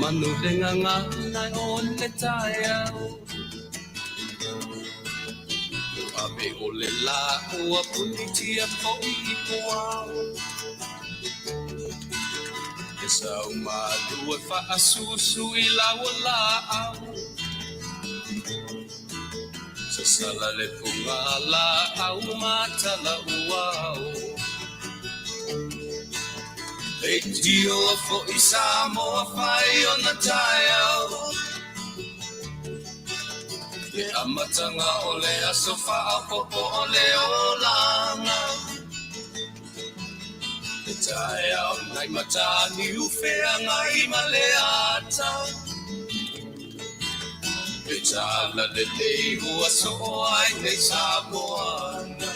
manu le gagana o le taeao. Ua ave o le lā ua punitia foi i puao. E sau malu e faasusu i lau laau. Sasala le fugalaau ma talauao. Leitioa foi Samoa fai ona taeao. Le amataga o le aso faaopoopo o le olaga. Le taeao nai Mataniu Feagai ma le ata. Le talalelei ua soo ai nei Samoana.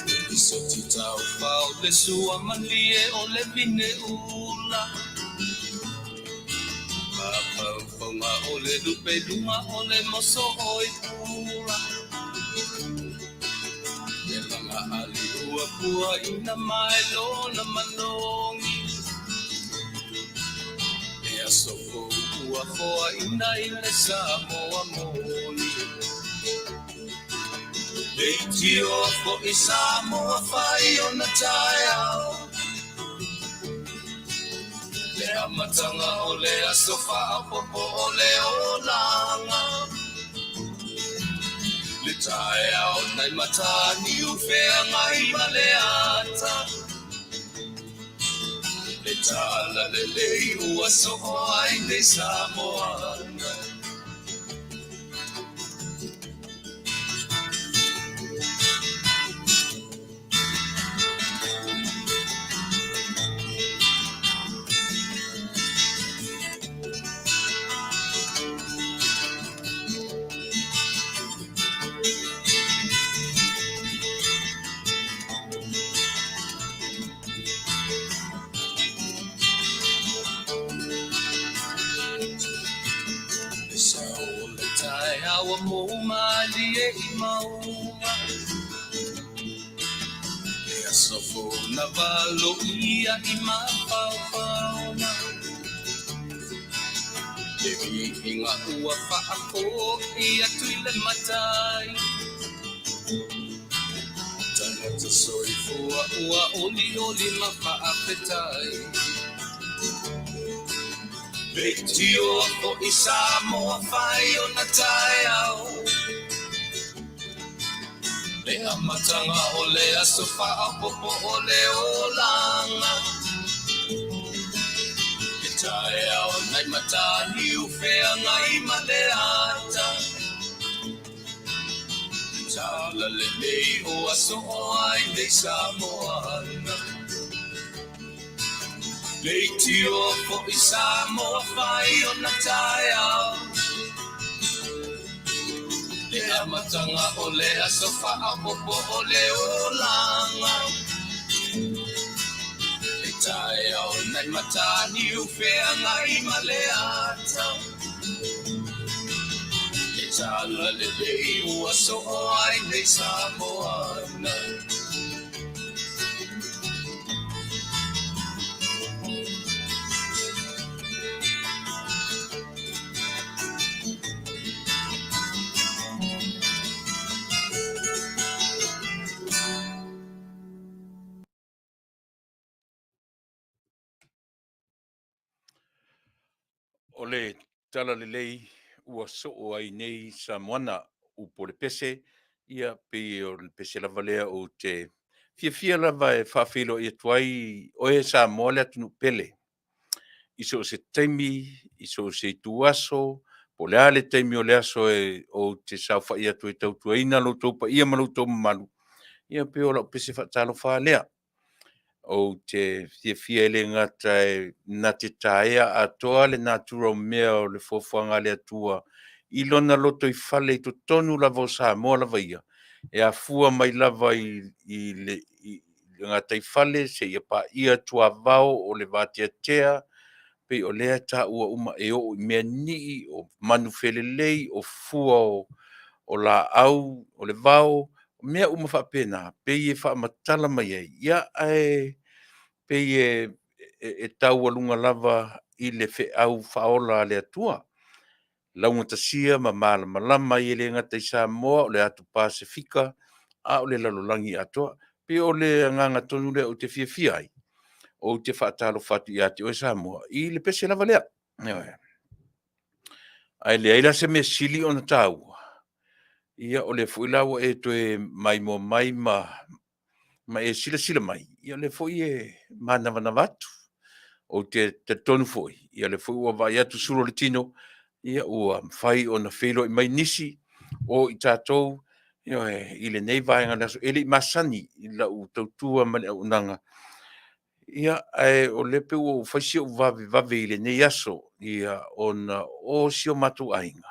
Le lisoti taufao le sua malie o le vine ula. Mafaufauga o le lupe luga o le moso oi pula. Le laga ali ua pua ina mai lona manogi. Le aso fou ua foaina i le Samoa moni. Leitioa foi Samoa fai ona taeao. Le amataga o le aso faaopoopo o le olaga. Le taeao nai Mataniu Feagai ma le ata. Le talalelei ua soo ai nei Samoana. Le sao o le taeao ua mou malie i mauga. Le aso fou na valoia i mafaufauga. Le viiga ua faafoi atu i le Matai. Tagata soifua ua olioli ma faafetai. Leitioa foi Samoa fai ona taeao. Le amataga o le aso faaopoopo o le olaga. Le taeao nai Mataniu Feagai ma le ata. Le talalelei ua soo ai nei Samoana. Leitioa foi Samoa fai ona taeao. Le amataga o le aso faaopoopo o le olaga. Le taeao nai Mataniu Feagai ma le ata. Le talalelei ua soo ai nei Samoana. O le talalelei ua soo ai nei Samoana, upu o le pese, ia pei o le pese lava lea ou te fiafia lava e faafeiloai atu ai oe Samoa le atunuu pele. I so o se taimi, i so o se ituaso, po o le a le taimi o le aso e ou te saofai atu ai e tautuaina lo outou paia ma lo outou mamalu, ia pei o lau pese faatalofa lea. Ou te fiafia e le gata e na te taea atoa le natura o mea o le foafoaga a le Atua i lona lotoifale i totonu lava o Samoa lava ia, e afua mai lava i le gataifale seia paia tuavao o le vateatea, pei o lea e taua uma e oo i mea nii, o manu felelei, o fua o laau, o le vao, mea uma faapena, pei e faamatala mai ai, ia ae pei e taualuga lava i le feau faaola a le Atua, laugatasia ma malamalama ai e le gata i Samoa, o le atu Pasefika, a o le lalolagi atoa. Pei o le agaga tonu lea ou te fiafia ai, ou te faatalofa atu ia te oe Samoa i le pese lava lea. Ioe. Ae leai la se mea sili ona taua, ia o lea foi la ua e toe maimoa mai ma e silasila mai, ia o lea foi e manavanava atu. Ou te talitonu foi, ia o lea foi ua vaai atu sulu o le tino, ia ua mafai ona feiloai mai nisi o i tatou, ioe, i lenei vaega o le aso. E le i masani i lau tautua ma le auaunaga, ia, ae o lea pei ua fai si ou vavevave i lenei aso, ia, ona o si o matou aiga,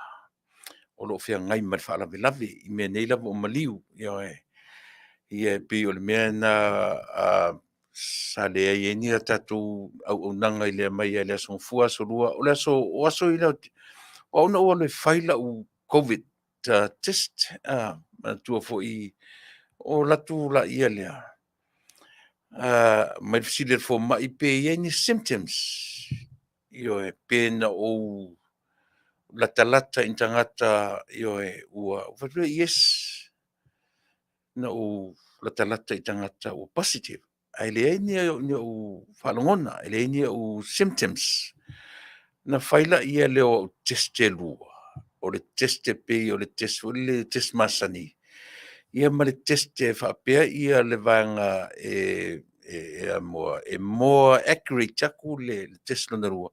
o lo o feagai ma le faalavelave i mea nei lava o maliu. Ioe. Ia e pei o le mea lena sa leai ai ni a tatou auaunaga mai lava i le Aso Gafua, Aso Lua, o le aso, o aso ia o au na ou alu e fai lau COVID test, manatua foi ona ou alu atu lea, aumai le fesili a le fomai pe i ai ni symptoms, ioe, pe na ou latalata i ni tagata, ioe, ua… Ou fai atu lea, yes, na ou latalata i tagata ua positive, ae leai ni ou faalogona, e leai ni ou symptoms. Ona fai lea o au test e lua, o le test e pei o le test foi lele le test masani, ia ma le test e faapea le vaega e more accurate atu le test lona lua.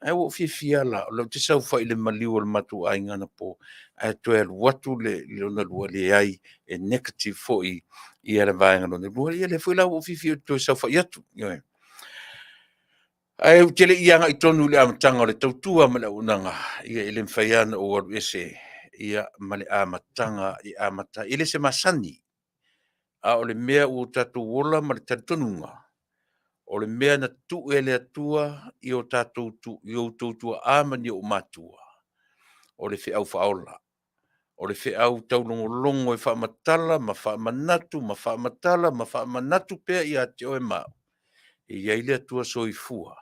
Ae ua ou fiafia lava la, o lea ou te saofai i le maliu o le matou aiga anapo, ae toe alu atu le lona lua, leai, e negative foi le vaega lona lua. Ia lea foi la ua ou fiafia ou te toe saofai atu. Ioe. Ae ou te le i agai tonu i le amataga o le tautua ma le auaunaga, ia e le mafai lava ona ou alu ese ma le amataga e amata ai. E le o se masani, a o le mea ua tatou ola ma le talitonuga, o le mea na tuu e le Atua i outou tuaa ma ni ou matua, o le feau faaola, o le feau taulogologo e faamatala ma faamanatu ma faamatala ma faamanatu pea ia te oe ma au, e i ai le Atua Soifua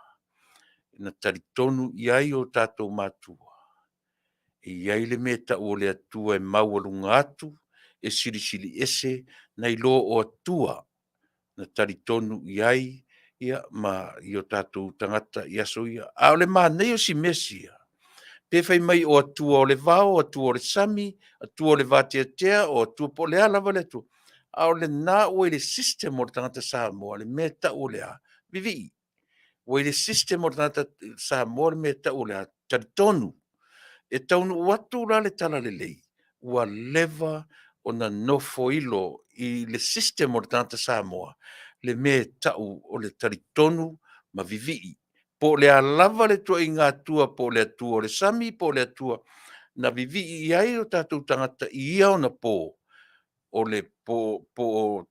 na talitonu i ai o tatou matua, e i ai le mea e tau o le Atua e maualuga atu, e silisili ese nai lo o Atua na talitonu i ai ma i o tatou tagata i aso ia. A o le manaia o si mea sia, pe fai mai o Atua o le vao, o Atua o le sami, Atua o le vateatea, o Atua po o le a lava le Atua, a o lena ua i le system o le tagata Samoa le mea e tau o le a? Vivii. Ua i le system o le tagata Samoa le mea e tau o le a? Talitonu. E taunuu atu la le talalelei, ua leva ona nofoilo i le system o le tagata Samoa le mea e tau o le talitonu ma vivii. Po o le a lava le ituaiga Atua, po o le Atua o le sami po o le Atua na vivii i ai o tatou tagata i ia ona po, o le po o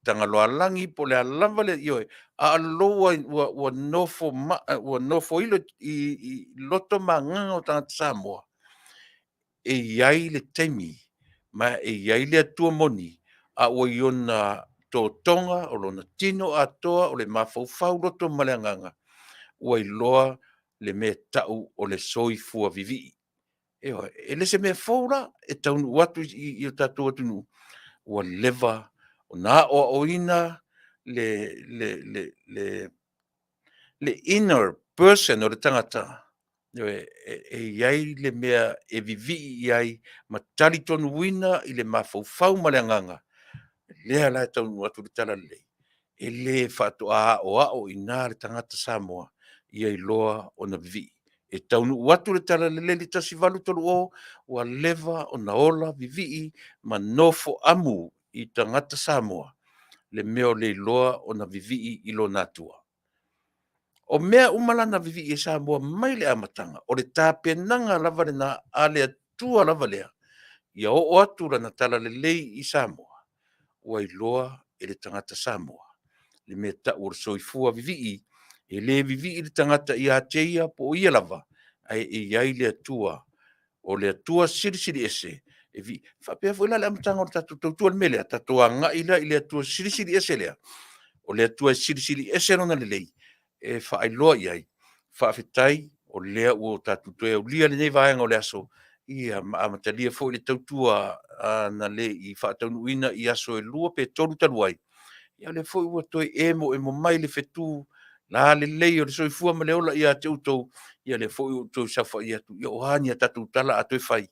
Tagaloaalagi po o le a lava le, ioe, a o lou ua nofoilo i loto ma agaga o tagata Samoa, e i ai le taimi ma e i ai le Atua moni a ua i ona totoga, o lona tino atoa, o le mafaufau, loto ma le agaga, ua iloa le mea e tau o le soifua vivii. Ioe. E le o se mea fou la, e taunuu atu i o tatou atunuu, ua leva ona aoaoina le inner person o le tagata, ioe, e i ai le mea e vivii i ai ma talitonuina i le mafaufau ma le agaga, lea la e taunuu atu le talalelei, e le faatoa aoao i ina le tagata Samoa ia iloa ona vivii. E taunuu atu le talalelei i le 1830, ua leva ona ola vivii ma nofoamu i tagata Samoa le mea o le iloa ona vivii i lona Atua. O mea uma la na vivii ai Samoa mai le amataga, o le tapenaga lava lena a le Atua lava lea, ia oo atu lana talalelei i Samoa, ua iloa e le tagata Samoa le mea e tau o le soifua vivii. E le vivii le tagata ia te ia po o ia lava, ae i ai le Atua, o le Atua Silisili Ese. E faapea foi la le amataga o le tatou tautua i le mea lea, tatou agai la i le Atua Silisili Ese lea, o le Atua e silisili ese Lona lelei, e faailoa i ai, faafetai o lea ua tatou toe aulia lenei vaega o le aso, ia ma amatalia foi le tautua na le i faataunuuina i aso e 2 pe 3 talu ai, ia o lea foi ua toe emoemo mai le fetu lalelei o le soifua ma le ola ia te outou, ia lea foi ua ou toe saofai atu, ia o a ni a tatou tala a toe fai,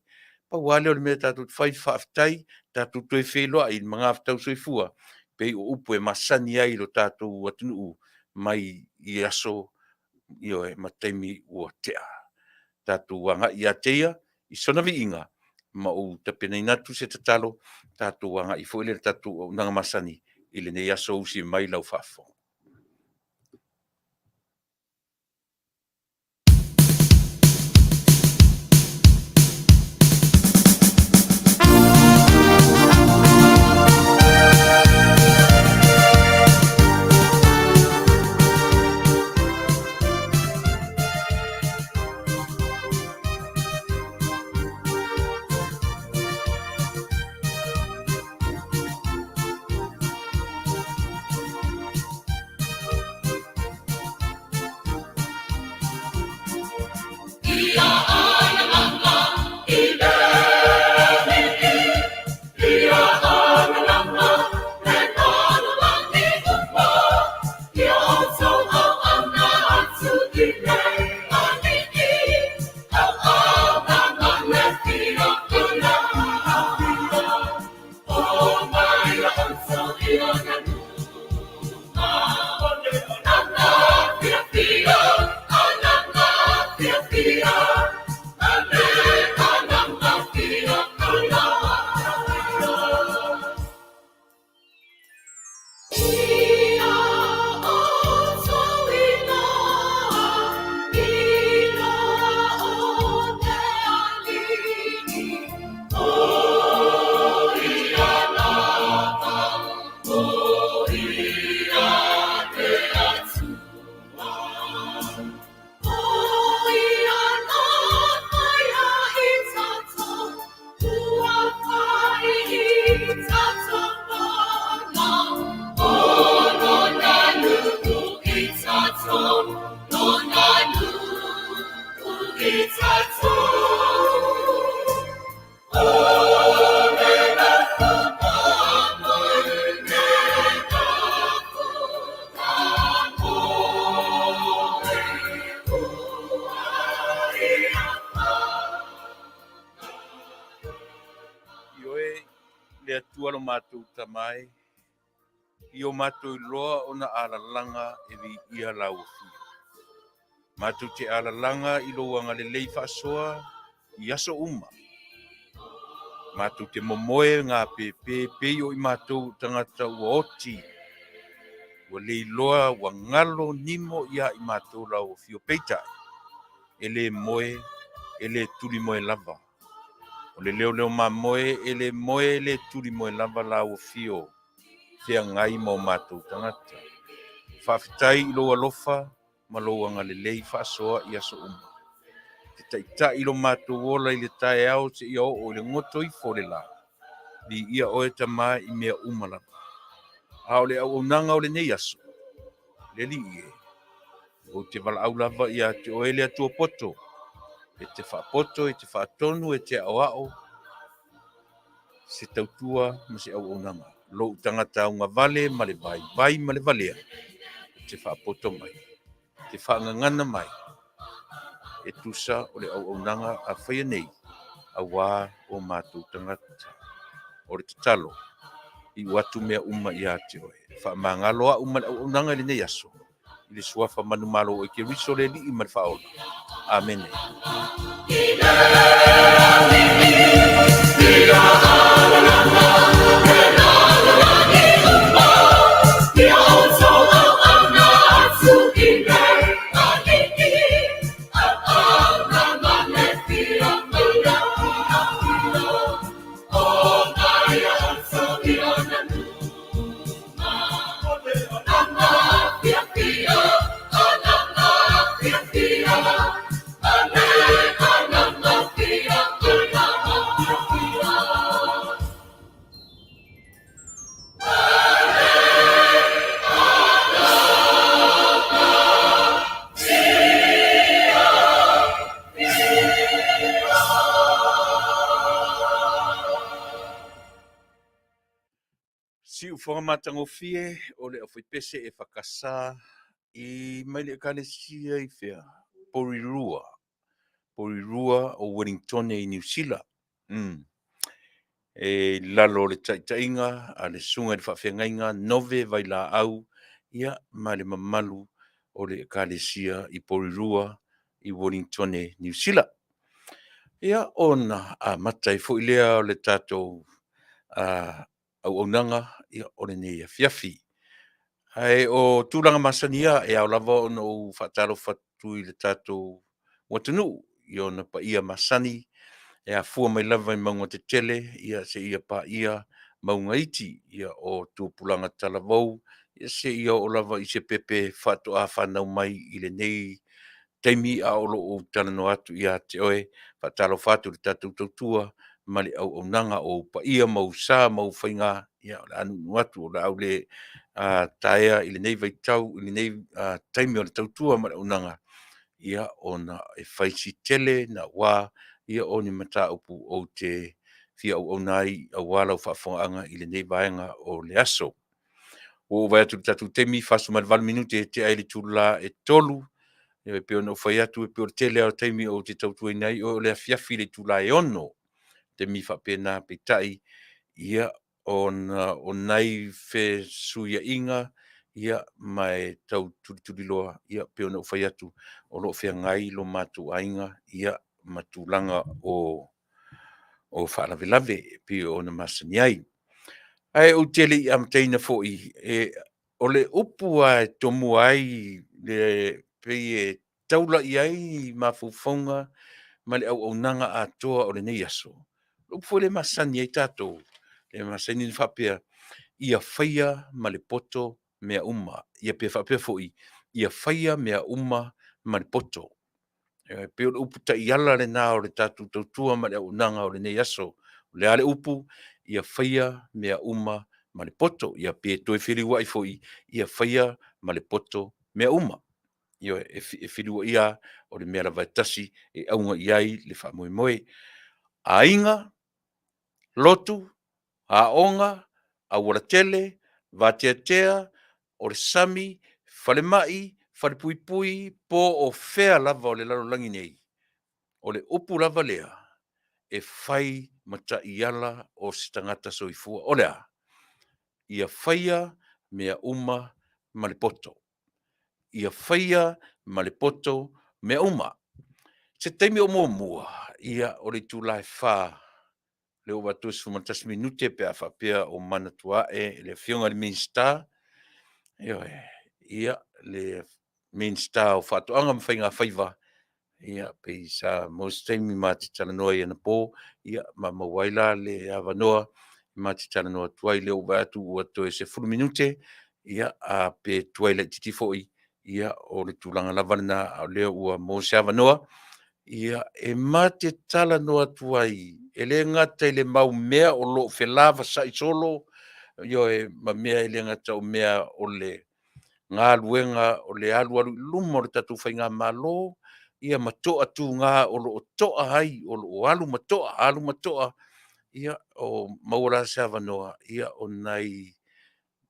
pau lava lea o le mea tatou te fai, faafetai, tatou toe feiloai i le magafetau soifua pei o upu e masani ai lo tatou atunuu mai i aso, ioe, ma taimi ua tea. Tatou agai ia te Ia i sona viiga ma ou tapenaina atu se tatalo tatou agai foi lea i le tatou auaunaga masani i lenei aso, usi mai lau faafofoga. Ioe, le Atua lo matou Tama e, i o matou iloa ona alalaga e viia lau afio. Matou te alalaga i lou agalelei faasoa i aso uma. Matou te momoe ngā pēpē pei o i matou o tagata ua oti, ua leiloa, ua galo nimo ia i matou lau afio. Peitai, e le moe, e le tulimoe lava. O le leoleo mamoe e le moe, e le tulimoe lava lau afio feagai ma o matou tagata. Faafetai i lou alofa ma lou agalelei faasoa i aso uma. Te taitai lo matou ola i le taeao seia oo i le goto ifo o le la. Viia oe Tama i mea uma lava. A o le auaunaga o lenei aso, le Alii e, ou te valaau lava ia te oe le Atua poto, e te faapoto, e te faatonu, e te aoao se tautua ma se auaunaga. Lou tagata augavale ma le vaivai ma le valea, e te faapoto mai, e te faagagana mai, e tusa o le auaunaga a faia nei, auā o matou tagata. O le tatalo, iu atu mea uma ia te oe. Faamagalo au ma le auaunaga i lenei aso, i le suafa manumalo o Keriso le Alii ma le Faaola. Amene. Siufofoga matagofie o le aufaipese EFKS i mai le Ekalesia i fea? Porirua. Porirua o Wellingtone i Niu Sila. E i lalo o le taitaiga a le Susuga i le Faafeagaiga Nove Vailaau ia ma le mamalu o le Ekalesia i Porirua i Wellingtone, Niu Sila. Ia, ona amata ai foi lea o le tatou auaunaga o lenei afiafi. Ae o tulaga masani lava, e ao lava ona ou faatalofa atu i le tatou atunuu i ona paia masani e afua mai lava i mauga tetele seia paia mauga iti, o tupulaga talavou seia oo lava i se pepe faatoa fanau mai i lenei taimi a o lo o ou talanoa atu ia te oe. Faatalofa atu i le tatou tautua ma le auaunaga. O ou paia ma ou sa ma ou faiga, ia o le a nuunuu atu o le a ou le taea i lenei vaitau i lenei taimi o le tautua ma le auaunaga, ia ona e fai si tele naua o ni mataupu ou te fia auauna ai aua lau faafofogaaga i lenei vaega o le aso. Ua ou vaai atu i le tatou taimi, e 48 minute e tea ai le itula e 3:00. E pei ona ou fai atu, e pei o le tele lava o taimi ou te tautuaina ai oe o le afiafi i le itula e 6:00, taimi faapena. Peitai, ia, ona o nai fesuiaiga ma e tau tulituliloa, e pei ona ou fai atu, o lo o feagai lo matou aiga ma tulaga o faalavelave e pei ona masani ai. Ae ou te le i amataina foi, o le upu lava e tomua ai le pei e taula i ai mafaufauga ma le auaunaga atoa o lenei aso, o le upu foi lea e masani ai tatou, e masani ona faapea, ia faia ma le poto mea uma. Ia pe faapea foi, ia faia mea uma ma le poto. E pei o le upu taiala lena o le tatou tautua ma le auaunaga o lenei aso. O le a le upu? Ia faia mea uma ma le poto. Ia pe toe feliuai foi, ia faia ma le poto mea uma. Ioe, e feliuai lava, o le mea lava e tasi e auga i ai le faamoemoe. Aiga, lotu, aoga, aualatele, vateatea, o le sami, falemai, falepuipui, po o fea lava o le lalolagi nei, o le upu lava lea, e fai ma taiala o se tagata soifua. O le a? Ia faia mea uma ma le poto. Ia faia ma le poto mea uma. Se taimi o muamua, ia o le itula e 4 lea ua ou vaai atu ua 11 minute pe a faapea o manatua ae e le Afioga i le Minisita, ioe, ia, le Minisita o Faatoaga ma Faigafaiva, ia pei sa maua se taimi ma te talanoa ai anapo, ia ma maua ai la le avanoa ma te talanoa atu ai. O lea ua ou vaai atu ua toe 10 minute, ia pe tuai laitiiti foi, ia o le tulaga lava lena, a o lea ua maua se avanoa e ma te talanoa atu ai, e le gata i le mau mea o lo o felavasai solo, ioe, ma mea e le gata o mea o le galuega o le alualu i luma o le tatou faigamalo, ia ma toa tuga o lo o toa ai, o lo o alu ma toa, alu ma toa, ia, o maua la se avanoa, ia o nai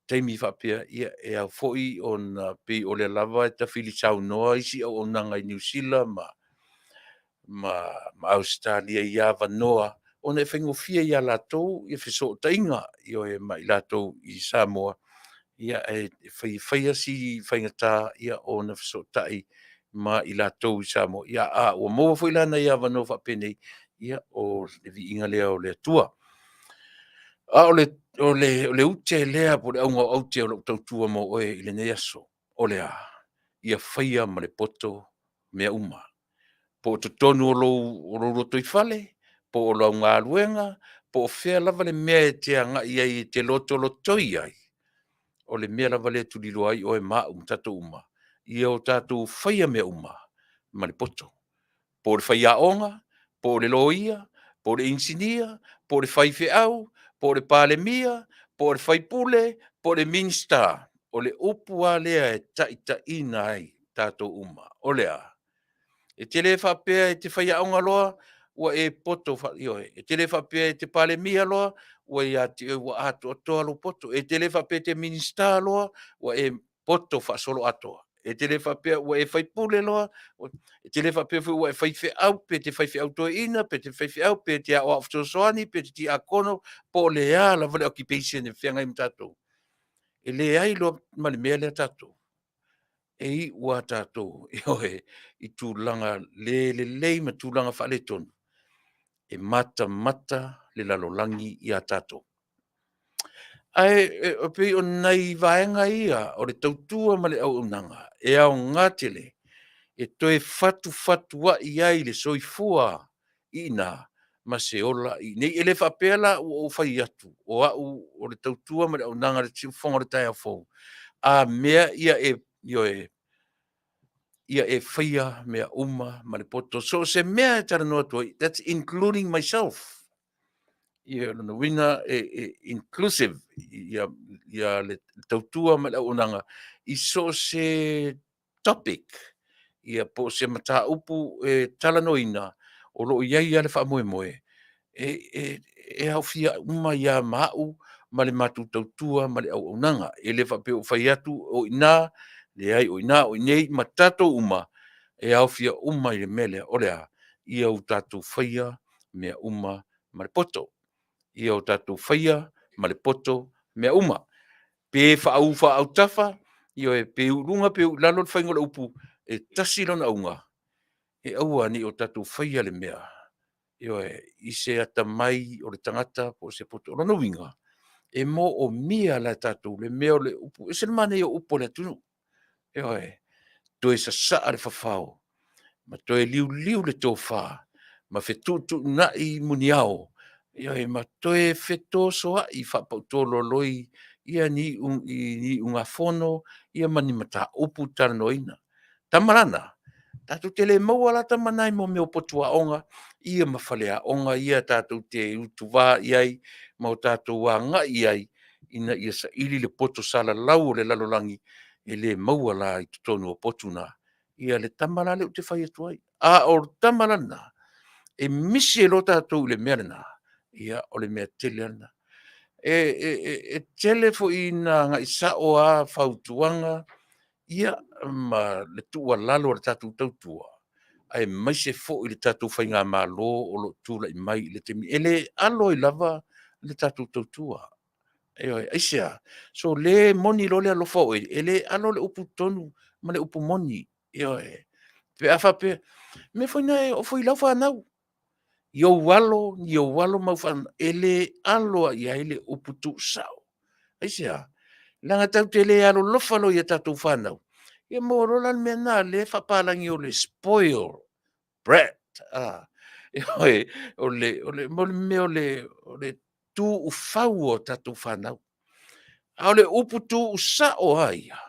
taimi faapea, ia e ao foi ona pei o lea lava e tafili saunoa isi auaunaga i Niu Sila ma Ausetalia i avanoa ona e faigofie ia latou fesootaiga, ioe, ma i latou i Samoa, ae fai lava si faigata ona fesootai ma i latou i Samoa. A ua maua foi la nai avanoa faapenei, ia o le viiga lea o le Atua. A o le ute lea po o le auga o aute o lau tautua mo oe i lenei aso, o le a? Ia faia ma le poto mea uma, po o totonu o lou lotoifale, po o lau galuega, po o fea lava le mea e te agai ai e te lotolotoi ai, o le mea lava lea e tuliloa ai oe ma au ma tatou uma, ia o tatou faia mea uma ma le poto. Po o le faiaoga, po o le loia, po o le inisinia, po o le faifeau, po o le Palemia, po o le sui usufono, po o le Minisita, o le upu lava lea e taitaiina ai tatou uma, o le a? E te le faapea e te faiaoga loa ua e poto ioe, e te le faapea e te Palemia loa ua ia te oe ua atoatoa lou poto. E te le faapea e te Minisita loa ua e poto faasoloatoa. E te le faapea ua e faipule loa, e te le faapea foi ua e faifeau, pe te faifeau toeaina, pe te faifeau, pe te aoao fesoasoani, pe te tiakono, po o le a lava le occupation e feagai ma tatou, e leai loa ma le mea lea tatou, e iu lava tatou, ioe, i tulaga le lelei ma tulaga faaletonu, e matamata le lalolagi ia tatou. Ae e pei o nai vaega ia o le tautua ma le auaunaga e aoga tele e toe fatufatuai ai le soifua i ina ma se ola i inei. E le faapea la ua ou fai atu o au o le tautua ma le auaunaga i le siufofoga o le taeao fou, a mea ia e, ioe, ia e faia mea uma ma le poto. So o se mea e talanoa atu ai, that's including myself. Ia o lona uiga e inclusive ia le tautua ma le auaunaga i so o se topic, ia po o se mataupu e talanoaina, o lo o i ai lava le faamoemoe e aofia uma ai lava ma au ma le matou tautua ma le auaunaga. E le faapea ua fai atu o i ina, leai o i ina, o i inei ma tatou uma, e aofia uma i le mea lea. O le a? Ia o tatou faia mea uma ma le poto. Ia o tatou faia ma le poto mea uma. Pe faa-u faaautafa, ioe, pe u i luga pe u i lalo le faiga o le upu, e tasi lona auga, e aua ne i o tatou faia le mea, ioe, i se atamai o le tagata po o se poto. O lona uiga, e moomia la e tatou le mea o le upu, e ese le manaia o upu a le atunuu, ioe, toe sasaa le fafao ma toe liuliu le tofa ma fetuutuunai muniao, ioe, ma toe fetosoai faapautualoloi ni iugafono ma ni mataupu talanoaina. Tama la na, tatou te le maua la tama na i mea o potu aoga ia ma faleaoga ia tatou te utuva i ai ma o tatou agai i ai ina ia saili le poto salalau o le lalolagi, e le maua la i totonu o potu na le tama la lea ou te fai atu ai. A o le tama la lena, e misi ai loa tatou i le mea lena, ia o le mea tele lava lena. E tele foi ina agai sao lava fautuaga ia ma le tuualalo a le tatou tautua, aemaise foi le tatou faigamalo o lo o tulai mai i le taimi nei. E le alo ai lava le tatou tautua. Ioe. Aisea? Sole moni loa le alofa o oe, e le alo le upu tonu ma le upu moni, ioe. Pe a faapea, o le mea foi lena e oo foi i lau fanau, i ou alo, i ou alo ma au fanau, e le alo lava i ai le upu tuusao. Aisea? Leaga tatou te le alolofa loa i a tatou fanau, ia maua loa la le mea lena lea e faapapalagi o le spoil brat. O le mea o le tuufau o tatou fanau. A o le upu tuusao lava ia,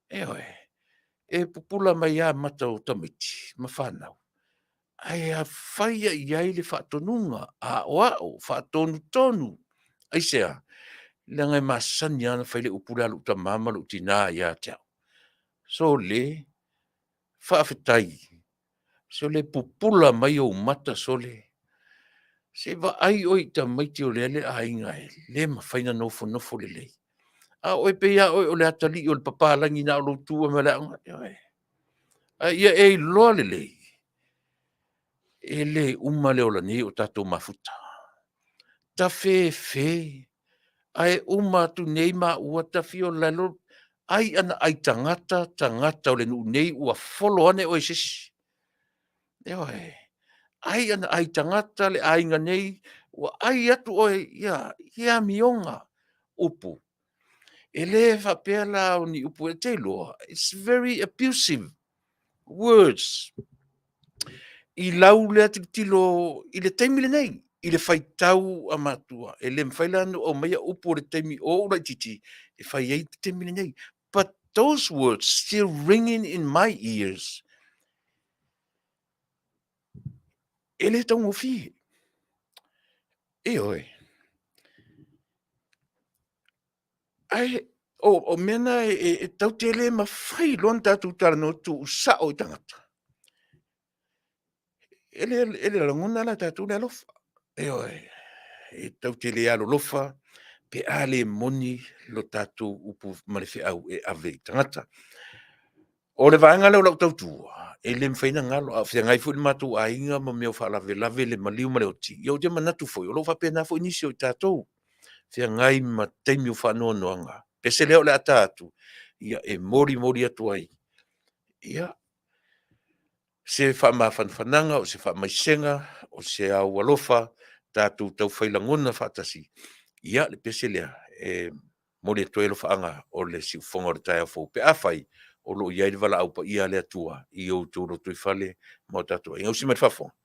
ioe, e pupula mai lava mata o tamaiti ma fanau, ae fai lava i ai le faatonuga aoao, faatonutonu. Aisea? Leaga e masani lava ona fai le upu lea a lou tama ma lou tina ia te au, sole, faafetai, sole pupula mai ou mata sole, se i vaai oe i tamaiti o le aiga e le mafai ona nofonofo lelei, a o oe e pei lava oe o le atalii o le papalagi na o lou tu lava mai le aoga. Ioe. A ia e iloa lelei, e le uma le ola nei o tatou mafuta. Tafefe, ae uma atu nei maua ta fia o la e ai ana ai tagata tagata o le nuu nei ua follow ane oe e se isi. Ioe. Ai ana ai tagata le aiga nei, ua ai atu oe i amioga, upu. E le faapea la o ni upu, e te iloa, it's very abusive words i lau lea tilotilo i le taimi lenei, i le faitau a matua. E le mafai la ona ou aumaia upu o le taimi o ou laitiiti e fai ai le taimi lenei. But those words still ringing in my ears. E le taugofie. Ioe. Ae o mea na e tatou te le mafai loa ona tatou talanoa tuusao i tagata. E le e le lagona la e tatou le alofa. Ioe, e tatou te le alolofa pe a le moni lo tatou upu ma le feau e ave i tagata. O le vaega lea o lau tautua, e le mafai ona galo, a o feagai foi le matou aiga ma mea o faalavelave le maliu ma le oti, ia ou te manatu foi, o lo o faapena foi nisi o i tatou, feagai ma taimi o faanoanoaga. Pese lea o le a ta atu, ia e molimoli atu ai ia se faamafanafanaga, o se faamaisega, o se aualofa, tatou taufai lagona faatasi, ia le pese lea e momoli atu ai alofaaga o le siufofoga o le taeao fou pe afai o lo o i ai le valaau paia a le Atua i o outou lotoifale ma o tatou aiga. Ausi mai le faafofoga.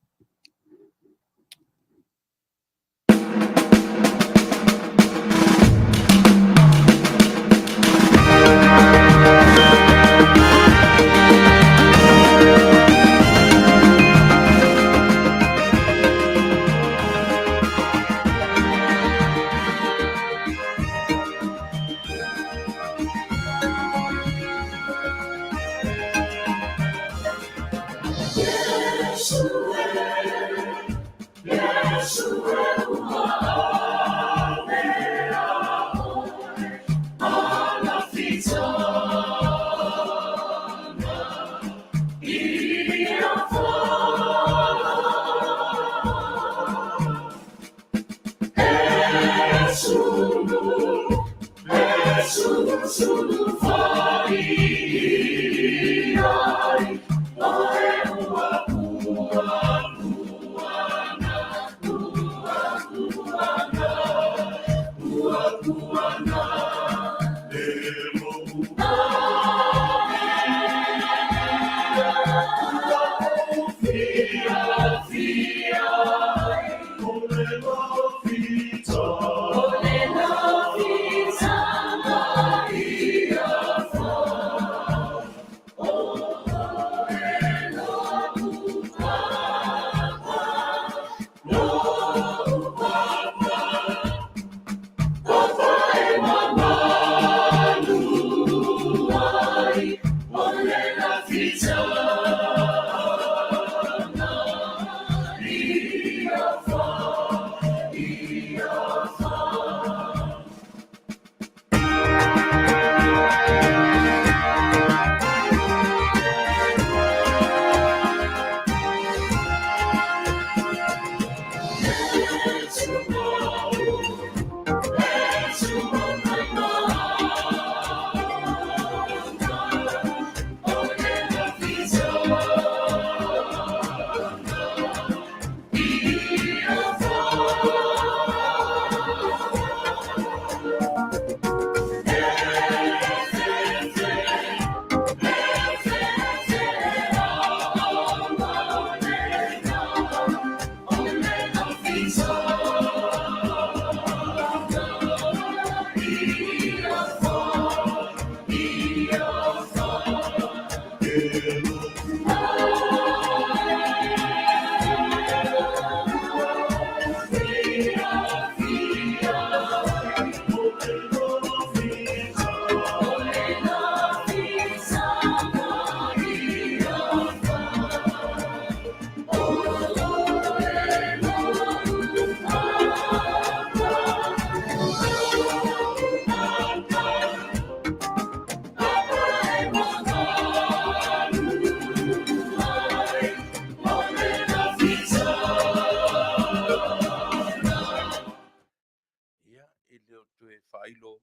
Ia, e le o toe faailo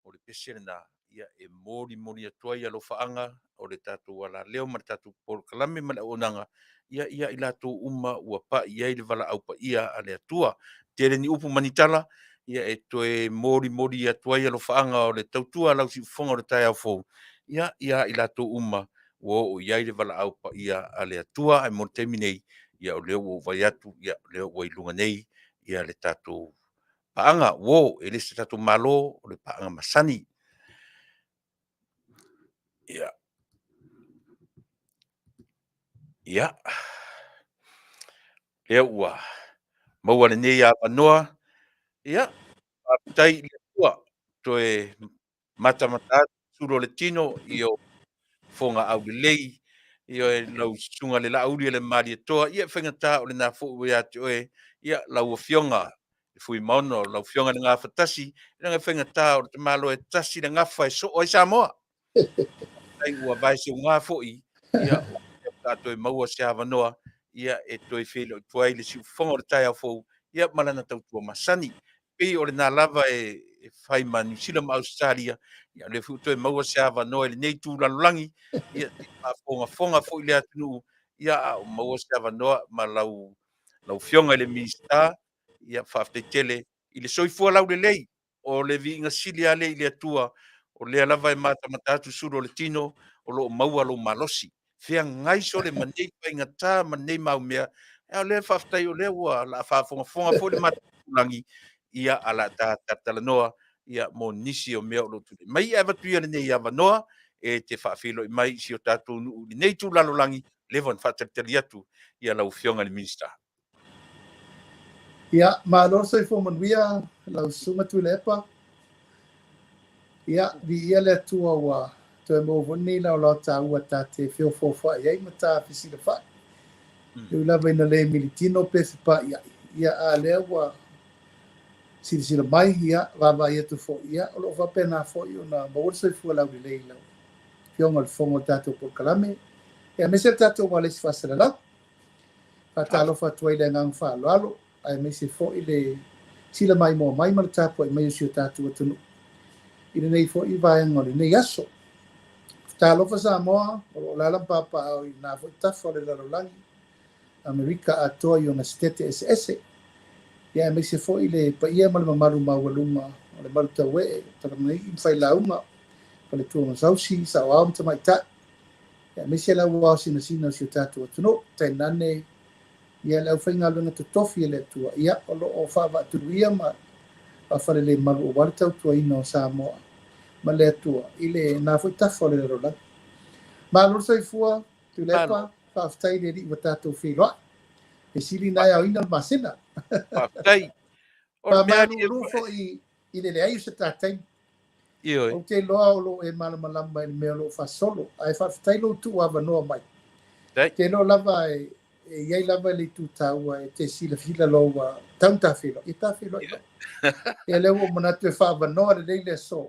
o le pese lena, ia e molimoli atu ai alofaaga o le tatou alaleo ma le tatou polokalame ma le auaunaga ia ia i latou uma ua pai i ai le valaau paia a le Atua. Tele ni upu ma ni tala, ia e toe molimoli atu ai alofaaga o le tautua a lau siufofoga o le taeao fou, ia ia i latou uma ua oo i ai le valaau paia a le Atua. Ae mo le taimi nei, ia o lea ua ou vaai atu o lea ua i luga nei le tatou paaga, uo, e le o se tatou Malo, o le paaga masani. Ia, lea ua maua lenei avanoa, ia, faafetai i le Atua, toe matamata atu sulu o le tino i ou fofoga aulelei, Ioe, lau susuga le Laauli o le Malietoa, ia e faigata o lena foi ua ia te oe, ia lau Afioga le Fuimaono, lau Afioga i le Gafatasi, leaga e faigata o le tamaloa e tasi le gafa e soo ai Samoa. Faafetai ua vaeseuga foi, ia ua toe maua se avanoa, ia e toe feiloai atu ai le siufofoga o le taeao fou, ia ma lana tautua masani. Pei o lena lava e fai ma Niu Sila ma Ausetalia, ia o lea foi ua toe maua se avanoa i lenei itu lalolagi, ia faafogafoga foi le atunuu, ia a o maua se avanoa ma lau Afioga i le Minisita, ia faafetai tele i le soifua laulelei. O le viiga sili lava lea i le Atua, o lea lava e matamata atu sulu o le tino, o lo o maua lou malosi. Feagai sole ma nei faigata ma nei mau mea, a o lea faafetai o lea ua la faafogafoga foi le matou lagi, ia a la ta talanoa ia mo nisi o mea o lo o tulai mai. Ae avatu ia lenei avanoa e te faafeiloai mai i si o tatou nuu i lenei itu lalolagi, leva ona faatalitali atu ia lau Afioga i le Minisita. Ia, malo le soifua manuia lau Susuga Tuilaepa. Ia, viia le Atua ua toe maua foi lenei laolao taua ta te feofoofoai ai ma ta fesilafai. E ui lava ina le militino pe fepa'ia'i, ia a lea ua silasila mai, ia, vaavaai atu foi, ia, o lo o faapena foi ona maua le soifua laulelei i lau Afioga i le Fofoga o le tatou polokalame, ia aemaise le tatou ualesi faasalalau. Faatalofa atu ai i le agaga faaaloalo, aemaise foi le sila maimoa mai ma le tapuai mai o si o tatou atunuu i lenei foi vaega o lenei aso. Talofa Samoa, o lo o alaala ma papaaao i lena foi tafa o le lalolagi, Amerika atoa i ona setete eseese. Ia aemaise foi le paia ma le mamalu maualuga o le malu tauee, talamanaii ma failauga, faletua ma sausi, saoao ma tamaitai, ia aemaise le auao sinasina o si o tatou atunuu, tainane ia le aufaigaluega totofi a le Atua, ia o lo o faavaatuluia ma faafalelemalu aua le tautuaina o Samoa ma le Atua i lena foi tafa o le lalolagi. Malo le soifua, Tuilaepa, faafetai i le Alii ua tatou feiloai. E sili ona e aoina le masina. Faafetai. Faamalulu foi i le leai o se ta taimi. Ioe. Ou te iloa o lo o e malamalama i le mea o lo o faasolo, ae faafetai lou tuuavanoa mai. Faafetai. Ou te iloa lava e i ai lava le itu taua e te silafila loa ua tatau ona ta feiloai, ia ta feiloai loa. Ia lea ua ou manatu e faaavanoa lelei le aso.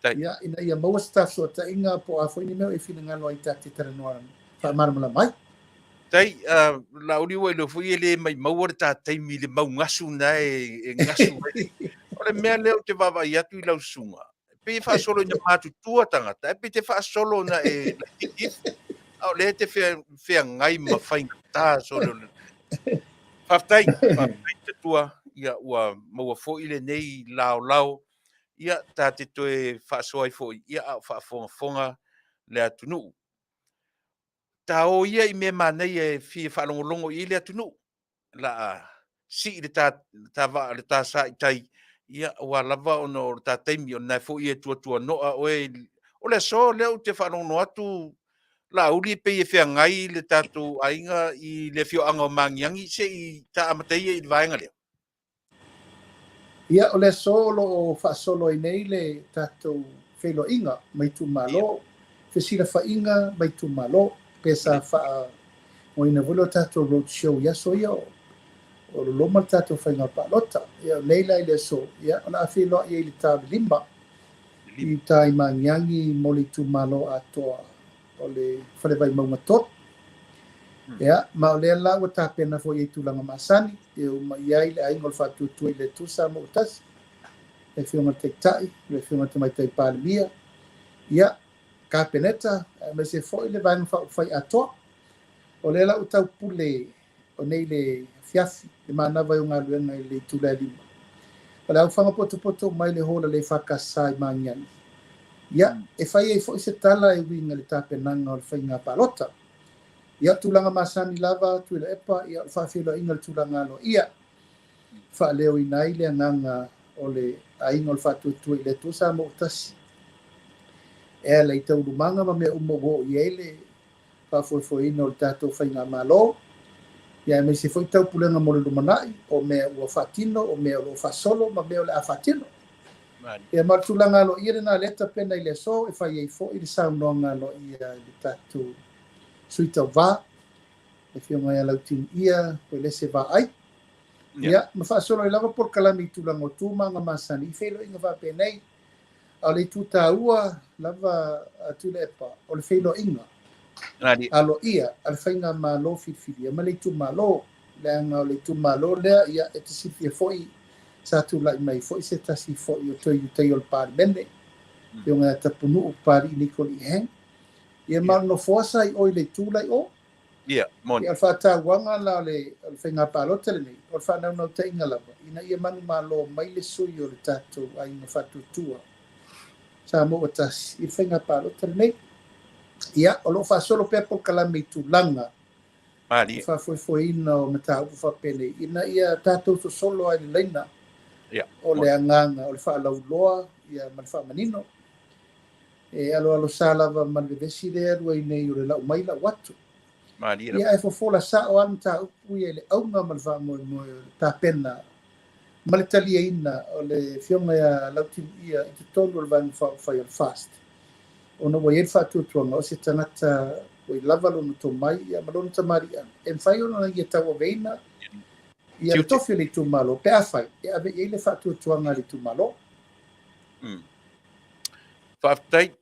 Ia, ina ia maua se ta fesootaiga po o a foi ni mea o e finagalo ai ta te talanoa faamalamalama ai. Tai, Laauli ua iloa foi e le maimaua le ta taimi i le mau gasu na e gasu ai. O le mea lea ou te vaavaai atu i lau susuga, pei e faasolo ina matutua tagata, ae pei te faasolo na e laitiiti ifo. A o lea e te feagai ma faigata solo. Faafetai, faafetai te Atua, ia ua maua foi lenei laolao, ia ta te toe faasoa ai foi, ia a o faafogafoga le atunuu. Ta o ia i mea manaia e fia faalogologo i ai le atunuu. La sii le ta, ta vaa le ta sa i tai, ia aua lava ona o le ta taimi, o lena foi e tuatuanoa oe. O le aso lea ou te faalogologo atu Laauli pei e feagai le tatou aiga i le afioaga o Magiagi, se i ta amata ia i le vaega lea. Ia, o le aso o lo o faasolo ai nei le tatou feiloaiga ma itumalo, fesilafaiga ma itumalo, pe sa faaigoaina foi lea o tatou road show i aso ia o loloma le tatou faiga palota. Ia, o nei la i le aso, ia, o le a feiloai ai i le ta o le 5 i uta i Magiagi mo le itumalo atoa o le Fale Vaimauga 3. Ia, ma o lea la ua tapena foi i tulaga masani, e uma i ai le Aiga o le Faatuatua i le Atua Samoa ua tasi, le Afioga i le Taitai, le Afioga i le Tamaitai Palemia, ia, Kapeneta, aemaise foi le Vaega Faaupufai atoa. O lea la ua taupule o nei le afiafi, le manava ai o galuega i le itula e 5. O le aufaga potopoto mai le hola le EFKS i Magiagi. Ia, e fai ai foi se tala e uiga i le tapenaga o le faiga palota. Ia, tulaga masani lava, Tuilaepa, ia, o le faafeiloaiga i le tulaga aloaia. Faaleoina ai le agaga o le Aiga o le Faatuatua i le Atua Samoa ua tasi. E ala i taualumaga ma mea uma ua oo i ai le faafoefoeina o le tatou faigamalo, ia aemaise foi taupulega mo le lumanai, o mea ua faatino, o mea o lo o faasolo ma mea o le a faatino. Ia ma o le tulaga aloaia lena lea e tapena i le aso e fai ai foi le saunoaga aloaia i le tatou Sui Tauva, le Afioga ia Lautimuia Uelese Vaai. Ia, ma faasolo ai lava polokalame i tulaga o tu ma aga masani i feiloaiga faapenei. A o le itu taua lava a Tuilaepa, o le feiloaiga aloaia a le faigamalo filifilia ma le itumalo, leaga o le itumalo lea, ia, e te silafia foi sa tulai mai foi se tasi foi o toe Ulutaia o le Palemene, Afioga ia Tapunuu Papalii Niko Lee Hang. Ia, ma o le nofoa sa i o i le itu la i o. Ia, moni. Ia, o le faatauaga la o le faiga palota lenei, o le faanaunautaiga lava, ina ia manumalo mai le sui o le tatou aiga faatuatua Samoa ua tasi i le faiga palota lenei. Ia, o lo o faasolo pea polokalame i tulaga Malie. Faafoefoeina o mataupu faapenei, ina ia tatou sosolo ai i le laina Ia, o le moni. agaga o le faalauiloa ia ma le faamanino. E aloalosa lava ma le vevesi lea e alu ai nei o le lau mai lau atu. Malie Ia, lava. ae fofola sao lava le mataupu ia i le auga ma le faamoemoe o le tapena ma le taliaina o le Afioga ia Lautimuia i totonu o le Vaega Faaupufai o le FAST, ona ua i ai le faatuatuaga o se tagata ua i lava lona tomai ia ma lona tamaliiaga e mafai ona ia tauaveina ia le Tiute. tofi o le itumalo pe afai e ave i ai le faatuatuaga a le itumalo. Faafetai.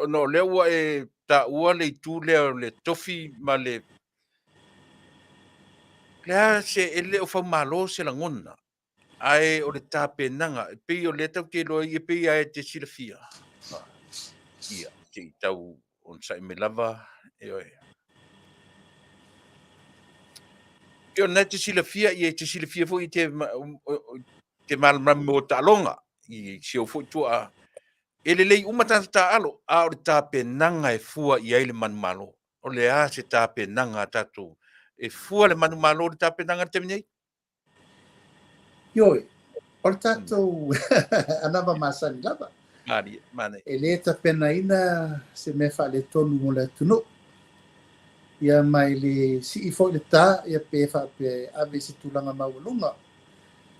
Ona o lea ua e taua le itu lea o le tofi ma le le a se e le o faumalo se lagona, ae o le tapenaga, e pei o lea tatou te iloa e pei lava e te silafia. Ia, se i tau onosai mai lava, ioe. E o lena e te silafia, ia e te silafia foi te, te malamalama mo taaloga, i si ou foi tuaa. E lelei uma tagata taaalo, a o le tapenaga e fua i ai le manumalo. O le a se tapenaga a tatou? E fua le manumalo i le tapenaga i le taimi nei? Ioe, o le tatou anava masani lava. Malie, manaia. E le tapenaina se mea faaletonu mo le atunuu. Ia ma e le sii foi le ta, ia pe faapea e ave i se tulaga maualuga.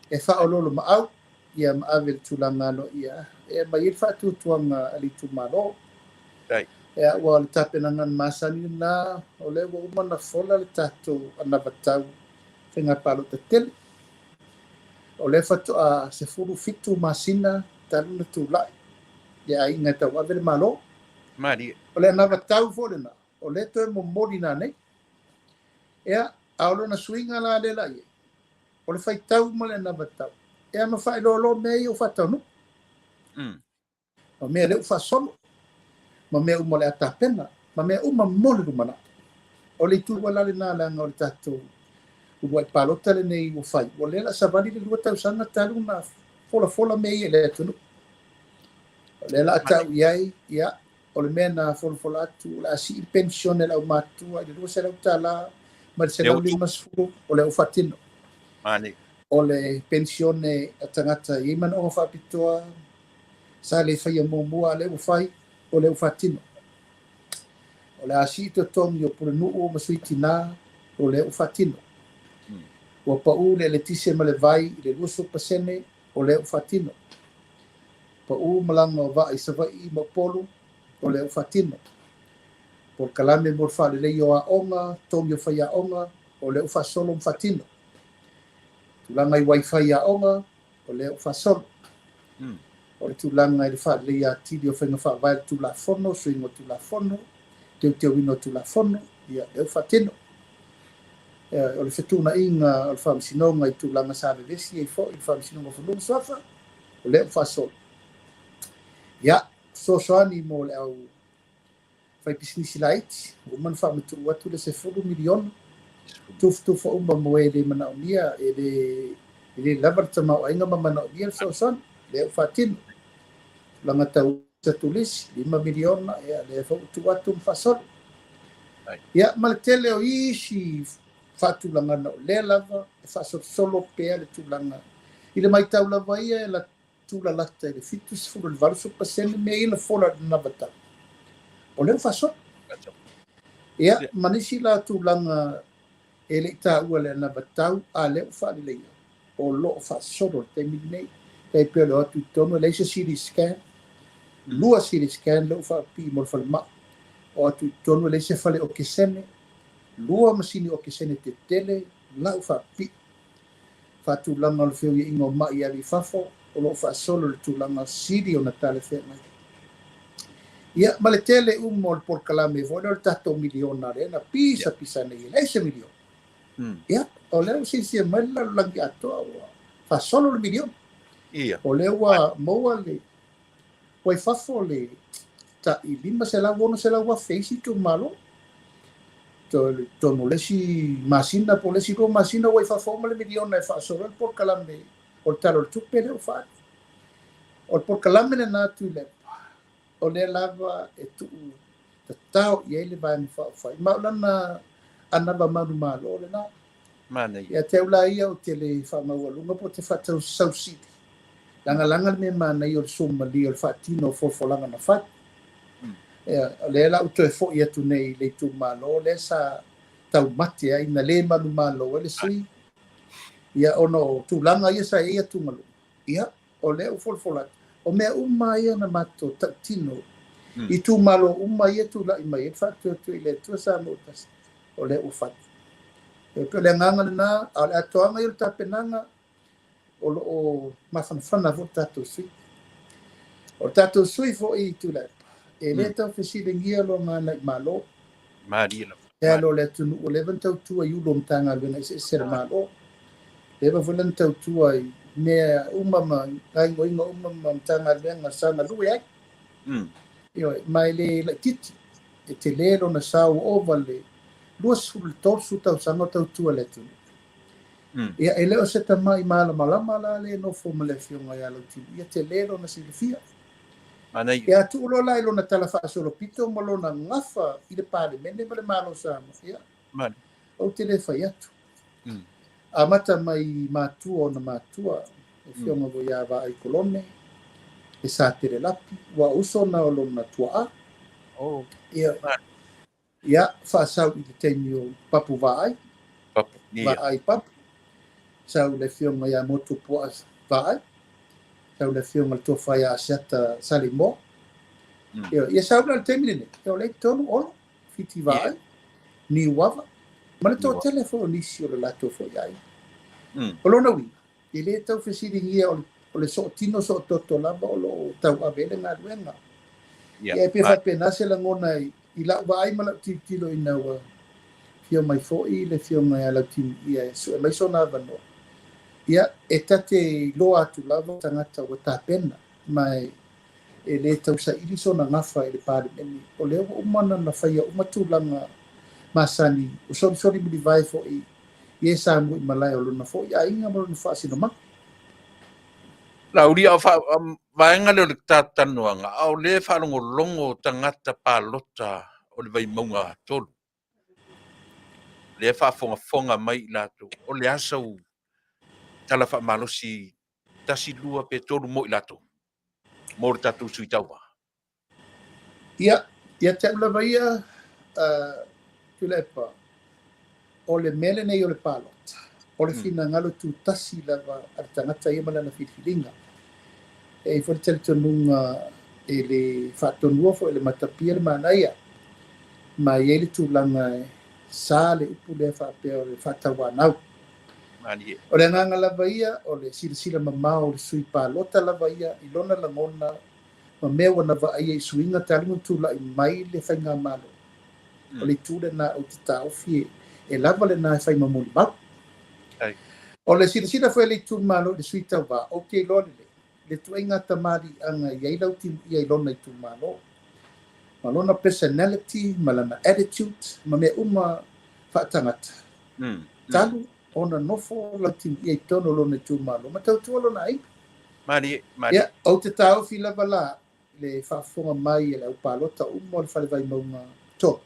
E faaoloolomaau, ia ma ave i le tulaga aloaia e aumai ai le faatuatuaga a le itumalo. Dai. Ia, aua o le tapenaga na masani lena, o lea ua uma ona fola le tatou anavatau faiga palota tele. O lea faatoa 17 masina talu ona tulai le aiga e tauave le Malo. Malie. O le anavatau foi lena, o lea toe momoli nanei. Ia, a o lona suiga la lea la i ai, o le faitau ma le anavatau, ia ma faailoaloa mea ia ua faataunuu. Ma mea lea ua faasolo, ma mea uma o le a tapena, ma mea uma mo le lumanai. O le itu la lena leaga o le tatou uluai palota lenei ua fai, ua lea la savali le 2 tausaga talu ona folafola mea ia i le atunuu. O lea la a tau i ai, ia, o le mea na folafola atu, o le a sii le penisione a le aumatua i le $200 mai le 150, o lea ua faatino. Mani. O le penisione a tagata e i ai manaoga faapitoa, sa le faia muamua, a lea ua fai, o lea ua faatino. O le a sii totogi o pulenuu ma sui tina, o lea ua faatino. Ua pau le eletise ma le vai i le 20%, o lea ua faatino. Pau malaga o vaa i Savaii ma Upolu, o lea ua faatino. Polokalame mo le faaleleia o aoga, togi o faiaoga, o lea ua faasolo ma faatino. Tulaga i wifi aoga, o lea ua faasolo. O le tulaga i le faaleleia atili o faiga faavae o le Tulafono, suiga o Tulafono, teuteuina o Tulafono, ia, lea ua faatino. O le fetuunaiga o le Faamasinoga i tulaga sa vevesi ai foi le Faamasinoga o Fanua ma Suafa, o lea ua faasolo. Ia, fesoasoani mo le au faipisinisi laiti, ua uma ona faamatuu atu le $10 miliona, tufatufa uma mo e le manaomia, e le lava le tamaoaiga ma manaomia le fesoasoani, lea ua faatino. Tulaga tau turisi, $5 miliona, ia, lea foi ua tuu atu ma faasolo. Ia, ma le tele o isi faatulagana o lea lava e faasolosolo pea le tulaga. I le matau lava ia e la tulalata i le 70 i le 80% mea ia na fola i le anavatau. O lea ua faasolo. Ia, ma nisi la tulaga e le i taua i le anavatau, a lea ua faaleleia, o lo o faasolo i le taimi lenei. Tai pei o le o atu i totonu, e leai se CT scan, 2 CT scan lea ua faapipii mo le falemai. O atu i totonu e leai se fale okesene, lua masini okesene tetele, lau faapipii. Faatulaga o le feuiaiga o ma'i e alu i fafo, o lo o faasolo i le tulaga sili ona talafeagai. Ia, ma le tele uma o le polokalame foi lea o le tatou miliona lea na pisapisa nei e leai se miliona. Ia, o lea ua silasila mai le lalolagi atoa ua faasolo le miliona. O lea ua maua le ua i fafo le tai 500, 600 afe isi itumalo. Totonu o le isi masina po o le isi 2 masina ua i fafo uma le miliona e faasolo ai le polokalame o le Tala o le Tupe lea ua faaali. O le polokalame lena Tuilaepa, o lea lava e tuu tatao i ai le Vaega Faaupufai. Ma o lana anava manumalo lena. Manaia. Ia te au la ia ou te le faamaualuga po o te faatausausili. Lagalaga le mea manaia o le suamalie o le faatino o folafolaga na fai. Ia, o lea la ua toe foi atu nei i le itumalo lea sa taumate ai na le manumalo ai le sui, ia ona o tulaga ia sa i ai atugaluga. Ia, o lea ua folafola atu. O mea uma ia na matou tautino i itumalo uma ia tulai mai ai le faatuatua i le Atua Samoa ua tasi, o lea ua fai. E pei o le agaga lena, a o le atoaga ia o le tapenaga, o lo o mafanafana foi le tatou sui. O le tatou sui foi Tuilaepa, e le tau fesiligia lona agaiMalo. Malie lava. E alo o le atunuu ua leva ona tautua i Ofisa o Matagaluega eseese a le Malo. Leva foi lana tautua i mea uma ma gaoioiga uma ma Matagaluega sa galue ai. Ioe, ma e le laitiiti, e tele lona sao ua ova le 20 30 tausaga o tautua i le atunuu. Ia, e le o se tamai malamalama la le nofo ma le afioga ia Lautimuia, ia tele lona silafia. Manaia. Ia tuu loa la i lona tala faasolopito ma lona gafa i le Palemene ma le Malo o Samoa, ia, Manaia. ou te le fai atu. Amata mai matua ona matua, le afioga foi ia Vaai Kolone, le Satele Lapi, ua uso na o lona tuaa. Ia, ia, faasau i le taimi o Papu Vaai. Papu, ia. Vaai Papu. Sau le afioga ia Motu Puaa Vaai. Sau le afioga le tofa ia Asiata Salimoa. Ia, ia sau la le taimi lenei. Ia o lea i totonu Olo, Fiti Vaai, Niuava, ma le toatele foi o nisi o le latou foi aiga. O lona uiga, e le tau fesiligia o le sootino soototo lava o lo o tauave ai le galuega. Ia, e pei faapena se lagona i lau vaai ma lau tilotilo ina ua afio mai foi le afioga ia Lautimuia e sue mai sona avanoa. Ia, e ta te iloa atu lava tagata ua tapena, ma e le tausaili sona gafa i le Palemene. O lea ua uma ona faia uma tulaga masani, ua solisoli mulivae foi i e sa muimalae o lona foi aiga ma lona faasinomaga. Laauli, a o vaega lea o le talanoaga, a o lea e faalogologo tagata palota o le Vaimauga 3. Lea e faafogafoga mai i latou, o le a sau tala faamalosi 1, 2 pe 3 mo i latou, mo le tatou sui tauva? Ia, ia te au lava ia, Tuilaepa, o le mea lenei o le palota, o le finagalo tutasi lava a le tagata ia ma lana filifiliga. E i ai foi le talitonuga e le faatonua foi le matapia le manaia, ma e i ai le tulaga e sa le upu lea faapea o le faatauanau. Malie. O le agaga lava ia, o le silasila mamao o le sui palota lava ia i lona lagona ma mea ua na vaaia i suiga talu ona tulai mai le faigamalo. O le itu lena ou te taofi e lava lena e fai ma molimau. O le silasila foi a le itumalo i le sui tauva, ou te iloa lelei le ituaiga tamaliiaga e i ai Lautimuia i lona itumalo, ma lona personality ma lana attitude ma mea uma faatagata. Talu ona nofo Lautimuia i totonu o lona itumalo ma tautua lona aiga. Malie, malie. Ia, ou te taofi lava la le faafofoga mai e le aupalota uma o le Fale Vaimauga 3.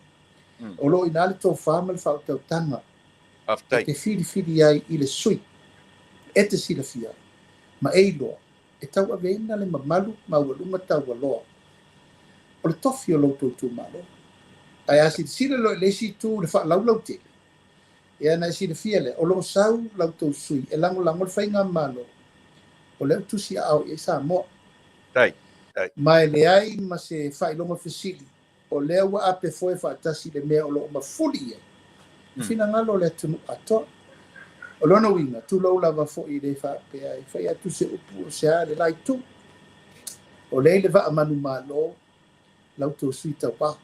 O lo o i ina le tofa ma le faautautaga Faafetai. e te filifili ai i le sui e te silafia ma e iloa e tauaveina le mamalu maualuga taualoa o le tofi o lo outou itumalo. Ae a silasila loa i le isi itu i le faalaulautele, ia na e silafia lea, o lo o sau la outou sui e lagolago le faigamalo o lea ua tusiaao i ai Samoa. Tai, tai. Ma e leai ma se faailoga fesili. O lea ua apefoe faatasi le mea o lo o mafuli i ai le finagalo o le atunuu atoa. O lona uiga, tulou lava foi e le faapea e fai atu se upu o se a le la itu. O lea i le vaa manumalo la outou sui tauva.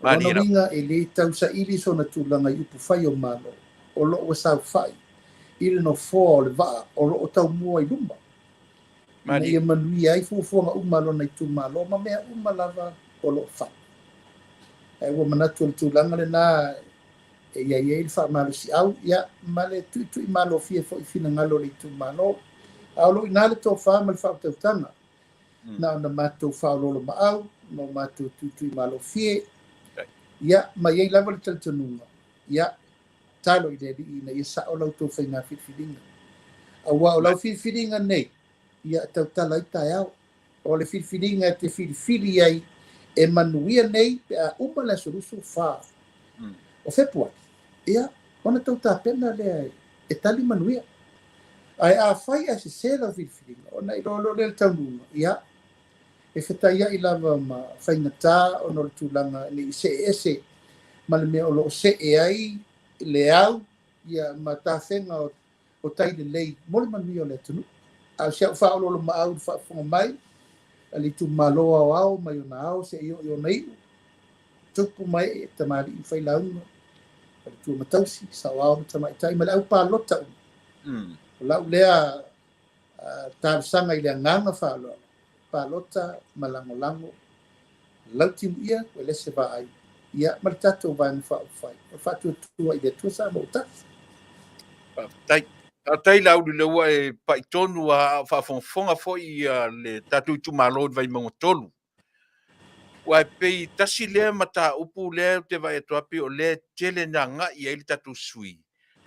O lona uiga e le tausaili sona tulaga i upufai o Malo o lo o ua saofai i le nofoa o le vaa o lo o taumua i luma ina ia manuia ai fuafuaga uma a lona itumalo ma mea uma lava o lo o fai. Ae ua manatu o le tulaga lena e i ai ai le faamalosiau ia, ma le tuituimalofie foi i finagalo o le itumalo. A o lo o i ina le tofa ma le faautautaga, na ona matou faaoloolomaau ma o matou tuituimalofie, ia, ma i ai lava le talitonuga, ia, tatalo i le Alii ina ia sao la outou faiga filifiliga. Aua o lau filifiliga nei, ia e tautala ai taeao. O le filifiliga e te filifili ai e manuia nei pe a uma le aso 24 o Fepuari, ia, ona tou tapena lea e tali manuia. Ae afai ae sese lau filifiliga, ona iloa loa lea i le taunuuga, ia, e fetaiai lava ma faigata ona o le tulaga ne i see ese ma le mea o lo o see ai le au ia ma tafega o tai lelei mo le manuia o le atunuu. A o si au faaoloolomaau i le faafofoga mai a le itumalo aoao mai ona ao seia oo i ona iu, tupu ma ee, tamalii ma failauga, faletua ma tausi, saoao ma tamaitai ma le au palota uma. O lau lea talosaga i le agaga faaaloalo, palota ma lagolago lautimuia Uelese Vaai ia ma le tatou Vaega Faaupufai o le Faatuatua i le Atua Samoa ua tasi. Faafetai. Faafetai Laauli, lea ua e pai tonu lava a o faafogafoga foi le tatou itumalo i le Vaimauga 3. Aua e pei tasi lea mataupu lea ou te vaai atu lava pei o lea e tele ina agai i ai le tatou sui usufono,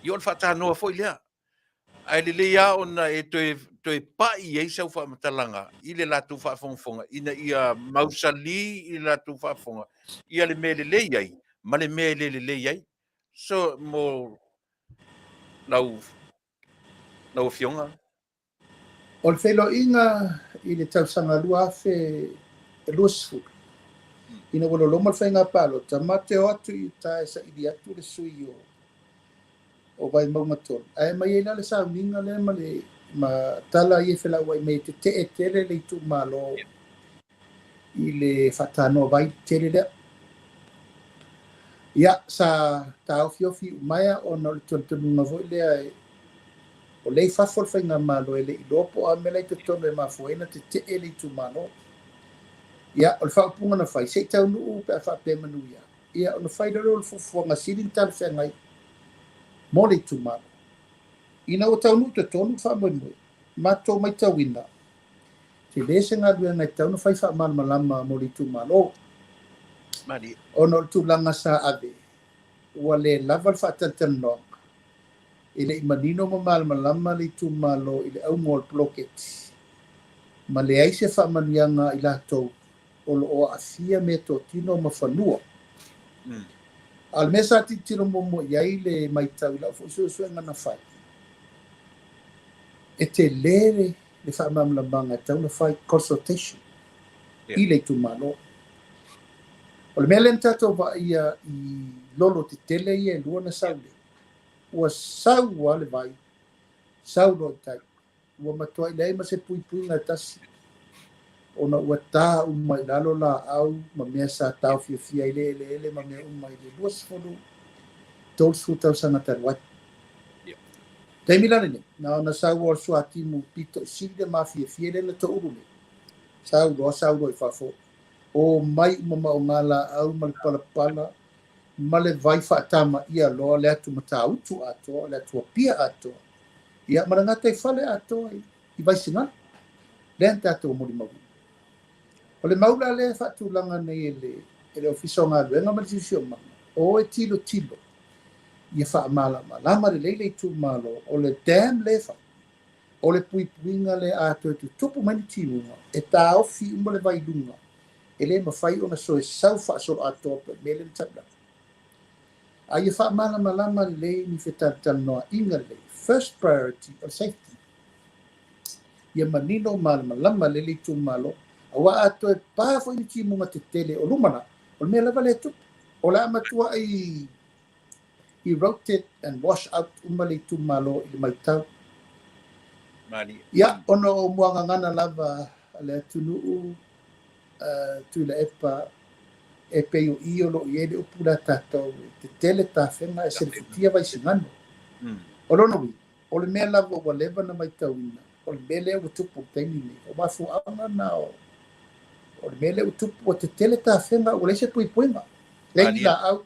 ia o le faatanoa foi lea. Ae lelei lava ona e toe pai i ai sau faamatalaga i le latou faafogafoga ina ia mausali i le latou faafofoga ia le mea e lelei ai ma le mea e le lelei ai. So, mo lau Afioga. O le feiloaiga i le tausaga 2020, ina ua loloma le faiga palota, ma te o atu i uta e saili atu le sui o Vaimauga 3, ae aumai ai la le sauniga lea ma le ma tala ia e felauai mai e tetee tele le itumalo i le faatanoa vai tele lea. Ia, sa taofiofi umaea ona o le talitonuga foi lea o lea i fafo le faigamalo e le i iloa po o a mea la i totonu e mafua ai ona tetee le itumalo. Ia, o le faaupuga na fai, se i taunuu pe a faapea manuia, ia ona fai loa lea o le fuafuaga sili ona talafeagai mo le itumalo. Ina ua taunuu totonu le faamoemoe, matou matauina, tele se galuega e tatau ona fai faamalamalama mo le itumalo. Ona o le tulaga sa ave, ua le lava le faatalatalanoaga, e le i manino ma malamalama le itumalo i le auga o le poloketi, ma leai se faamanuiaga a i latou o lo o aafia meatotino ma fanua. A o le mea sa tilotilo muamua i ai le matau i lau foi suesuega na fai, e tele le faamalamalamaga e tatau ona fai, consultation, i le itumalo. O le mea lea na tatou vaaia i lolo tetele ia e lua na sau nei, ua sau lava le vai, sau loa i tai. Ua matuai leai ma se puipuiga e tasi, ona ua ta uma i lalo laau ma mea sa taofiofia ai le eleele ma mea uma i le 20, 30 tausaga talu ai. Taimi la lenei, na ona sau o le suatimu pito i sili le mafiafia lea na toulu nei, sau loa, sau loa i fafo, omai uma ma o ngā laau ma le palapala ma le vai faatamaia loa le atu Matautu atoa, le atu Apia atoa, ia ma le gataifale atoa i Vaisigano. Lea na tatou molimauina. O le mau la lea e faatulaga nei e le, e le Ofisa o Galuega ma le Siosiomaga, o e tilotilo ia faamalamalama lelei le itumalo, o le dam lea e fai, o le puipuiga lea a toe tutupu mai ni timuga, e taofi uma le vai i luga, e le mafai ona soe sau faasoloatoa pei o le mea lea na taulai. A ia faamalamalama lelei ni fetalatalanoaina lelei. First priority o le safety. Ia manino malamalama lelei le itumalo, aua a toe pa foi ni timuga tetele o lumanai, O le mea lava lea e tupu, o le a matuai eroded and wash out uma le itumalo i le matau. Malie. Ia, ona o muagagana lava a le atunuu, Tuilaepa, e pei o i o lo o i ai le upu lea a tatou, e tetele tafega ae selefutia Vaisigano. O lona uiga, o le mea lava ua leva ona matauina, o le mea lea ua tupu i le taimi lenei, o mafuaaga na o le mea lea ua tupu, ua tetele tafega ua leai se puipuiga, leai ni laau,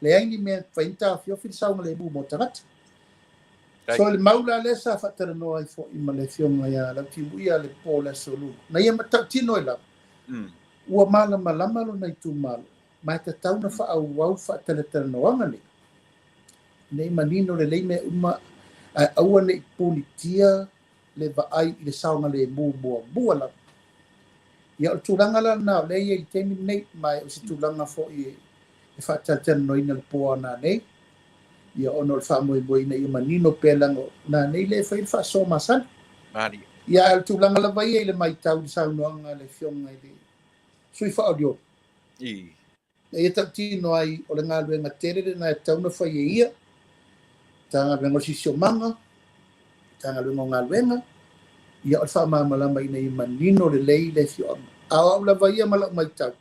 leai ni mea e mafai ona taofiofi le saogalemu mo tagata. So i le mau la lea sa faatalanoa ai foi ma le Afioga ia Lautimuia le po o le Aso Lua, na ia matautino ai lava, ua malamalama lona itumalo, ma e tatau ona faaauau faatalatalanoaga nei, ina ia manino lelei mea uma, ae aua ne i punitia le vaai i le saogalemu muamua lava. Ia, o le tulaga la lena o lea e i ai i le taimi lenei, ma o se tulaga foi e faatalatalanoaina i le po a nanei, ia ona o le faamoemoe ina ia manino pea leaga o nanei lea e fai le faasoa masani. Malie. Ia, ae o le tulaga lava ia i le matau i le saunoaga a le Afioga i le sui faaolioli. Na ia tautino ai o le galuega tele lena e tatau ona fai e ia, Matagaluega o le Siosiomaga, Matagaluega o Galuega, ia o le faamalamalama ina ia manino lelei le afioaga. A o au lava ia ma lau matau,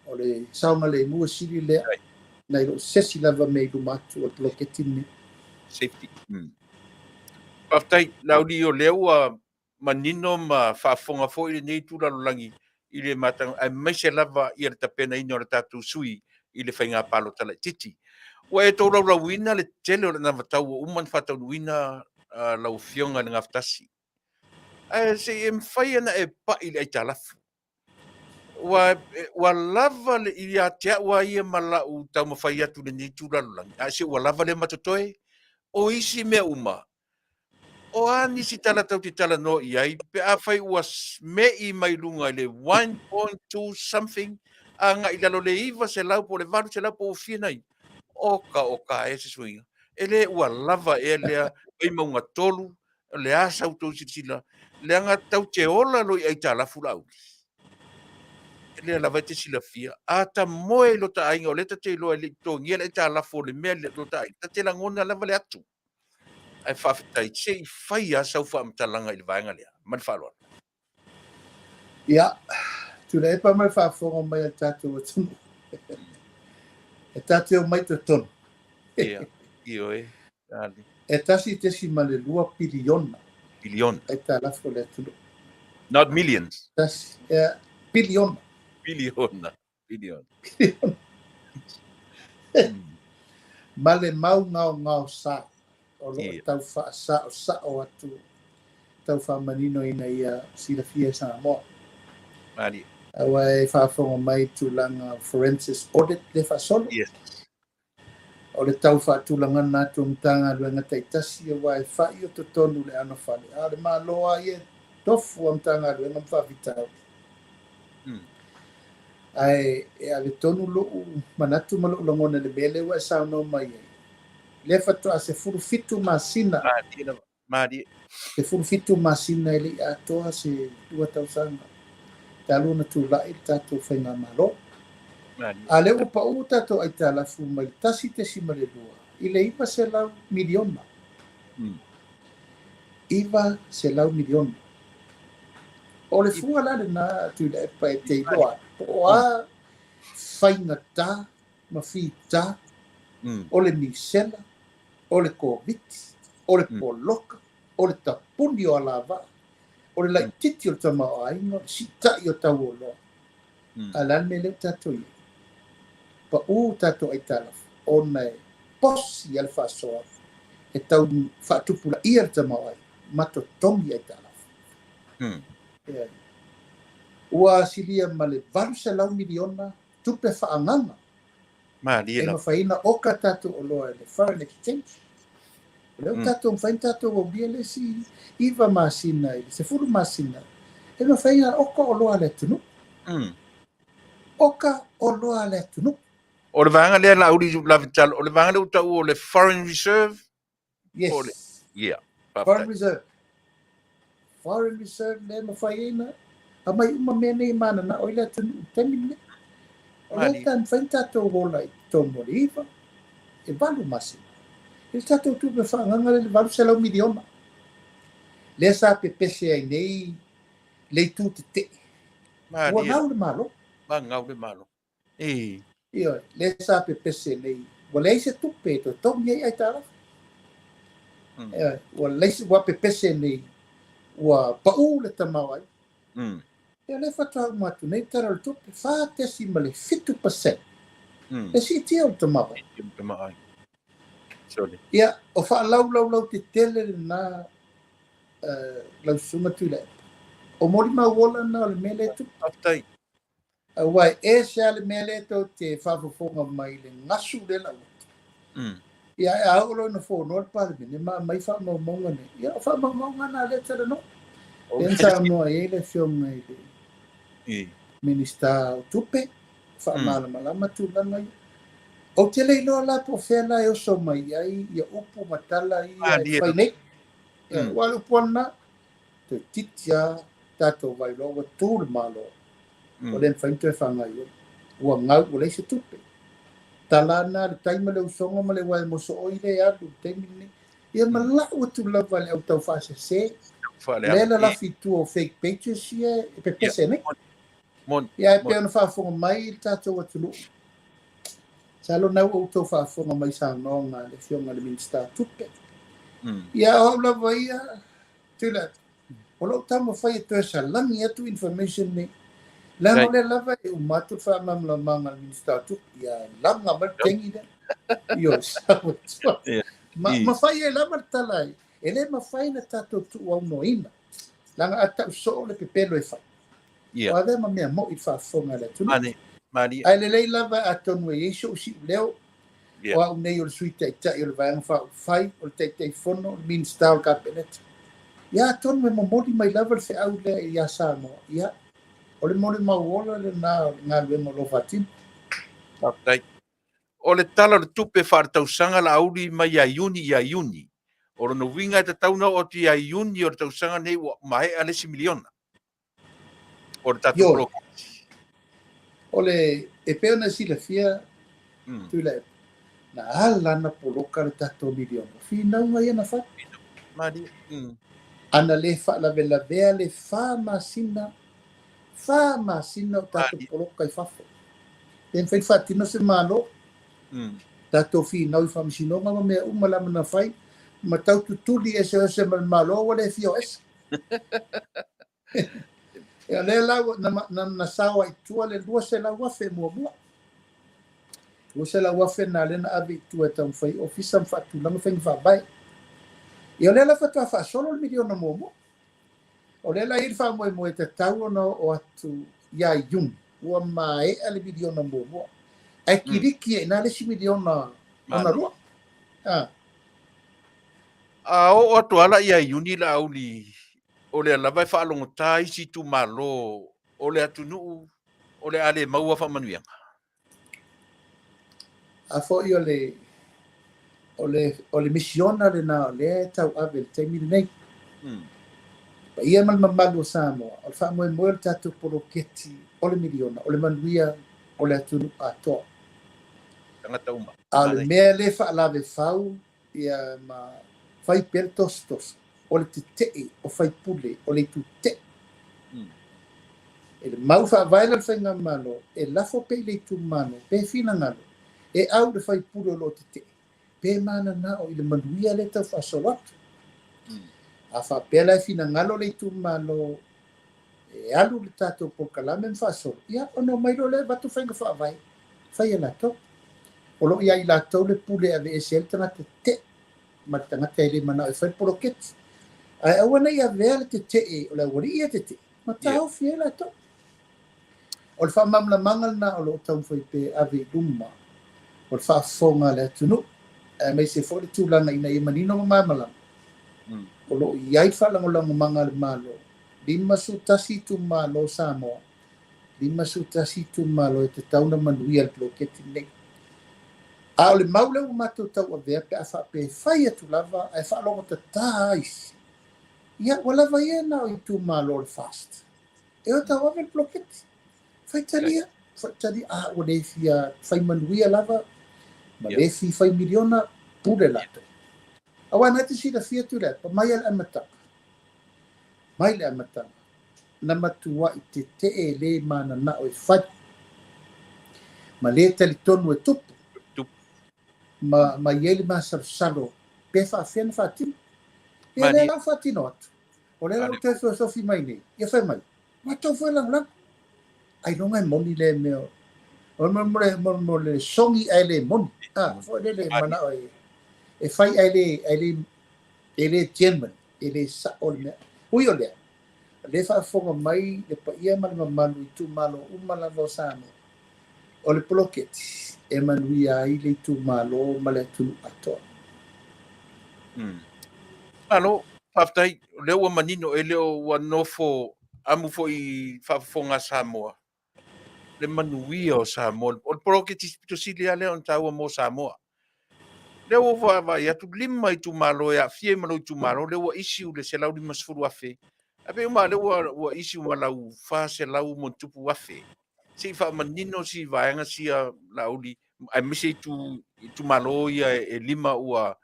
o le saogalemu e sili lea nai lo se isi lava mea i luma atu o le poloketi lenei. Safety. Faafetai, Laauli, o lea ua manino ma faafofoga foi lenei itu lalolagi i le matagofie, aemaise lava ia le tapenaina o le tatou sui i le faiga palota laitiiti. Ua e tolaulauina le tele o le anavatau ua uma ona faataunuuina lau Afioga i le Gafatasi. Ae se i e mafai ona e pai i le aitalafu. Ua lava le ia te au lava ia ma lau taumafai atu i lenei itu lalolagi, ae se ua lava lea ma totoe. O isi mea uma, o a nisi tala tatou te talanoa i ai pe afai ua me'i mai luga i le 1.2 something agai i lalo i le 900 po o le 800 po o ua fia nai. Oka oka e se suiga. E le ua lava ea lea Vaimauga 3, o le a sa outou silasila, leaga tatou te ola loa i aitalafu Laauli. Lea lava e te silafia, a ta moe i lota aiga, o lea ta te iloa e le i totogia le aitalafu o le mea i lota aiga, ta te lagona lava le atu. Ae faafetai, se i fai lava sau faamatalaga i le vaega lea. Ma le faaaloalo. Ia, Tuilaepa ma le faafofoga mai a le tatou atunuu. E tatou te omai totonu. Ia, ioe. E 1.2 piliona. Piliona. Aitalafu o le atunuu. Not millions. Tasi, ia, piliona. Piliona. Piliona. Piliona. Ma le mau gaogaosa o lo o tau faasaosao atu, tau faamanino ina ia silafia e Samoa. Malie. Aua e faafofoga mai i tulaga forensic audit le faasolo. Yes. O le tau faatulagana atu o Matagaluega taitasi aua e fai o totonu le anofale, a o le Malo lava ia e tofu a Matagaluega ma faafitauli. Ae e ave tonu lou manatu ma lou lagona i le mea lea ua e saunoa mai ai, lea faatoa 17 masina. Malie lava. Malie. 17 masina e le i atoa se 2 tausaga talu ona tulai le tatou faigamalo. Malie. A lea ua pau tatou aitalafu mai le 1.2 i le 900 miliona. 900 miliona. O le fua la lena Tuilaepa e te iloa po o a faigata ma fita o le misela, o le Koviti, o le poloka, o le tapuni o alavaa, o le laitiiti o le tamaoaiga, o le siitai o tau o oloa. A o le a le mea lea ua tatou i ai? Pau tatou aitalafu ona e posi a le faasoa e tau faatupulaia le tamaoaiga ma totogi aitalafu. Ua silia ma le 800 miliona tupe faaagaga Malie e lava. mafai ona oka tatou oloa i le foreign exchange. O lea ua tatou mafai ona tatou aulia le isi 9 masina i le 10 masina e mafai ona oka oloa a le atunuu. Oka oloa a le atunuu. O le vaega lea Laauli Lavetalo, o le vaega lea ua taua o le foreign reserve? Yes. O le, yeah, Foreign faafetai. reserve. Foreign reserve lea e mafai ai ona aumai uma mea nei e mananao ai le atunuu i le taimi lenei. O le a mafai ona tatou ola i totonu o le 9, e 8 masina. I le tatou tupe faaagaaga lea i le $800 miliona, lea sa pepese ai nei le itu tetee, ua gau le Malo. Ua gau le Malo. Ioe, lea sa pepese nei, ua leai se tupe e totogi ai aitalafu. Ioe, ua leai, ua pepese nei, ua pau le tamaoaiga. Ia lea faatoa uma atu nei le Tala o le Tupe, 4.7% le siitia o le tamaoaiga. Ia, o faalaulaulau tetele lena lau Susuga Tuilaepa. O molimau ola lena o le mea lea e tupu. Faafetai. Aua e ese lava le mea lea tou te faafofoga mai i le gasu lea lau atu. Ia, ae a oo loa ina fonoa le Palemene ma aumai faamaumauga nei, ia o faamaumauga na lea e talanoa. Lea na saunoa i ai le Afioga i le Minisita o Tupe, faamalamalama tulaga ia. Ou te le iloa la po o fea la e oso mai ai ia upu ma tala ia e fai nei. Aua o le upu lava lena, toeitiiti lava tatou vaailoa ua tu le Malo, ua le mafai ona toe faagaoioi. Ua gau, ua leai se tupe. Tala ana le tai ma le usoga ma le uaea mosooi lea e alu i le taimi lenei. Ia ma lau atu lava i le au taufaasese, lea e lalafi i tua o fake pages ia e pepese nei. Ia ae pei ona faafofoga mai le tatou atunuu, masalo na ua outou faafofoga mai i saunoaga a le Afioga i le Minisita o Tupe. Ia o au lava ia, Tuilaepa, o lou taumafai e toe salani atu information nei, leaga o lea lava e uma atu le faamalamalamaga a le Minisita o Tupe, ia laga mai le tegi lea. Ioe, sau atu. Ma fai ai lava le tala, e le mafai ona tatou tuuaunoaina, leaga a tau soo le pepelo e fai. O avea ma mea moi i le faafofoga a le atunuu. Ae lelei lava atonu e i ai so'u si'uleo, o au nei o le Sui Taitai o le Vaega Faaupufai, o le Taitaifono, o le Minisita o le Kapeneta. Ia atonu e momoli mai lava le feau lea ia Samoa, ia, o le molimau ola lena o le galuega o lo o faatino. Faafetai. O le Tala o le Tupe Faaletausaga Laauli mai ia Iuni ia Iuni. O lona uiga e tatau ona oo atu ia Iuni o le tausaga nei ua maea le isi miliona o le tatou poloketi. O le, e pei ona silafia, Tuilaepa, na ala ona poloka le tatou miliona, o finauga ia na fai. Malie. A na le faalavelavea le 4 masina, 4 masina o tatou poloka i fafo. Le mafai ona faatino se Malo. Tatou finau i faamasinoga ma mea uma lava na fai, ma tau tutuli eseese ma le Malo ua le fia o ese. Ia lea la ua na sao ai i tua le $200,000 muamua. $200,000 na lea na ave i tua e taumafai ofisa ma faatulaga faiga faavae. Ia o lea la faatoa faasolo le miliona muamua. O lea la e i ai le faamoemoe e tatau ona oo atu ia Iuni ua maea le miliona muamua. Ae kiliki ai i ina le isi miliona lona lua. A oo atu lava la ia Iuni Laauli, o lea lava e faalogotā isi itumalo o le atunuu o le a le maua faamanuiaga. A foi o le o le o le misiona lena o lea e tauave i le taimi lenei. Paia ma le mamalu o Samoa, o le faamoemoe o le tatou poloketi o le miliona, o le manuia o le atunuu atoa. Tagata uma. A o le mea lea e faalavefau ia ma fai pea le tositosi, o le tetee o faipule o le itu tetee. E le mau faavae la le faigamalo, e lafo pea i le itumalo, pe finagalo, e au le faipule o lo o tetee, pe mananao i le manuia lea e tau faasolo atu. A faapea la e finagalo le itumalo e alu le tatou polokalame ma faasolo, ia ona omai loa lea avatu faiga faavae, fai e latou. O lo o ia i latou le pule e aveese ai le tagata tetee ma le tagata e le manao e fai le poloketi. Ae aua ne i avea le tetee o le aualii ia tetee ma taofi ai latou. O le faamalamalamaga lena o lo o taumafai pea e ave i luma o le faafofoga a le atunuu, aemaise foi le tulaga ina ia manino ma malamalama o lo o i ai le faalagolagomaga a le Malo, 51 itumalo o Samoa, 51 itumalo e tatau ona manuia le poloketi lenei. A o le mau lea ua matou tauavea pe a faapea e fai atu lava ae faalogotatā isi, ia ua lava ia na o itumalo o le FAST e o tauave le poloketi. Faitalia. Faitali, a ua le fia fai manuia lava ma le fia fai miliona, pule latou. Aua na te silafia Tuilaepa, mai lava i le amataga, mai le amataga, na matuai tetee le mananao e fai ma le talitonu e tupu ma i ai le masalosalo pe faafefea ona faatino. Ia lea la ua faatino atu. O lea la ua toe feosofi mai nei, ia fai mai, matou foi e lagolago. Ailoga e moni lea mea o le mo mo le sogi ae le moni. Ah, foi lele manao e fai ae le ae le e le genuine, e le sao le mea. Ui o lea, o lea e faafofoga mai le paia ma le mamalu i itumalo uma lava o Samoa, o le poloketi e manuia ai le itumalo ma le atunuu atoa. Malo, faafetai, o lea ua manino, e le o ua nofo amu foi i faafofoga a Samoa, le manuia o Samoa. O le poloketi pito sili lava lea ona taua mo Samoa. Lea ua vaavaai atu, 5 itumalo e aafia ai ma lou itumalo, lea ua issue le $150,000. Ae pei uma lea ua issue ma lau 400 ma tupu afe. Se i faamanino si vaega sia Laauli, aemaise itumalo ia e 5 ua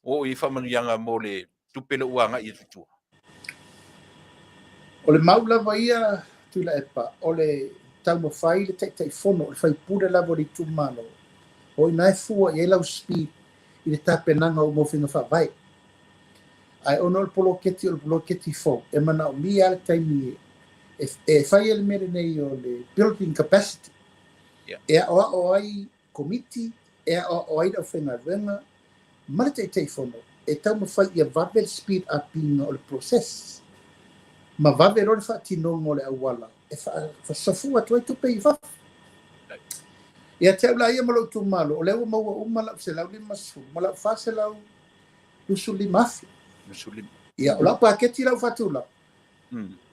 oo i ai faamanuiaga mo le tupe lea ua agai atu i tua. O le mau lava ia, Tuilaepa, o le taumafai le Taitaifono, o le faipule lava o le itumalo, o i ina e fua i ai lau speed i le tapenaga o uma o faiga faavae. Ae ona o le poloketi o le poloketi fou, e manaomia lava le taimi e fai ai le mea lenei o le building capacity, e aoao ai komiti, e aoao ai le aufaigaluega ma le Taitaifono e taumafai ia vave le speed up-ina o le process ma vave loa le faatinoga o le auala e faasafua atu ai tupe i fafo. Ia te au la ia ma lou itumalo, o lea ua maua uma lau 150 ma lau 425,000. Ia, o lau paketi lau faatulaga,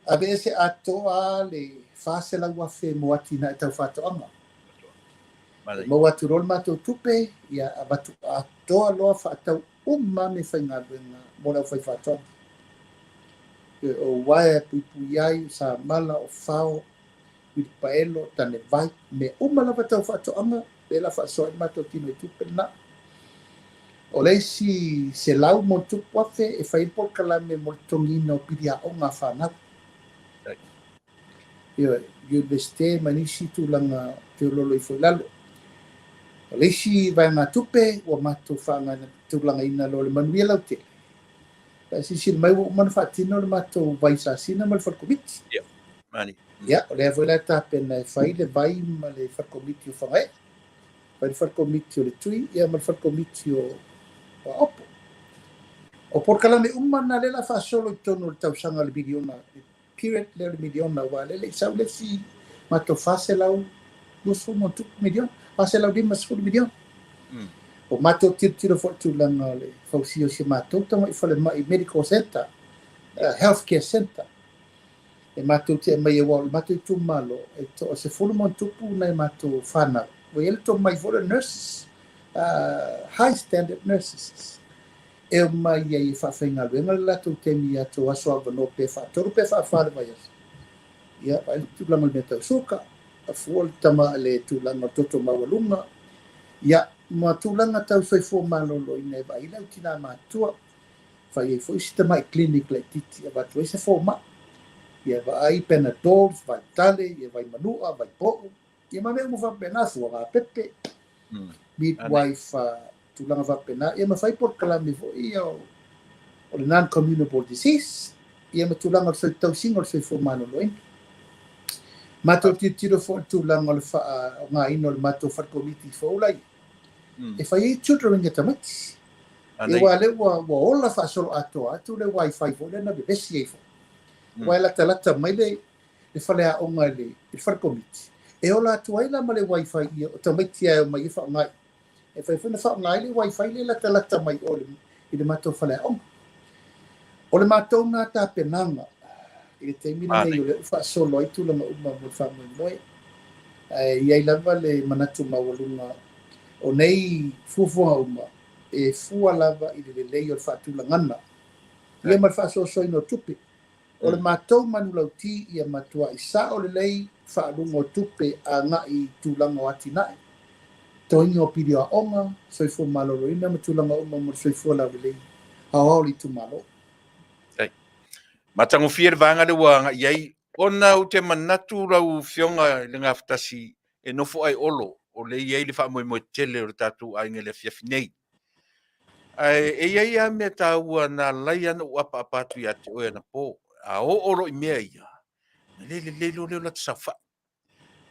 aveese atoa le 400,000 mo atinae tau faatoaga. E maua atu loa le matou tupe, ia avatu atoa loa faatau uma mea faigaluega mo le aufaifaatoaga. O uaea e puipui ai, o samala, o fao, uilipaelo, tanevai, mea uma lava tau faatoaga, lea la faasoa ai le matou tino i tupe lena. O le isi 100+,000 e fai ai le polokalame mo le totogiina o pili aoga a fanau. Ioe, Universite ma nisi tulaga feoloolo ifo i lalo. O le isi vaegatupe ua matou faatulagaina loa le manuia lautele. Pe silasila mai ua uma ona faatino le matou vai sasina ma le fale komiti. Ia, mani. Ia, o lea foi la e tapena e fai le vai ma le fale komiti o Fagaee, fai le fale komiti o le Tui, ia ma le fale komiti o Aopo. O polokalame uma na lea la faasolo i totonu o le tausaga o le miliona, le period lea o le miliona, aua lea le i sau le isi matou 420+ miliona, 450 miliona. O matou tilotilo foi i le tulaga o le fausia o si matou tamai falemai medical center, healthcare center. E matou te aumai aua o le matou itumalo e toa 10+ nai matou fanau. Ua i ai le tomai foi o le nurses, high standard nurses. E omai ai e faafaigaluega le latou taimi i ato aso avanoa pe faatolu pe faafa le vaiaso. Ia, vaai le tulaga o le mea tau suka, fua le tama le tulaga o le toto maualuga, ia, ma tulaga tau soifua maloloina e vaai ai le au tinā matutua. Fai ai foi si tamai clinic laitiiti e avatu ai se fomai. Ia vaai Panadols, Vitale, ia vai manua, vai po'u, ia ma mea uma faapena, fuagapepe, midwife, tulaga faapena, ia ma fai polokalame foi ia o le non-communicable disease, ia ma tulaga o le tausiga o le soifua maloloina. Matou tilotilo foi i le tulaga o le faaaogaina o le matou fale komiti fou la ia, e fai ai tutoring a tamaiti. Ia aua lea ua ola faasoloatoa atu le wifi foi lea na vevesi ai foi. Aua e latalata mai le faleaoga i le fale komiti, e ola atu ai la ma le wifi ia o tamaiti e omai e faaaoga i. E fai foi na faaaoga ai le wifi lea e latalata mai o i le matou faleaoga. O le matou na tapenaga i le taimi lenei o lea ua faasolo ai tulaga uma mo le faamoemoe. Ae i ai lava le manatu maualuga o nei fuafuaga uma e fua lava i le lelei o le faatulagaga ia ma le faasoasoaina o tupe. O le matou manulauti ia matuai sao lelei faaaluga o tupe agai i tulaga o atinae, totogiina o pili o aoga, soifua maloloina ma tulaga uma mo le soifua laulelei aoao o le itumalo. Matagofie le vaega lea ua agai i ai, ona ou te manatu lau Afioga i le Gafatasi e nofo ai Olo, o lea e i ai le faamoemoe tele o le tatou aiga i le afiafi nei. Ae e i ai lava mea taua na ala ai ona ou apaapa atu ia te oe anapo. A oo loa i mea ia, ona le lelei loa lea o lata saofai.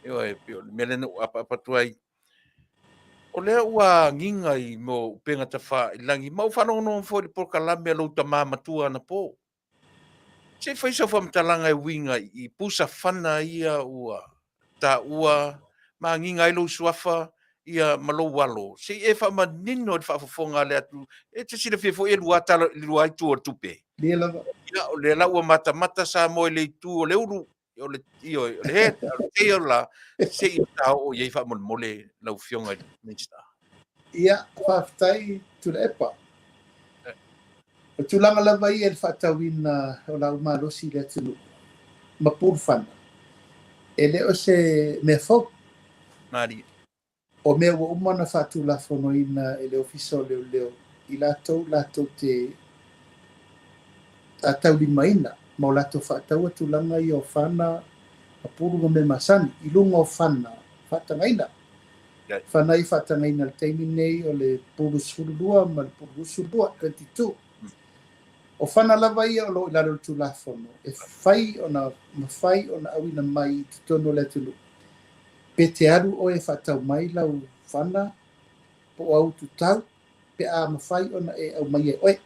Ioe, pei o le mea lea na ou apaapa atu ai. O lea ua agiga i mea o upega tafailagi, ma ou faalogologo foi i le polokalame a lou tama matua anapo. Se i fai sau faamatalaga e uiga i pusa fana ia ua taua ma agiga ai lou suafa ia ma lou alo. Se i e faamanino i le faafofoga a le atunuu. E te silafia foi e lua tala, e lua itu o le tupe. Lea lava. Ia, o lea la ua matamata Samoa i le itu o le ulu, o le, ioe, o le head, o le tail la, se i ta oo i ai faamolemole lau Afioga i le Minisita. Ia, faafetai Tuilaepa. O tulaga lava ia i le faatauina o laau malosi i le atunuu ma pulufana, e le o se mea fou. Malie. O mea ua uma ona faatulafonoina e le Ofisa o Leoleo i latou latou te taulimaina ma o latou faataua tulaga ia o fana ma pulu ma mea masani i luga o fana faatagaina. Fana ia faatagaina i le taimi nei o le pulu 12 ma le pulu 22, 22. O fana lava ia o lo o i lalo o le Tulafono e fai ona mafai ona auina mai i totonu o le atunuu. Pe te alu oe e faatau mai lau fana po o au tutau pe a mafai ona e aumaia e oe.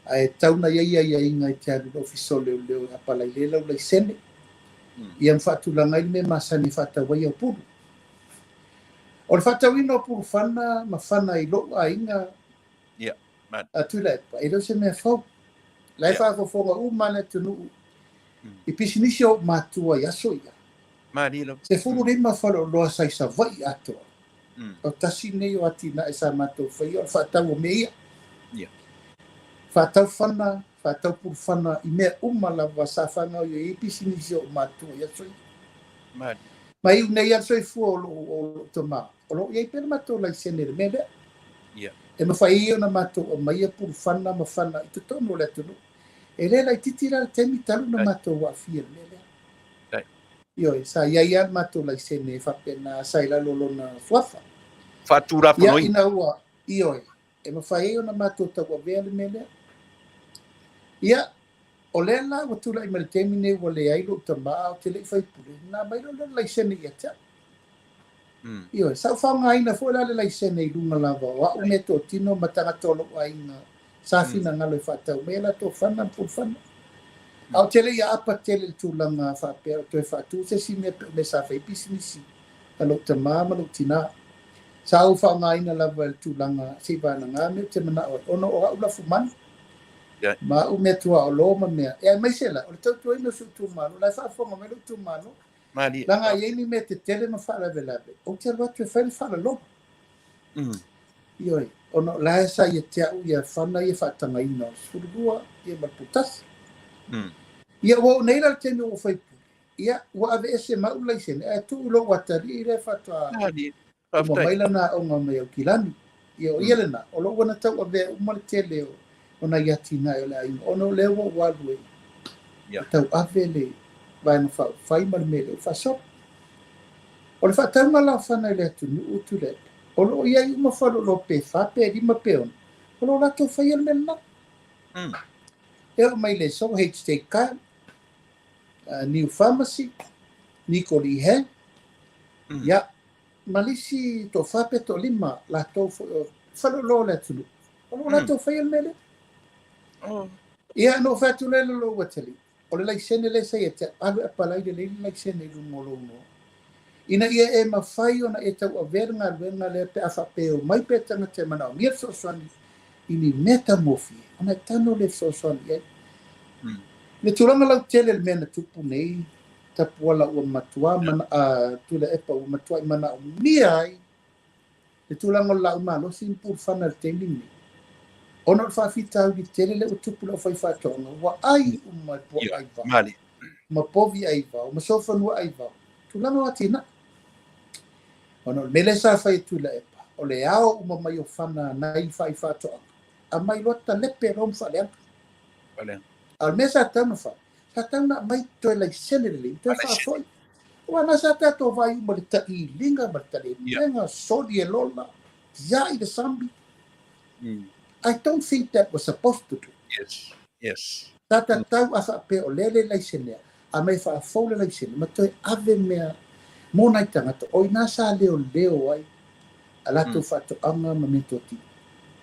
Ae tatau ona i ai aiaiga e te alu i le Ofisa o Leoleo e apalai le lau laisene, ia ma faatulaga ai le mea masani e faatau ai au pulu. O le faatauina o pulu fana ma fana i lou aiga a Tuilaepa, e le o se mea fou. La e faafofoga uma le atunuu i pisinisi o ou matua i aso ia. 15 faleoloa sa i Savaii atoa. O tasi nei o atinae sa matou faia o le faatau o mea ia. Faatau fana, faatau pulufana i mea uma lava sa faagaoioi ai pisinisi o ou matua i aso ia. Ma iu nei lava le soifua o lou tama, o lo o i ai pea le matou laisene i le mea lea. E mafai ai ona matou aumaia pulufana ma fana i totonu o le atunuu. E le laitiiti la le taimi talu ona matou aafia i le mea lea. Ioe, sa i ai lava le matou laisene e faapena sa i lalo o lona suafa. Faatulafonoina. Ia, ina ua, ioe, e mafai ai ona matou tauavea le mea lea. Ia, o lea la ua tulai mai le taimi nei ua leai lou tama ae ou te le i faipule, na aumai loa lea o le laisene ia te au. Ioe, sa ou faaaogaina foi la le laisene i luga lava o au meatotino ma tagata o lou aiga sa finagalo e faatau mai a latou fana ma pulufana. Ae ou te le i aapa tele i le tulaga faapea o toe faatu se isi mea pei o mea sa fai ai pisinisi a lou tama ma lou tinā. Sa ou faaaogaina lava i le tulaga seivagana mea ou te manao ai ona o au lafumanu ma au mea tuaolo ma mea. E aemaise la, o le tautuaina o si ou itumalo, la e faafofoga mai lou itumalo, leaga a i ai ni mea tetele ma faalavelave, ou te alu atu e fai le faalalogo. Ioe, ona o la e sa ia te au ia fana ia faatagaina o le 12 ia ma le pulu tasi. Ia ua oo nei la le taimi ua ou faipule, ia ua aveese ma au laisene ae tuu i lou atalii lea faatoa uma mai lana aoga mai Aukilani. Ia o ia lena, o lou ana tauavea uma le tele o nai atinae o le aiga, ona o lea ua ou alu e tauave le Vaega Faaupufai ma le mea lea ua faasolo. O le faatauga la o fana i le atunuu Tuilaepa, o lo o i ai uma faleoloa pe fa pe lima pe ono, o lo o latou faia le mea lena. E oo mai i le aso HJ Kyle, New Pharmacy, Nico Lee Hang, ia, ma le isi toafa pe toalima latou foi o faleoloa o le atunuu, o lo o latou faia le mea lea. Ia, na ou fai atu lea i lou atalii, o le laisene lea sa ia te au, alu e apalai lelei le laisene i luga o lou igoa, ina ia e mafai ona e tauavea le galuega lea pe a faapea e omai pea tagata e manaomia le fesoasoani i ni mea taugofie, ona e tago lea e fesoasoani i ai. I le tulaga lautele i le mea na tupu nei, Tapuala ua matua mana, Tuilaepa ua matuai manaomia ai le tulaga o le laau malosi ma pulufana i le taimi lenei, ona o le faafitauli tele lea ua tupu i le aufaifaatoaga, ua ai uma e puaa i vao. ma povi aivao, ma solofanua aivao, tulaga o atinae. Ona o le mea lea sa fai e Tuilaepa, o le ao uma mai o fana nai faifaatoaga, aumai loa talepe loa ma faaleaga. Faaleaga. A o le mea sa tatau ona fai, sa tatau ona aumai toe laisene lelei, toe faafoi. Aua na sa tatou vaai uma i le tailiga ma le talepega, soli e lola, tiai le sami. I don't think that was supposed to do. Yes. Yes. Sa tatau a faapea o lea le laisenea, aumai faafou le laisene ma toe ave mea mo nai tagata, o i ina sa leoleo ai a latou faatoaga ma meatotino.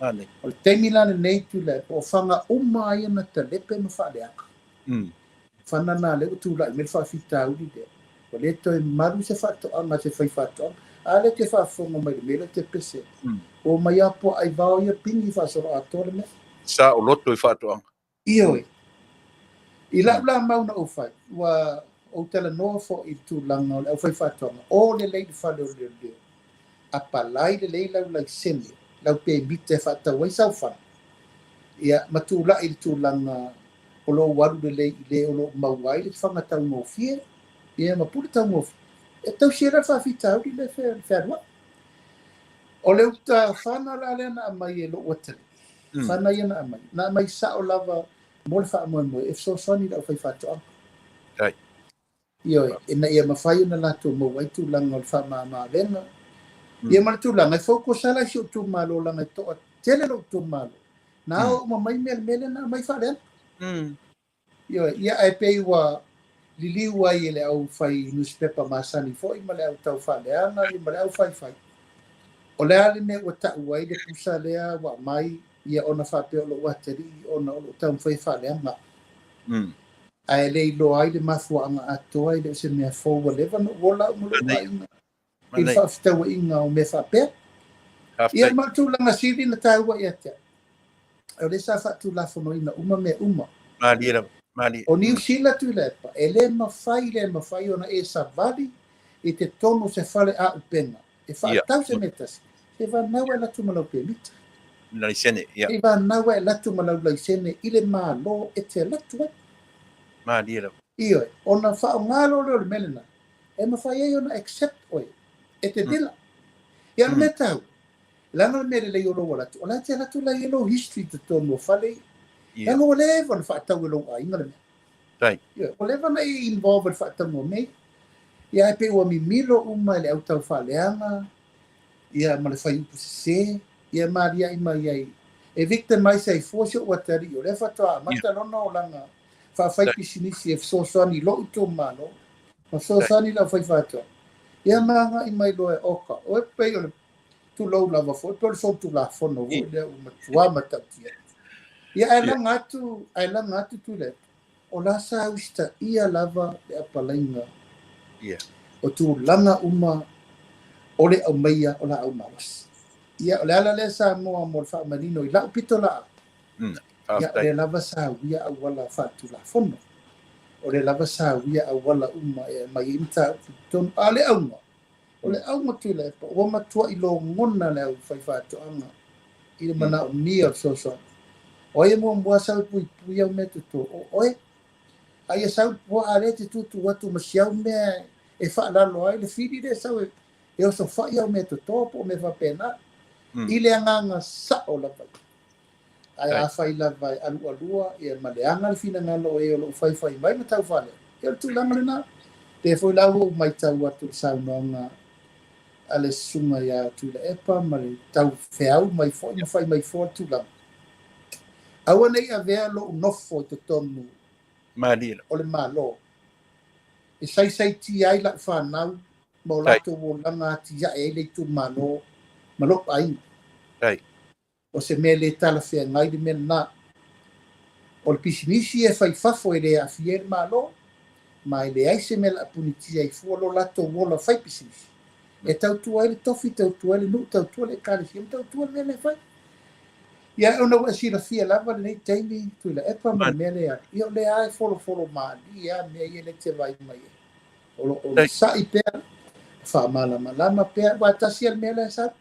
Manaia. O le taimi la lenei Tuilaepa, o faga uma lava ia na talepe ma faaleaga. Fana na lea ua tulai mai le faafitauli lea, ua le toe malu se faatoaga a se faifaatoaga. A lea e te faafofoga mai i le mea lea ou te pese ai. Ua omai lava puaa aivao ia pigi faasoloatoa le mea. Saoloto i faatoaga. Ioe. I lau la mau na ou fai, ua ou talanoa foi i le tulaga o le aufaifaatoaga, o lelei i le fale o leoleo, apalai lelei lau laisene, lau pemita e faatau ai sau fale, ia, ma tulai i le tulaga o lou alu lelei i le o lo o maua ai le faga taugofie, ia, ma pule taugofie, e tausi ai la le faafitauli lea e fealuai. O le uta fana la lea na aumai e lou atalii, fana ia na aumai, na aumai sao lava mo le faamoemoe e fesoasoani i le aufaifaatoaga. Tai. Ioe, ina ia mafai ona latou maua ai tulaga o le faamama-avega. Ia ma le tulaga, e focus lava la i si ou itumalo leaga e toatele lou itumalo. Na ao uma mai mea i le mea lea na aumai faaleaga. Ioe, ia ae pei ua liliu ai e le aufai nusipepa masani foi ma le au tau faaleaga ia ma le au faifai. O le a le mea ua tau ai le pusa lea ua aumai ia ona faapea o lou atalii ona o lou taumafai e faaleaga. Ae le iloa ai le mafuaaga atoa e le o se mea fou ua leva ona ou ola au ma lou aiga i le faafetauaiga o mea faapea. Ia ma le tulaga sili ona taua ia te au, o lea sa faatulafonoina uma mea uma. Malie lava, malie. O Niu Sila Tuilaepa, e le mafai, le mafai ona e savali i totonu o se fale aupega e faatau se mea tasi, seivanau e alu atu ma lau pemita. Laisene, ia. Seivanau e alu atu ma lau laisene i le Malo e te alu atu ai. Malie lava. Ioe, ona faaaoga loa lea o le mea lena, e mafai ai ona accept oe e te dealer. Ia o le mea taua, leaga le mea lelei o lou alu atu, o la e te alu atu la e i ai lou history i totonu o fale ia. Leaga ua leva ona faatau e lou aiga le mea. Tai. Ioe, ua leva ona e involve i le faatauga o mea ia. Ia ae pei ua mimilo uma e le au taufaaleaga, ia ma le fai upu sese, ia ma aliaʻi mai ai e victimize ai fua si ou atalii, o lea faatoa amata lona olaga faafaipisinisi e fesoasoani i lou itumalo ma fesoasoani i le aufaifaatoaga. Ia ma agai mai loa e oka, oe pei o le tulou lava foi, pei o le solitulafono foi lea ua matua matautia. Ia ae laga atu, ae laga atu Tuilaepa, o la sa usitaia lava le apalaiga o tulaga uma o le aumaia o laau malosi. Ia, o le ala lea Samoa mo le faamanino i lau pitolaau, ia, o lea lava sa uia auala faatulafono. O lea lava sa uia auala uma e aumai ai mataupu i totonu. A o le auga, o le auga Tuilaepa, ua matuai logona le aufaifaatoaga i le manaomia o le fesoasoani. O ai e muamua sau e puipui au meatoto? O oe. A ia sau le puaa lea e te tutu atu ma si au mea e faalalo ai le fili lea e sau e osofai au meatoto po o mea faapena. I le agaga sao lava ia. Ae afai lava e alualua ia ma leaga le finagalo o e o lo o faifai mai ma taufale, ia o le tulaga lena. Pei foi la ua ou matau atu i le saunoaga a le susuga ia Tuilaepa ma le tau feau mai foi ma fai mai fua le tulaga. Aua ne i avea lou nofo i totonu o le Malo e saisaitia ai lau fanau ma o latou olaga atiae ai le itumalo ma lou aiga. O se mea le talafeagai le mea lena. O le pisinisi e fai i fafo e le aafia ai le Malo, ma e leai se mea o le a punitia ai fua lo latou ola fai pisinisi. E tautua ai le tofi, tautua ai le nuu, tautua le ekalesia, ma tautua le mea la e fai. Ia, ona ua e silafia lava lenei taimi, Tuilaepa ma le mea lea, ia o lea lava e folofolo malie lava mea ia lea e te vaai mai ai. O lo o onosai pea, faamalamalama pea, aua e tasi lava le mea la e sau.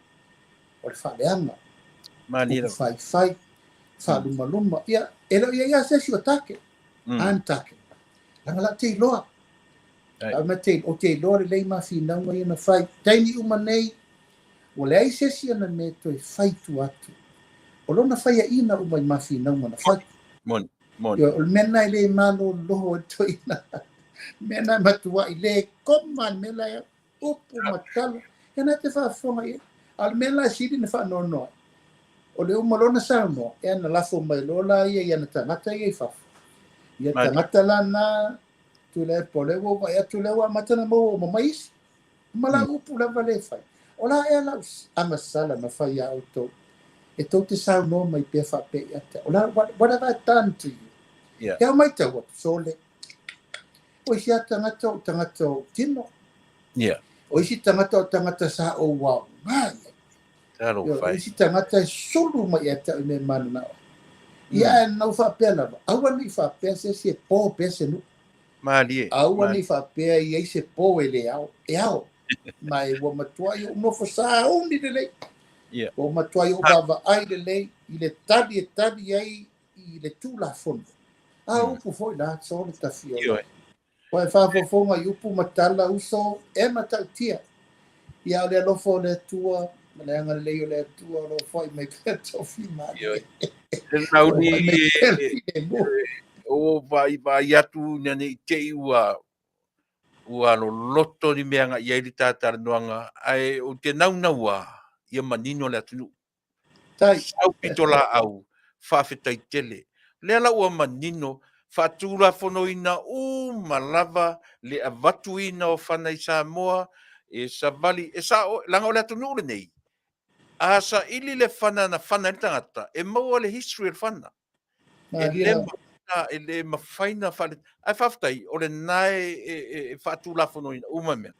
o le faaleaga, upu faifai, faalumaluma. Ia, e le o i ai lava se isi o target, I'm target. Leaga la te iloa. Ai. Ma te, o te iloa lelei ma finauga ia na fai. Taimi uma nei, ua leai se isi ona mea e toe fai tua atu. O lona faiaina uma i ma finauga na fai. Moni, moni. Ioe, o le mea lena e le maloloho ai le toeaina. Le mea lena e matuai le koma le mea la e upu ma tala. Ia na te faafofoga i ai. A o le mea la e sili ona faanoanoa ai, o le uma loa ona saunoa, ia na lafo mai loa la ia i ana tagata ia i fafo. Ia tagata la na, Tuilaepa, o lea ua ou vaai atu o lea ua amata ona maua uma mai isi. Ma lau upu lava lea e fai, o le a ea lau agasala na fai iā outou, e tou te saunoa mai pea faapea ia te au? O le a, what have I done to you? Ia matau atu, sole, o isi lava tagata o tagata o tino. O isi tagata o tagata sa ou aoga i ai. O isi tagata e sulu mai ia te au i mea e mananao ai. Ia, ae na ou faapea lava, aua ne i faapea se isi e po pea se nuu. Malie. Aua ne i faapea e i ai se po e le ao. E ao. Ma e ua matuai ou nofo sauni lelei. Ua matuai ou vaavaai lelei i le tali e tali ai i le Tulafono. A upu foi la, sole tafiola. Ua e faafofoga i upu ma tala uso e matautia. Ia o le alofa o le Atua ma le agalelei o le Atua o lo o foai mai pea tofi malie. Le lauli o vaai vaai atu ina ne i te i ua ua loloto ni mea agai i ai le ta talanoaga, ae ou te naunauā ia manino le atunuu. Tai. Sau pitolaau, faafetai tele. Lea la ua manino, faatulafonoina uma lava le avatuina o fana i Samoa, e savali, e sao, leaga o le atunuu lenei, a saili le fana na fana ai le tagata, e maua le history o le fana. E le e le mafai na faale... Ae faafetai, o lena e, e, e, e faatulafonoina uma mea.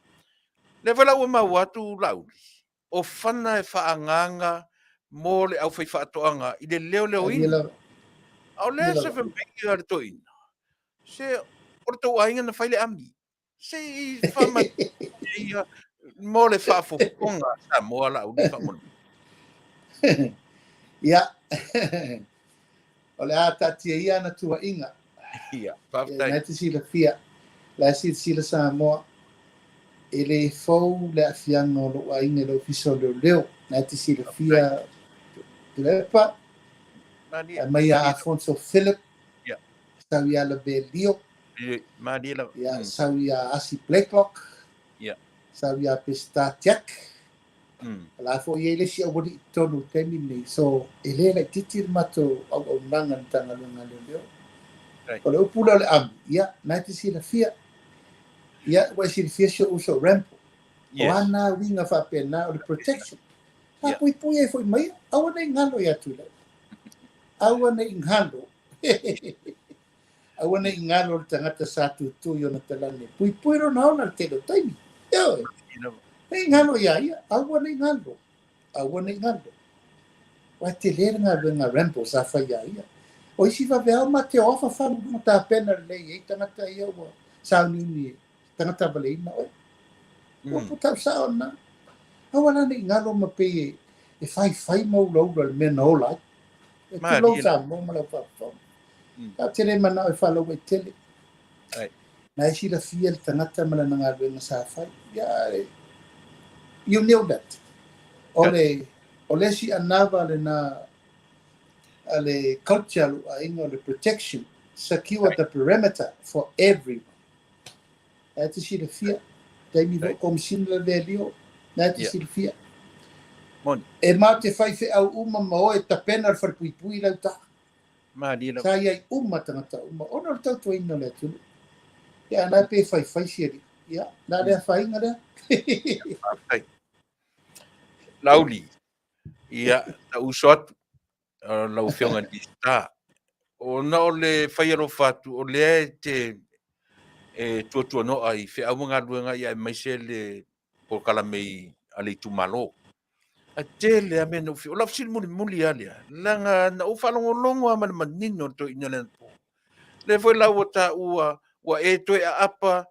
Lea foi la ua maua atu Laauli, o fana e faaagaaga mo le aufaifaatoaga i le leoleoina. A o lea se fai mai a le toeaina, se o le tou aiga na fai le ami. Se i faamalamalama ia mo le faafofoga a Samoa Laauli faamolemole. Ia, o le a taatia ia ana tuuaiga. Ia, faafetai. Na e te silafia, la e silasila Samoa, e le fou le aafiaga o lou aiga i le Ofisa o Leoleo. Na e te silafia Tuilaepa, mai ia Afonso Philip, sau ia Lavelio, ia, sau ia Asi Blacklock, sau ia Peseta Jack, O la foi e i ai le isi aualii i totonu i le taimi lenei. So, e le laitiiti le matou auaunaga i le Matagaluega a Leoleo. O le upu lea o le ami, ia, na e te silafia. Ia, ua e silafia si ou uso o Rambo. O a na uiga faapena o le protection. Sa puipui ai foi ma ia. Aua ne i galo ia Tuilaepa. Aua ne i galo. Aua ne i galo le tagata sa tūtū i ona talane. Puipui lona ola i le tele o taimi. Ioe. Ne i galo iā ia. Aua ne i galo. Aua ne i galo. Aua e tele le galuega a Rambo sa fai iā ia. O isi vaveao ma te o afa falu ma tapena lelei ai tagata ia ua sauniuni e tagata valeina oe. Ua puta au sao na. Aua la ne i galo ma pei e faifai ma ulaula i le mea na ola ai. E tulou Samoa ma lau faafofoga. Ou te le manao e faalauaitele. Na e silafia le tagata ma lana galuega sa fai. Ia, you knew that. O le, o le isi anava lena a le culture a lou aiga o le protection, secure the perimeter for everyone. Na e te silafia, taimi foi Komisina le Leoleo, na e te silafia. E ma te faifeau uma ma oe tapena le falepuipui i lau taha. Sa i ai uma tagata uma, ona o le tautuaina o le atunuu. Ia, na e pe faifai si alii. Ia, na le afaina lea. Faafetai. Laauli, ia, ta uso atu, lau Afioga i le Minisita, ona o le fai alofa atu, o lea e te e tuatuanoa i feau ma galuega ia aemaise le polokalame a le itumalo. Ae tele lava mea na ou fia... O lau fesili mulimuli lava lea, leaga na ou faalogologo lava ma le manino i le toeaina lea anapo. Lea foi la ua taua ua e toe aapa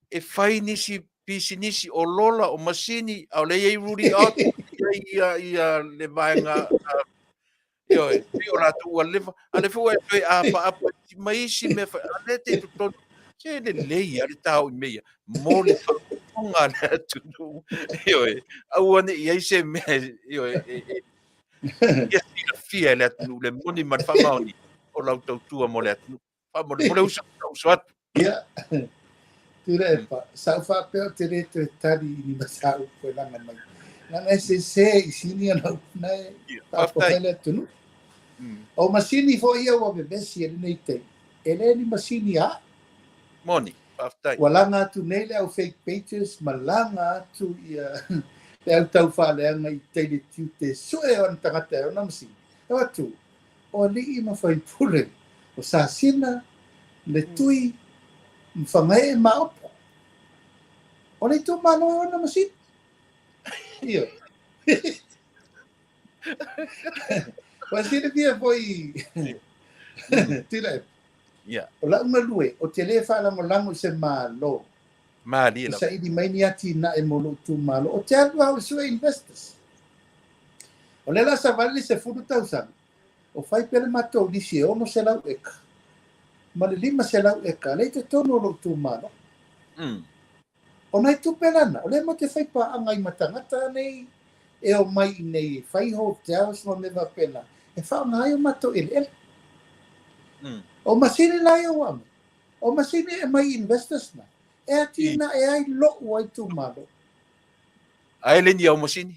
e fai nisi pisinisi o lola, o masini, a o lea e i ai Rudy Ott, e i ai ia le vaega ioe, pei o latou ua leva, a o lea foi ua e toe apaapa ma isi mea fai, a o lea e te i totonu. Se lelei lava le ta o i mea ia mo le faafofoga a le atunuu. Ioe, aua ne i i ai se mea, ioe, e ia silafia e le atunuu le moni ma le faamaoni o lau tautua mo le atunuu. Faamolemole uso, uso atu. Ia, Tuilaepa, sa ou faapea ou te le toe tali i ni mataupu e laga mai. Leaga e sese i sini ana upu na e faafofoga le atunuu. O masini foi ia ua vevesi e lenei taimi, e le ni masini a au. Moni, faafetai. Ua laga atu nei le au fake pages ma laga atu ia le au taufaaleaga i tai le tiute sue o ana tagata e ona masini. E o atu, o alii ma faipule, o Sasina, Letui, ma Fagaee ma Aopo. O le itumalo e ona masini. Ioe. Ua silafia foi Tuilaepa. O lau galue, ou te le faalagolago i se Malo Malie e lava. saili mai ni atinae mo lou itumalo. Ou te alu lava e sue investors. O lea la savali le 10 tausaga, o fai pea le matou lisi e 600 eka ma le 500 eka lea i totonu o lou itumalo. O nai tupe lana, o lea matou te fai paaga ai ma tagata nei e omai i inei e fai hotels ma mea faapena, e faaaoga ai o matou eleele. O masini la ia ua aumai, o masini e aumai i investors na, e atinae ai lou ai itumalo. Ae le ni au masini.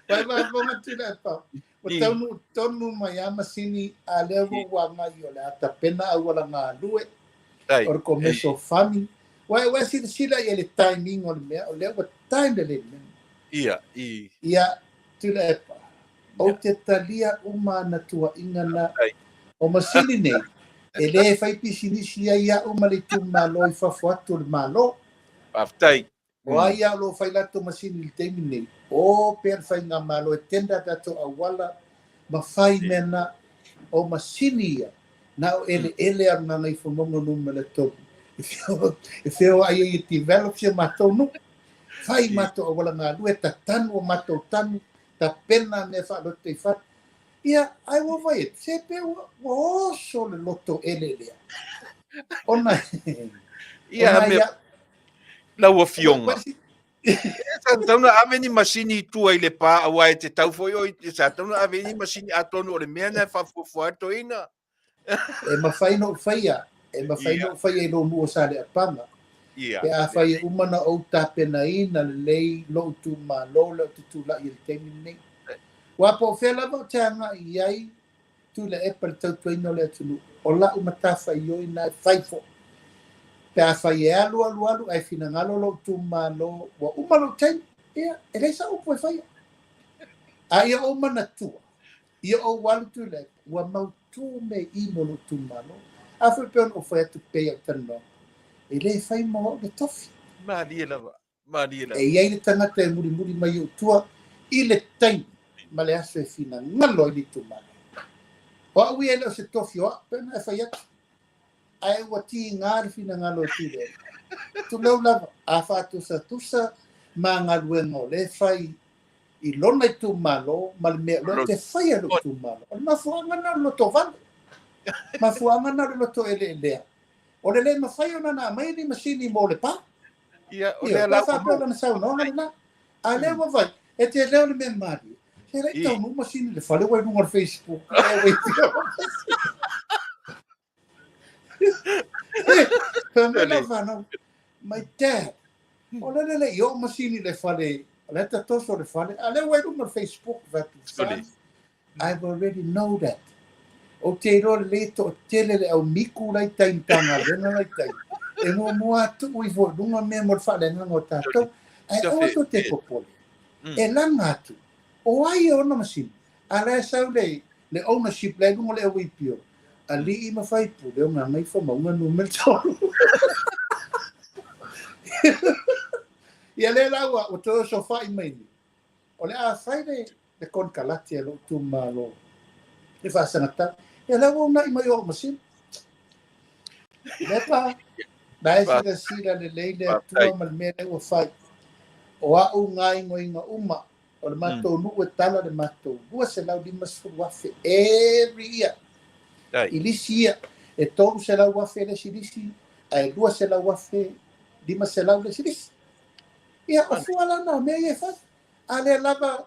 Vai faafofoga Tuilaepa, ua taunuu tonu mai lava masini, a lea ua ou agai o le a tapena auala galue, o le commercial farming. Ua e silasila i ai i le timing o le mea, o lea ua time lelei le mea. Ia, i. Ia, Tuilaepa, ou te talia uma ana tuuaiga na. O masini nei, e le fai pisinisi ai au ma le itumalo i fafo atu o le Malo. Faafetai. O ai ia o lo o fai latou masini i le taimi lenei? O pea le faigamalo e tender tatou auala ma fai mea na. O masini ia, na o eleele a le Gagaifomauga Nu.3 e feoai ai e develop si a matou nuu. Fai matou auala galue, tatanu o matou tanu, tapena mea faalotoifale. Ia, ae ua vaai atu, se pei ua oso le loto eleelea. Ona, Ia, ona mea, ia, lau afioga. Sa tatau ona ave ni masini i tua i le pa aua e te tau foi oi, sa tatau ona ave ni masini atonu o le mea na e faafuafua ai le toeaina. E mafai ona ou faia, e mafai ona ou faia i lou nuu o Saleapaga. Pe afai e uma ona ou tapenaina lelei lou itumalo lea ou te tulai ai i le taimi lenei. Aua po o fea lava ou te agai i ai, Tuilaepa i le tautuaina o le atunuu, o lau matafaioi na e fai foi. Pe afai e alu alu alu ae finagalo lou itumalo ua uma lou taimi, ia, e leai sau upu e faia. A ia ou manatua, ia ou alu Tuilaepa, ua mautu mea i mo lou itumalo. A foi pei ona ou fai atu pea i au talanoaga, e le fai mo au le tofi. Malie lava. Malie lava. E i ai le tagata e mulimuli mai i ou tua i le taimi ma le aso e finagalo ai le itumalo. O au ia e le o se tofi o au, pei ona e fai atu, ae ua tiga le finagalo e Tuilaepa. Tulou lava, a faatusatusa ma galuega o lea e fai i lona itumalo ma le mea o lea ou te faia i lou itumalo. O le mafuaaga lena o le lotovale. Mafuaaga lena o le loto eleelea. O le le mafai ona na aumai ni masini mo le pa. Ia, o lea la faapea lana saunoaga lena. A lea ua vai, e te leo le mea malie. Se le i taunuu masini i le fale ua i luga o le Facebook. Fai mai lau fanau, my dad, o le le le i oo masini i le fale, o le tatoso o le fale, a lea ua i luga o le Facebook, fai atu, son, I've already know that. Ou te iloa lelei e toatele le au miku la i tai Matagaluega la i tai, e muamua lava tuu ifo i luga mea mo le faaleagaga o tatou. Ae aua tou te popole, e laga atu, o ai e ona masini, a la e sau le le ownership la i luga o le auaipio, alii ma faipule o Gagaifomauga numera 3. Ia lea la ua toe osofai mai nei, o le a fai le le konekarate a lou itumalo e faasagatau. Ia lea ua uunai mai o au masini. Lepa, na e silasila lelei le Atua ma le mea lea ua fai. O au gaoioiga uma, o le matou nuu e tala le matou 250,000 every year. I lisi ia, e $300,000 le isi lisi, ae $200,500 le isi lisi. Ia, o fua la na o mea ia e fai. A lea lava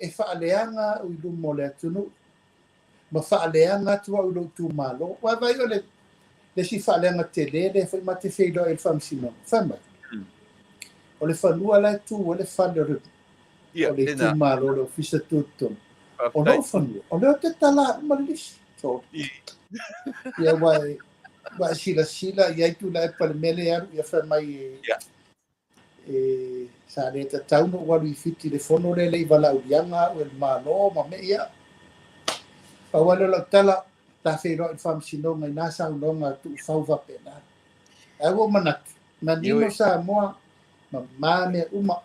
e faaleaga au i luma o le atunuu, ma faaleaga atu au i lou itumalo. Ua vaai o le isi faaleaga tele lea foi ma te feiloai i le faamasinoga. Fai mai, o le fanua la e tu ai le fale o le o le itumalo, le ofisa tutotonu. O lou fanua, o lea ou te talā uma le lisi. So, ia ua e silasila i ai Tuilaepa i le mea lea e alu, ia fai mai e sa le tatau ona ou alu i Fiti i le fono lea e le i valaauliaga au e le Malo ma mea ia. Pau lava lea o lau tala, ta feiloai i le faamasinoga i na saunoaga a tuufau faapena. Ae ua ou manatu, manino Samoa, mama mea uma.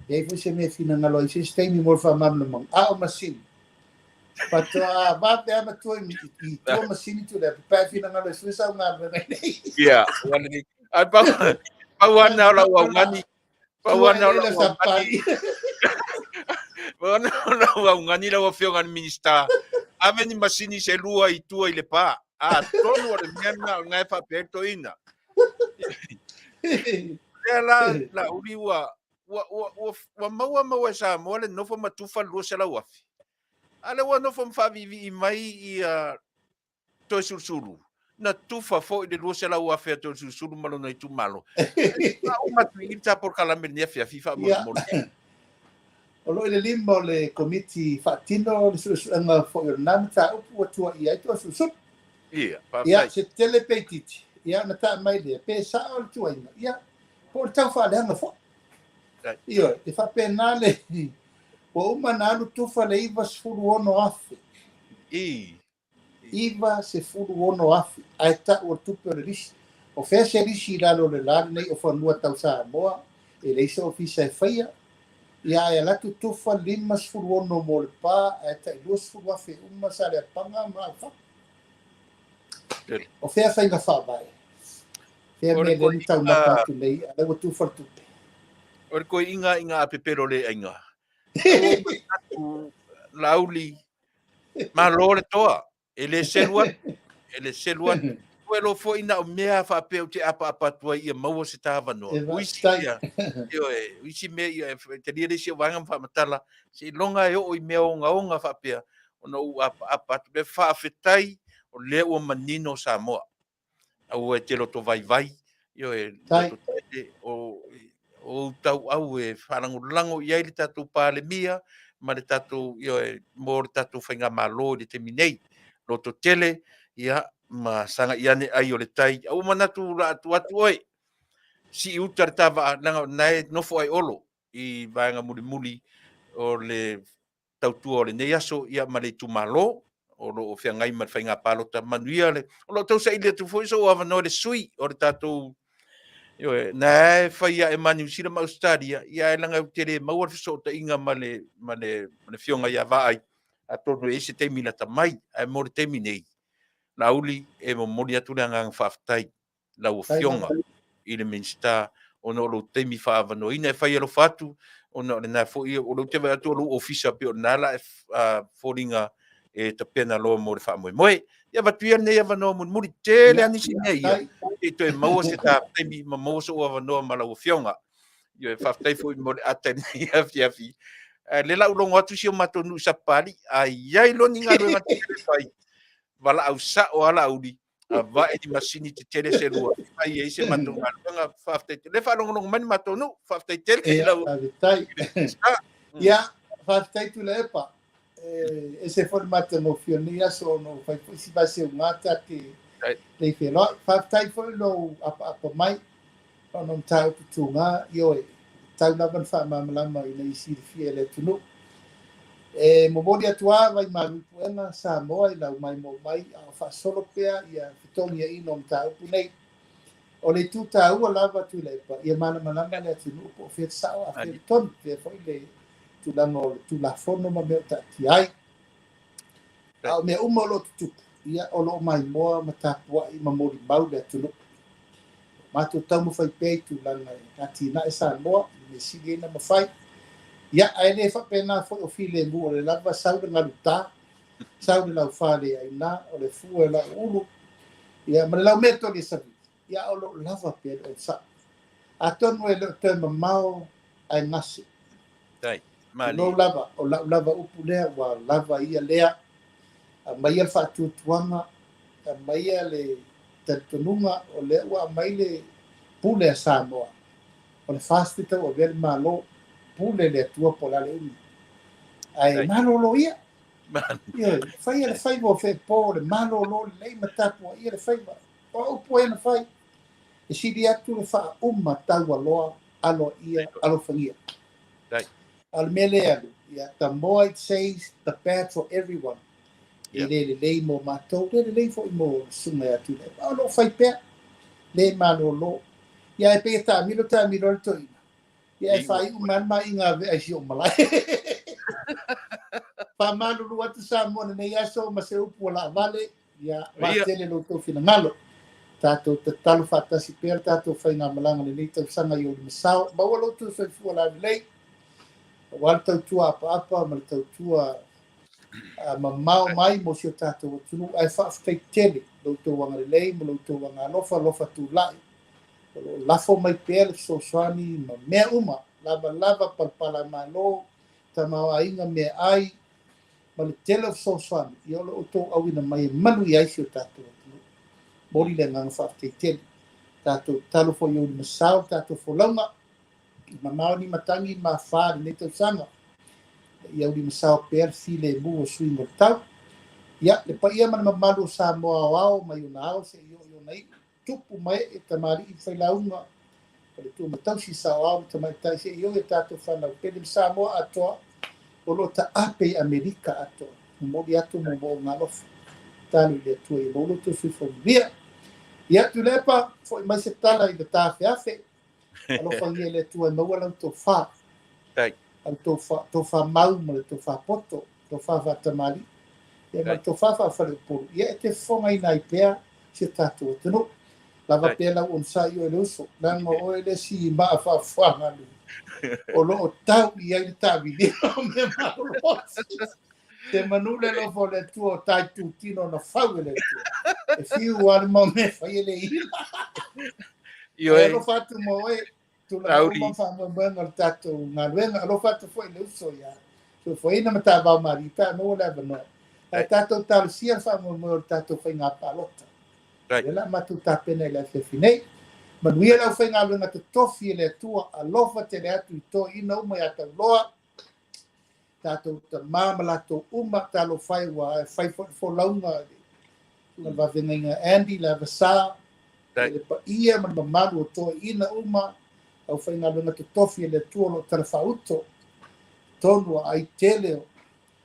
E leai foi se mea e finagalo ai i se isi taimi mo le faamalamalamaga. A o masini, faatoa vave lava matua i tua masini Tuilaepa pe a e finagalo e sui sau galuega i nei. Ia, ua lelei. Ae pau, pau lava lena o lau augani, pau lava lena o lau augani. Pau lava lena o lau augani lau Afioga i le Minisita, ave ni masini se lua i tua i Lepa. Atonu o le mea lena o lena e faapea ai le toeaina. Lea la, Laauli, ua, ua, ua, ua, ua maua maua e Samoa le nofo ma tufa le 200,000. A lea ua nofo ma faaviivii mai ia Toesulusulu, na tufa foi le 200,000 a Toesulusulu ma lona itumalo. Faauma atu i i le ta polokalame i lenei afiafi faamolemole. Ia. O lo o i le lima o le Komiti Faatino le suesuega foi o lena mataupu ua tuuaia ai Toesulusulu. Ia, faafetai. Ia, se tele pe itiiti, ia ona taa mai lea, pe sao le tuuaiga, ia, po o le tau faaleaga foi. Ioe, e faapena le, ua uma ona alu tufa le 96,000. I. 96,000, ae tau o le tupe o le lisi. O fea se lisi i lalo o le la lenei o fanua tau Samoa, e leai se ofisa e faia. Ia ae alu atu tufa 56 mo Lepa, ae tai 20,000 uma Saleapaga ma Aufaga. O fea faiga faavae? Fea mea lea na taumata atu nei, a lea ua tufa le tupe. O le koiiga i ngā pepelo le aiga. Laauli, malo le toa, e le selu atu, e le selu atu. Ua iloa foi na o mea faapea ou te apaapa atu ai ia maua se ta avanoa. E faafetai. Ioe, o isi mea ia e talia le isi au vaega ma faamatala, seiloga e oo i mea ogaoga faapea ona ou apaapa atu. Le faafetai o lea ua manino Samoa. Aua e te loto vaivai, ioe, loto tele, o ou tauau e faalagolago i ai le tatou Palemia ma le tatou, ioe, mo le tatou faigamalo i le taimi nei. Loto tele, ia, ma sagai ane ai o le tai. A ua manatu o le a tuu atu oe, sii uta le ta vaa, leaga o lena e nofo ai Olo i vaega mulimuli o le tautua o lenei aso, ia, ma le itumalo o lo o feagai ma le faiga palota. Manuia le... O lo o tausaili atu foi sou avanoa i le sui o le tatou... Ioe, na e fai ae ma Niu Sila ma Ausetalia, ia ae leaga ou te le maua le fesootaiga ma le, ma le, ma le afioga ia Vaai, atonu e i ai se taimi lata mai, ae mo le taimi nei, Laauli, e momoli atu le agaga faafetai lau Afioga i le Minisita ona o lou taimi faaavanoaina. E fai alofa atu ona o lena foi, o lea ou te vaai atu o lou ofisa pei o lena la e foliga e tapena loa mo le faamoemoe. Ia avatu ia lenei avanoa mulimuli, tele lava nisi mea ia, se i toe maua se ta taimi ma maua sou avanoa ma lau Afioga. Ioe, faafetai foi mo le ata i lenei afiafi. Ae o lea la ua logo atu si o matou nuu i Sapapalii, a i ai loa ni galuega tetele e fai, valaau sao lava Laauli, avae ni masini tetele se lua, e fai ai se matou galuega. Faafetai tele. O lea e faalogologo mai le matou nuu. Faafetai tele i lau Faafetai. Ia, faafetai Tuilaepa. E ese foi le matagofie o lenei aso ona ua fai foi si vaseuga ta te le i feiloai. Faafetai foi lou apaapa mai ona o mataupu tuga, ioe, e tatau lava ona faamalamalama ina ia silafia e le atunuu. E momoli atu lava vaimalu i puega Samoa i lau maimoa mai a o faasolo pea ia fetogiaiga o mataupu nei. O le itu taua lava Tuilaepa, ia malamalama le atunuu po o fea le sao a o fea le tonu, fea foi le tulaga o le Tulafono ma mea o taatia ai. A o mea uma o lo o tutupu, ia, o lo o maimoa ma tapuai ma molimau le atunuu. Matou taumafai pea i tulaga e atinae Samoa i le mea sili ai ona mafai. Ia, ae le faapena foi o filemu, o lea lava sau le galu ta, Sau le laufa le aina, o le fua e lau ulu, ia, ma le laumea toli e savili, ia, a o lo o lava pea le onosai. Atonu e le o toe mamao ae gase. Tai, malie. Tulou lava, o lau lava upu lea, ua lava ia lea. Aumaia le faatuatuaga, aumaia le talitonuga o lea ua aumai le pule a Samoa. O le FAST e tauavea le Malo, pule le Atua po o le a le umi. Ae malolo ia. Ioe, faia le faiva o Feepo, le malolo lelei ma tapuaia le faiva. O a upu ai na fai, e sili atu le faauma taualoa, aloaia, alofagia. A o le mea lea e alu, ia, the more it says, the bad for everyone. E le lelei mo matou, le lelei foi mo le susuga ia Tuilaepa. A o lo o fai pea, le malolo. Ia, e pei e taamilo taamilo ai le toeaina, Ia e faaiu mai le maaiga a vea i si ou malae. Faamalulu atu Samoa lenei aso ma se upu ua laavale, ia vaatele lo outou finagalo. Tatou tatalo faatasi pea le tatou faigamalaga lenei tausaga i ou limasao. Maua lo outou soifua laulelei, aua le tautua apaapa ma le tautua mamao mai mo si o tatou atunuu. Ae faafetai tele lo outou agalelei ma lo outou agaalofa alofa tulai. O lo o lafo mai pea le fesoasoani ma mea uma, lavalava, palapalamalo, tamaoaiga, meaai, ma le tele o fesoasoani, ia o lo o outou auina mai e manuia ai si o tatou atunuu. Momoli le agaga faafetai tele. Tatou tatalo foi i ou limasao le tatou folauga, i mamao ni matagi ma afa i lenei tausaga, ia ulimasao pea le filemu o suiga o le tau. Ia, le paia ma le mamalu o Samoa aoao mai ona ao seia oo i ona iu. Tupu ma ee, tamalii ma failauga, faletua ma tausi, saoao ma tamaitai, seia oo i a tatou fanau pele ma Samoa atoa o lo o taape i Amerika atoa. Momoli atu moomooga alofa. Tatalo i le Atua ia maua lo outou soifua manuia. Ia, Tuilaepa, foi mai se tala i le taafeafe. Alofagia e le Atua e maua lau tofa. Lau tofa, tofa mau ma le tofa poto, tofa faatamalii, ia ma le tofa faafaleupolu. Ia e te fofogaina ai pea si o tatou atunuu. Lava pea lau onosai oe le uso, leaga o oe le isi maa faafuagalu o lo o tau i ai le taaviliga o mea malolosi. Te manu le alofa o le Atua o taitutino na fau e le Atua. E fiu lava le mau mea e fai e le ila. Ioe. Alofa atu mo oe, tulaga uma ma faamoemoega o le tatou galuega. Alofa atu foi i le uso ia Soifuaina ma Tavao Malie pe a maua le avanoa. Ae tatou talosia le faamoemoe o le tatou faiga palota. O lea o le a matou tapena i le afiafi nei. Manuia le aufaigaluega totofi e le Atua, alofa tele atu i toeaiina uma ia Tauloa, tatou tama ma latou uma, talofa e ua e fai foi le folauga i le susuga i le faafeagaiga Andy le Avasa, le paia ma le mamalu o toeaiina uma, aufaigaluega totofi e le Atua o lo o talafaauto totonu o aai tele o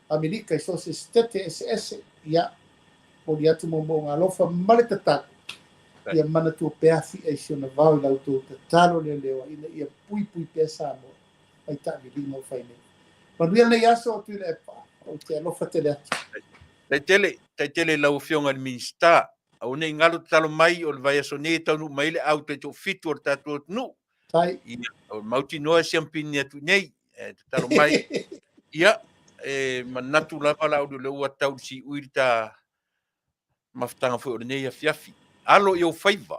Amerika i so o se setete eseese. Ia, momoli atu moomooga alofa ma le tatalo, ia manatua pea Fi'a i si ona vao i la outou tatalo leleoa ina ia puipui pea Samoa mai taaviliga o fai nei. Manuia lenei aso, Tuilaepa, ou te alofa tele atu. Tai tele, tai tele i lau Afioga i le Minisita. Aua ne i galo tatalo mai o le vaiaso nei e taunuu mai ai le au taitoafitu o le tatou atunuu. Tai. Ia, o mautinoa e siampini atu i nei, e tatalo mai. Ia, e manatu lava Laauli o lea ua tau i le siui le ta mafutaga foi o lenei afiafi. Alo i ou faiva,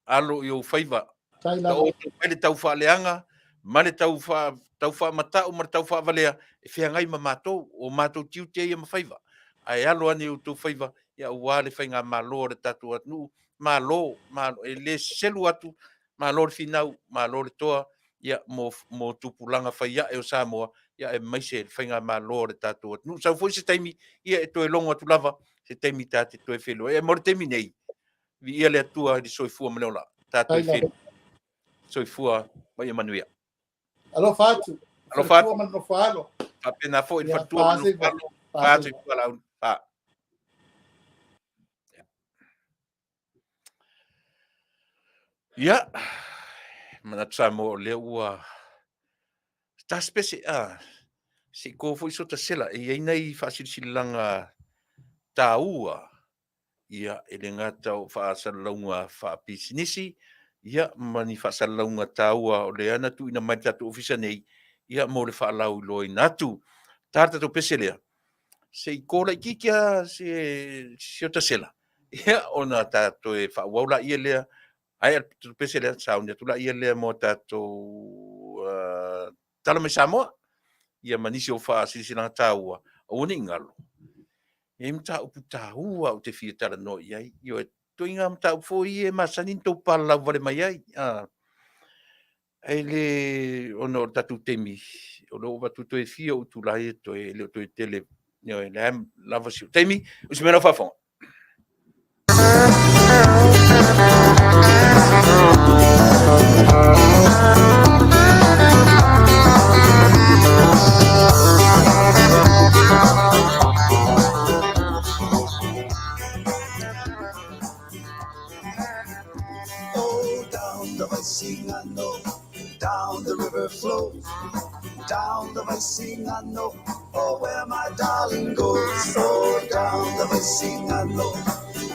alo i ou faiva. Taoto mai le tau faaleaga ma le tau faa, tau faamata'u ma le tau faavalea e feagai ma matou, o matou tiute ia ma faiva. Ae alo ane i outou faiva, ia aua le faigamalo a le tatou atunuu. Malo, malo, e le selu atu, malo le finau, malo le toa, ia, mo, mo tupulaga faiae o Samoa, ia, aemaise le faigamalo a le tatou atunuu. Sau foi se taimi, ia, e toe logo atu lava, se taimi ta te toe feiloai. Ae mo le taimi nei, Viia le Atua i le soifua ma le ola. Tatou i feiloai. Soifua ma ia manuia. Alofa atu. Alofa atu. Ma le nofo alo. Faapena foi le faletua ma le nofo alo. Fa soifua Laauli. Fa. Ia, manatu Samoa o lea ua tasi pese, a, se i ko foi sota sela, e i ai nai faasilasilaga taua ia, e le gata o faasalalauga faapisinisi, ia, ma ni faasalalauga taua o lea na tuuina mai le tatou ofisa nei, ia, mo le faalauiloaina atu. Ta le tatou pese lea. Se i ko laitiiti lava se si ota sela, ia, ona ta toe faaauau laia lea, ae a le pese lea, sauni atu laia lea mo tatou Tala mai Samoa, ia ma nisi o faasilasilaga taua, aua ne i galo, e i ai mataupu taua ou te fia talanoa i ai. Ioe, ituaiga mataupu foi ia e masani ona outou papalalau vale mai ai. Ae le ona o le tatou taimi, o lea ua ou vaai atu toe fia ou itula ia e totoe, e le o toe tele, ioe, o lea e lava si ou taimi. Usi mai lau faafofoga. Oh, down the Vaisigano, down the river flows, down the Vaisigano, oh, where my darling goes. Oh, down the Vaisigano,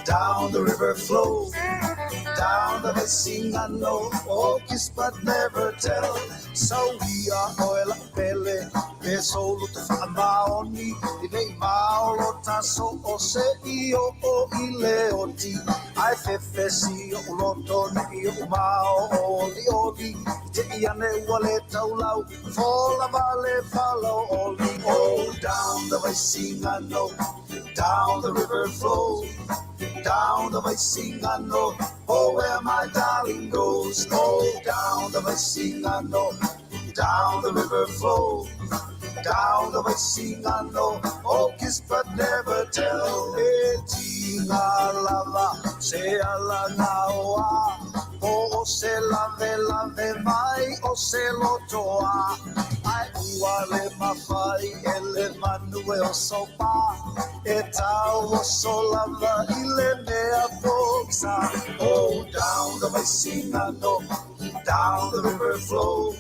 down the river flows, down the Vaisigano, oh, kiss but never tell. Sauia oe la'u pele, pe sou loto faamaoni, i nei maolo taso o se i o o i le oti. Ae fefesi o'u loto nei o'u mao oli oli, i te i ane ua le taulau, fola vale falo oli. Oh, down the Vaisigano, down the river flows, down the Vaisigano, oh, where my darling goes. Oh, down the Vaisigano, down the river flows, down the Vaisigano, oh, kiss but never tell. E tinga lava, se ala naoa, o se lave lave mai, o se lotoa. Ai ua le mawhai e le manu e o sopa, e tau o so lava i le mea poksa. Oh, down the Vaisigano, down the river flows,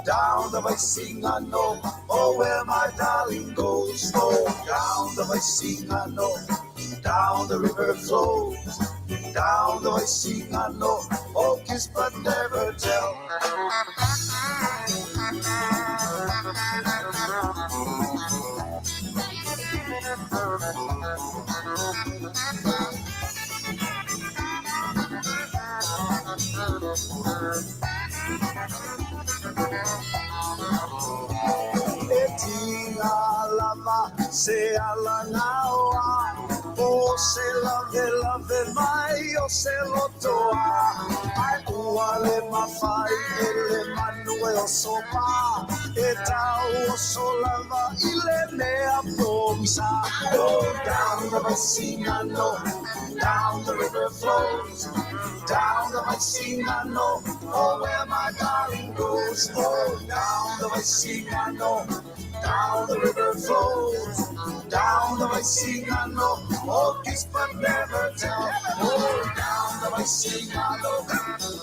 down the Vaisigano, oh, where my darling goes. Oh, down the Vaisigano, down the river flows, down the Vaisigano, oh, kiss but never tell. E tinga lava se ala naoa, o se lave lave mai o se lotoa. Ai ua le mawhai e le manu e o sopa, e tau o so lava i le mea pongisa. Oh, down the Vaisigano, down the river flows, down the Vaisigano, oh, where my darling goes. Oh, down the Vaisigano, down the river flows, down the Vaisigano, oh, kiss but never tell. Oh, down the Vaisigano,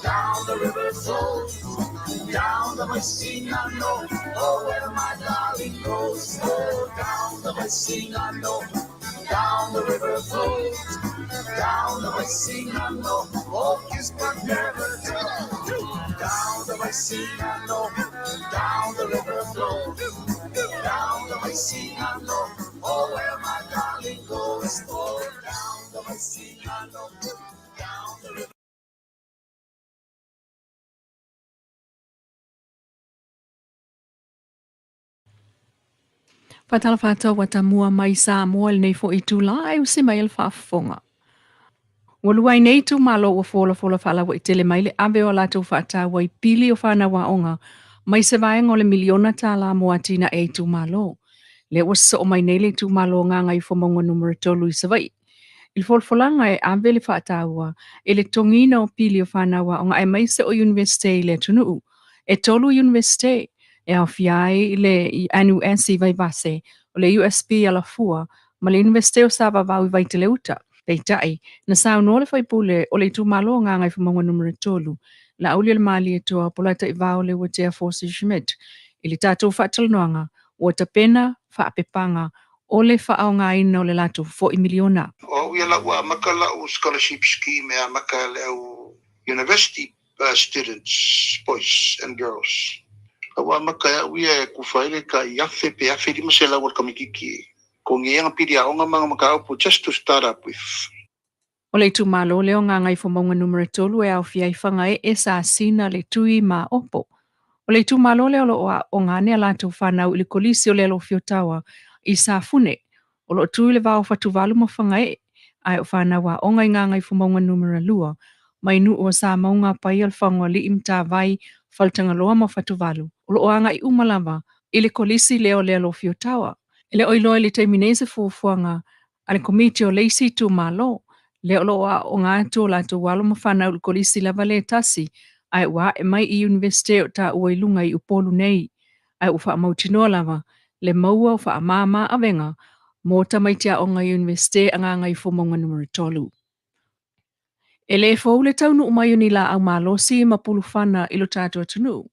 down the river flows, down the Vaisigano, oh, where my darling goes. Oh, down the Vaisigano, down the river flows, down the Vaisigano, oh, kiss but never tell. Down the Vaisigano, down the river flows, down the Vaisigano, oh, where my darling goes. Oh, down the Vaisigano, down the river. Faatalofa atu ua tamua mai Samoa i lenei foi itula ae usi mai le faafofoga. Ua lua ai nei itumalo ua folafola faalauaitele mai le ave o a latou faataua i pili o fanau aoga mai se vaega o le miliona tālā mo atinae a itumalo. Lea ua sosoo mai nei le itumalo o Gagaifomauga Numera 3 i Savaii. I le folafolaga e ave le faataua i le totogiina o pili o fanau aoga aemaise o Iunivesite i le atunuu. E tolu Iunivesite e aofia ai le NUS i Vaivase, o le USP i Alafua ma le Iunivesite o Savavau i Vaiteleuta. Peitai, na saunoa le faipule o le itumalo o Gagaifomauga Numera 3, Laaulialemalietoa Polataivao Leuatea Forsie Schmidt, i le tatou faatalanoaga ua tapena faapepaga o le faaaogaina o le latou foi miliona. O au ia la ua amata la'u scholarship scheme e amata e le au university students, boys and girls. La ua amata e au ia e kufa ai le tai afe pe afe lima selau o le kamititi. Totogi ai ana pili aoga ma ana mataupu just to start up with. O le itumalo lea o Gagaifomauga Numera 3 e aofia ai Fagaee, Sasina, Letui ma Aopo. O le itumalo lea o lo o aooga ane a latou fanau i le Kolisi o le Alofi-o-Taua i Safune. O lo o tu i le va o Fatuvalu ma Fagaee, ae o fanau aoga i Gagaifomauga Numera 2 mai nuu o Samauga, Paia, Lefagaoalii, Matavai, Faletagaloa ma Fatuvalu, o lo o agai uma lava i le Kolisi lea o le Alofi-o-Taua. E le o iloa i le taimi nei se fuafuaga a le Komiti o le isi itumalo, lea o lo o aooga atu o latou alo ma fanau i le Kolisi lava lea e tasi, ae ua ae mai i Iunivesite o taua i luga i Upolu nei, ae ua faamautinoa lava le maua o faamama avega mo tamaiti aoga Iunivesite a Gagaifomauga Numera 3. E le fou le taunuu mai o ni laau malosi ma pulufana i lo tatou atunuu.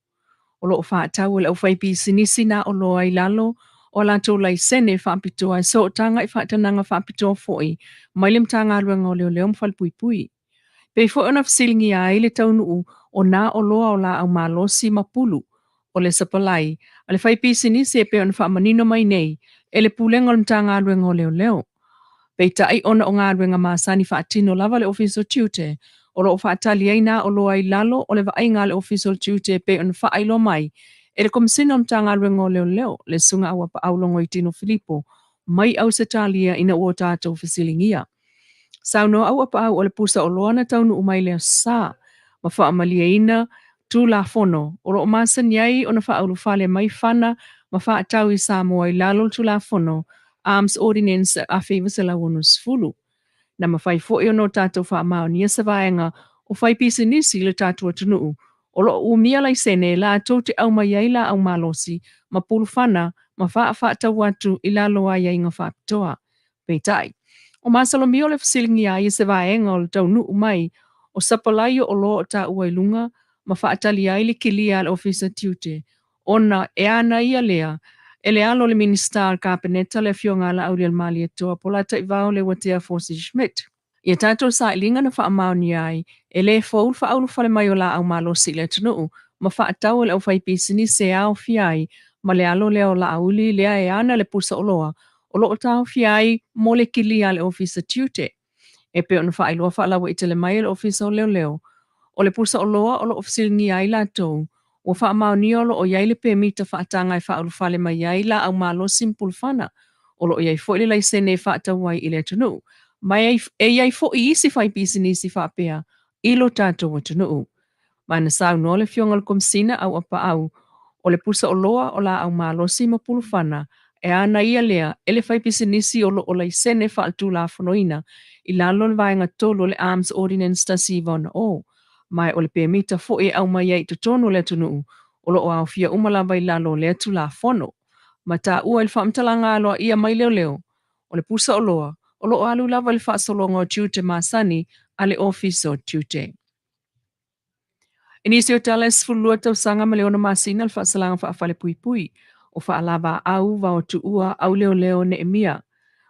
O lo o faatau e le aufaipisinisi na oloa i lalo o a latou laisene faapitoa e sootaga i faatanaga faapitoa foi mai le Matagaluega o Leoleo ma Falepuipui. E pei foi ona fesiligia ai le taunuu o nā oloa o laau malosi ma pulu o le sapalai a le faipisinisi e pei ona faamanino mai nei e le Pulega o le Matagaluega o Leoleo. Peitai ona o galuega masani faatino lava le Ofisa o Tiute, o lo o faatali ai nā oloa i lalo o le vaaiga a le Ofisa o le Tiute e pei ona faailoa mai e le Komesina o le Matagaluega o Leoleo, le Susuga Auapaau Logoitino Filipo, mai Ausetalia ina ua tatou fesiligia. Saunoa Auapaau o le pusa oloa na taunuu mai le Aso Sa ma faamalieina Tulafono o lo o masani ai ona faaulufale mai fana ma faatau i Samoa i lalo o le Tulafono Arms Ordinance 1960. Na mafai foi ona o tatou faamaonia se vaega o faipisinisi i le tatou atunuu o lo o umia laisene latou te aumai ai laau malosi ma pulufana ma faafaatau atu i lalo o aiaiga faapitoa. Peitai, o masalomia o le fesiligia ai e se vaega o le taunuu mai o sapalai o oloa o taua i luga ma faatali ai le kilia a le Ofisa Tiute ona e ana ia lea e le alo o le Minisita o le Kapeneta le Afioga a Laaulialemalietoa Polataivao Leuatea Fosi Schmidt. I a tatou sailiga na faamaonia ai, e le fou le faaulufale mai o laau malosi i le atunuu ma faatau e le aufaipisinisi e aofia ai ma le alo lea o Laauli lea e ana le pusa oloa o lo o taofia ai mo le kilia a le Ofisa Tiute. E pei ona faailoa faalauaitele mai e le Ofisa o Leoleo, o le pusa oloa o lo o fesiligia ai latou, ua faamaonia o lo o i ai le pemita faataga e faaulufale mai ai laau malosi ma pulufana, o lo o i ai foi le laisene e faatau ai i le atunuu, ma e i ai foi isi faipisinisi faapea i lo tatou atunuu. Ma na saunoa le Afioga i le Komesina Auapaau, o le pusa oloa o laau malosi ma pulufana, e ana ia lea e le faipisinisi o lo o laisene faaletulafonoina i lalo o le Vaega 3 o le Arms Ordinance 1960, ma o le pemita foi e aumai ai i totonu o le atunuu o lo o aofia uma lava i lalo o lea Tulafono. Ma taua i le faamatalaga aloaia mai leoleo, o le pusa oloa o lo o alu lava i le faasologa o tiute masani a le Ofisa o Tiute. I nisi o tala e 12 tausaga ma le 6 masina le faasalaga faafalepuipui o Faalavaau Vaotuua Auleoleo Neemia.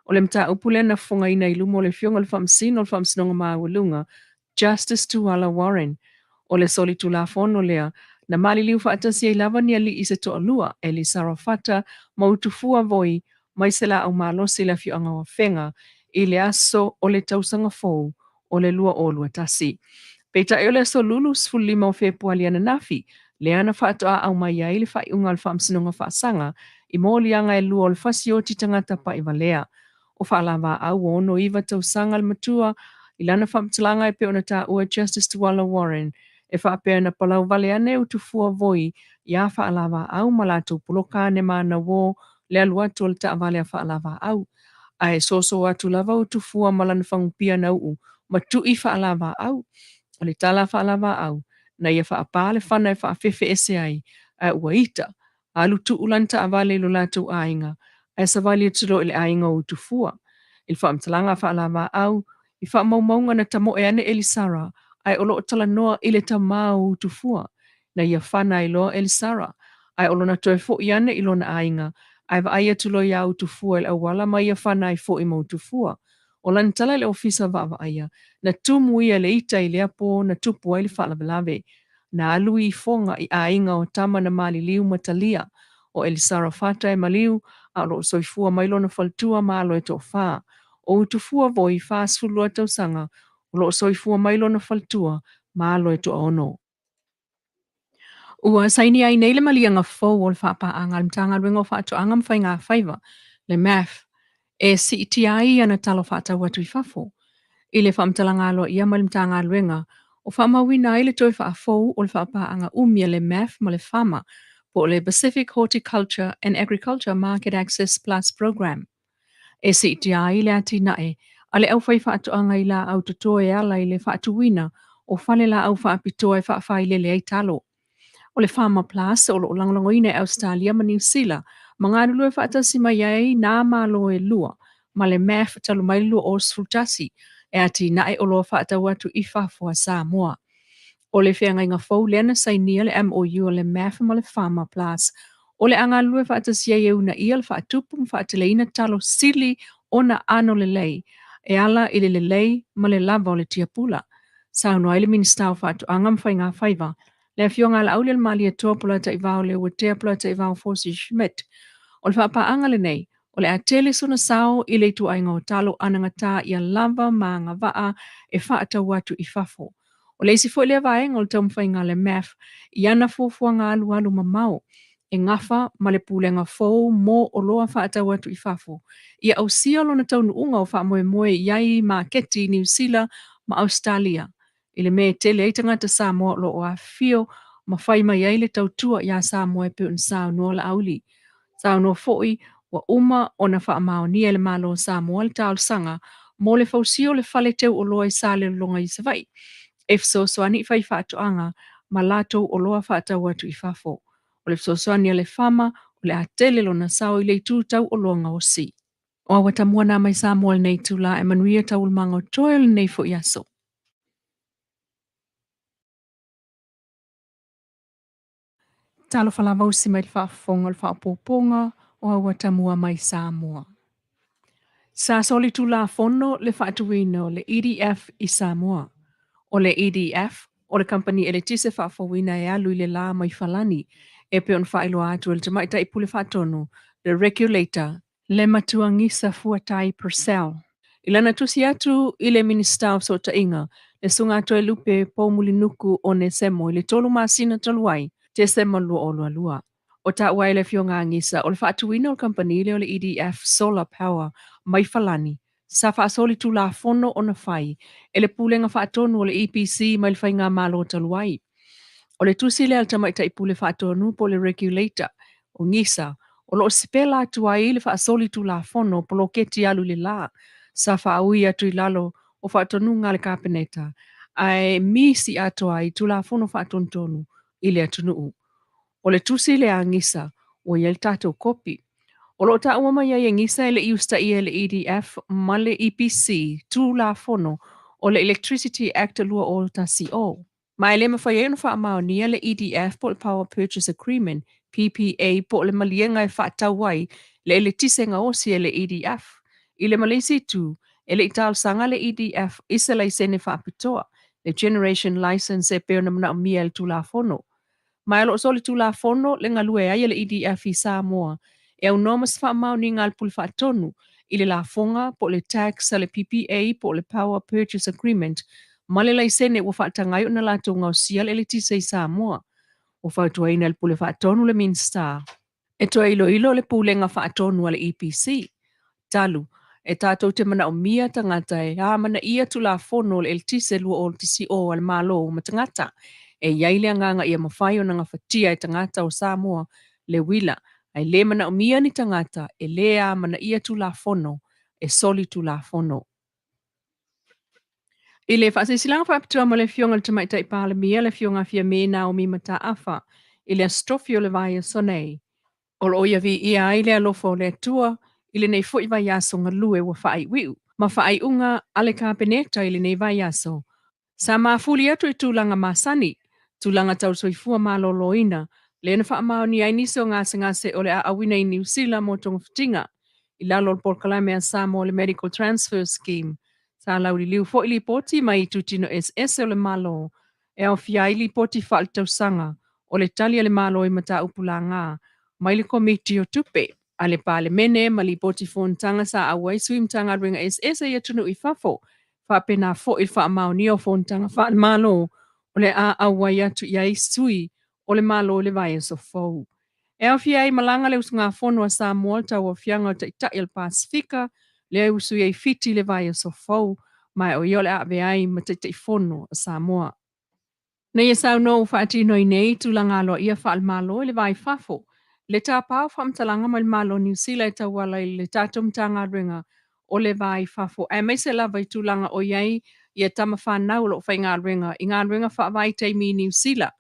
O le mataupu lea na fofogaina i luma o le Afioga i le Faamasino o le Faamasinoga Maualuga, Justice Tuala Warren. O le solitulafono lea na maliliu faatasi ai lava ni alii se toalua, Elisara Fata ma Utufua Voi mai se laau malosi i le afioaga o Afega i le aso o le tausaga fou o le 2021. Peitai o le aso Lulu 15 o Fepuali ananafi, lea na faatoa aumai ai le faaiuga a le Faamasinoga Faasaga i moliaga e lua o le fasioti tagata pa'ivalea. O Faalavaau ua 69 tausaga le matua i lana faamatalaga e pei ona taua e Justice Tuala Warren e faapea na palau vale ane Utufua Voi iā Faalavaau ma latou poloka ane manauō le alu atu o le taavale a Faalavaau. Ae soso atu lava Utufua ma lana fagupia na u'u ma tu'i Faalavaau. O le tala a Faalavaau, na ia faapā le fana e faafefe ese ai, ae ua ita, alu tuu lana taavale i lo latou aiga, ae savali atu loa i le aiga o Utufua. I le faamatalaga a Faalavaau, i faamaumauga na tamoe ane Elisara, ae o lo o talanoa i le tamā o Utufua. Na ia fana ai loa Elisara, ae o lona toe foʻi ane i lona aiga, ae vaai atu loa iā Utufua i le auala ma ia fana ai foʻi ma Utufua. O lana tala i le ofisa vaavaaia, na tumu ia i le ita i lea pō na tupu ai le faalavelave. Na alu i ifoga i aiga o tama na maliliu ma talia. O Elisara Fata e maliu, a o lo o soifua mai lona faletua ma alo e toafa. O Utufua Voi, 42 tausaga, o lo o soifua mai lona faletua ma alo e toaono. Ua saini ai nei le maliega fou o le faapaaga a le Matagaluega o Faatoaga ma Faiga Faiva, le MAF, e siitia ai ana talo faatau atu i fafo. I le faamatalaga aloaia mai le Matagaluega, o faamauina ai le toe faafou o le faapaaga umi a le MAF ma le FAMA, po o le Pacific Horticulture and Agriculture Market Access Plus Programme. E siitia ai le atinae a le aufaifaatoaga i laau toto e ala i le faatuina o fale laau faapitoa e faafailele ai talo. O le FAMA Plus o lo o lagolagoina e Ausetalia ma Niu Sila ma galulue faatasi mai ai nā Malo e lua ma le MAF talu mai le 2011 e atinae oloa faatau atu i fafo a Samoa. O le feagaiga fou lea na sainia le MOU a le MAF ma le FAMA Plus o le a galulue faatasi ai e uunaia le faatupu ma faateleina talo sili ona ano lelei e ala i le lelei ma le lava o le tiapula. Saunoa ai le Minisita o Faatoaga ma Faiga Faiva, le Afioga a Laaulialemalietoa Polataivao Leuatea Polataivao Fosi Schmidt, o le faapaaga lenei o le a tele sona sao i le ituaiga o talo anagata ia lava ma agavaa e faatau atu i fafo. O le isi foi lea vaega o le taumafaiga a le MAF i ana fuafuaga alualu mamao e gafa ma le pulega fou mo oloa faatau atu i fafo, ia ausia lona taunuuga o faamoemoe i ai maketi i Niu Sila ma Ausetalia, i le mea e tele ai tagata Samoa o lo o afifio ma fai mai ai le tautua iā Samoa e pei ona saunoa Laauli. Saunoa foi ua uma ona faamaonia e le Malo o Samoa le talosaga mo le fausia o le fale teu oloa i Salelologa i Savaii e fesoasoani i faifaatoaga ma latou oloa faatau atu i fafo. O le fesoasoani a le FAMA o le a tele lona sao i le itu tau oloa gaosi. O Auatamua nā mai Samoa i lenei itula e manuia taualumaga o toe o lenei foi aso. Talofa lava usi mai le faafofoga o le faaopoopoga o Auatamua mai Samoa. Sa solitulafono le faatuina o le EDF i Samoa. O le EDF, o le kamupani eletise faafouina e alu i le la mai Falani, e pei ona faailoa atu e le Tamaitai Pule Faatonu, le Regulator, le Matua Gisa Fuatai Purcell. I lana tusi atu i le Minisita o Fesootaiga, le Susuga Toelupe Poumulinuku Onesemo i le tolu masina talu ai, Tesema 2022. O taua ai le Afioga a Gisa, o le faatuina o le kamupani lea o le EDF Solar Power mai Falani, sa faasolitulafono ona fai e le Pulega Faatonu o le EPC mai le Faigamalo talu ai. O le tusi lea a le Tamaitai Pule Faatonu po o le Regulator, o Gisa, o lo o sipela atu ai le faasolitulafono poloketi alu i le la, sa faaui atu i lalo o faatonuga a le Kapeneta, ae misi atoa ai Tulafono Faatonutonu i le atunuu. O le tusi lea a Gisa, ua i ai le tatou kopi. O lo o taua mai ai e Gisa e le i usitaia e le EDF ma le EPC Tulafono o le Electricity Act 2010. Ma e le mafai ai ona faamaonia le EDF po o le Power Purchase Agreement, PPA, po o le maliega e faatau ai le eletise gaosi e le EDF. I le ma le isi itu, e le i talosaga le EDF i se laisene faapitoa, le Generation Licence e pei ona manaomia e le Tulafono. Ma e o lo o solitulafono le galue ai a le EDF i Samoa e aunoa ma se faamaoniga a le Pule Faatonu i le lafoga po o le tax a le PPA po o le Power Purchase Agreement ma le laisene ua faataga ai ona latou gaosia le eletise i Samoa. Ua fautuaina e le Pule Faatonu le Minisita e toe iloilo le Pulega Faatonu a le EPC. Talu, e tatou te manaomia tagata e amanaia Tulafono o le Eletise 2010 a le Malo ma tagata e i ai le agaga ia mafai ona gafatia e tagata o Samoa le uila, ae le manaomia ni tagata e le amanaia Tulafono e soli Tulafono. I le faasilasilaga faapitoa ma le Afioga i le Tamaitai Palemia, le Afioga Fiame Naomi Mataafa, i le Aso Tofi o le vaiaso nei, O lo o ia viia ai le alofa o le Atua i lenei foi vaiaso galue ua faaiuiu ma faaiuga a le Kapeneta i lenei vaiaso. Sa mafuli atu i tulaga masani, tulaga tau soifua maloloina, lea na faamaonia ai nisi o gasegase o le a auina i Niu Sila mo togafitiga i lalo o le polokalame a Samoa le Medical Transfer Scheme. Sa lauliliu foi lipoti mai itutino eseese o le Malo e aofia ai lipoti faaletausaga o le tali a le Malo i mataupu laga mai le Komiti o Tupe. a le Palemene ma lipoti fonotaga sa auai sui Matagaluega eseese i atunuu i fafo, faapena foi le faamaonia o fonotaga faale-Malo o le a auai atu i ai sui o le Malo i le vaiaso fou. E aofia ai malaga le usugafono a Samoa i le tauaofiaga o Taitai o le Pasefika lea e usu ai i Fiti i le vaiaso fou, ma o ia o le a avea ai ma Taitaifono a Samoa. Na ia saunoa ua faatino ai nei tulaga aloaia faale-Malo i le va i fafo, le tapa o faamatalaga mai le Malo o Niu Sila e tauala i le tatou Matagaluega o le Va i Fafo, aemaise lava i tulaga o i ai ia tama fanau o lo o faigaluega i galuega faavaitaimi i Niu Sila.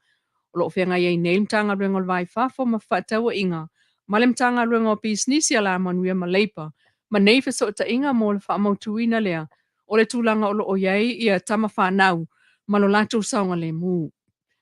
O lo o feagai ai nei le Matagaluega o le Va i Fafo ma Fefaatauaiga ma le Matagaluega o Pisinisi, Alamanuia ma Leipa ma nei fesootaiga mo le faamautuina lea o le tulaga o lo o i ai ia tama fanau ma lo latou saogalemu.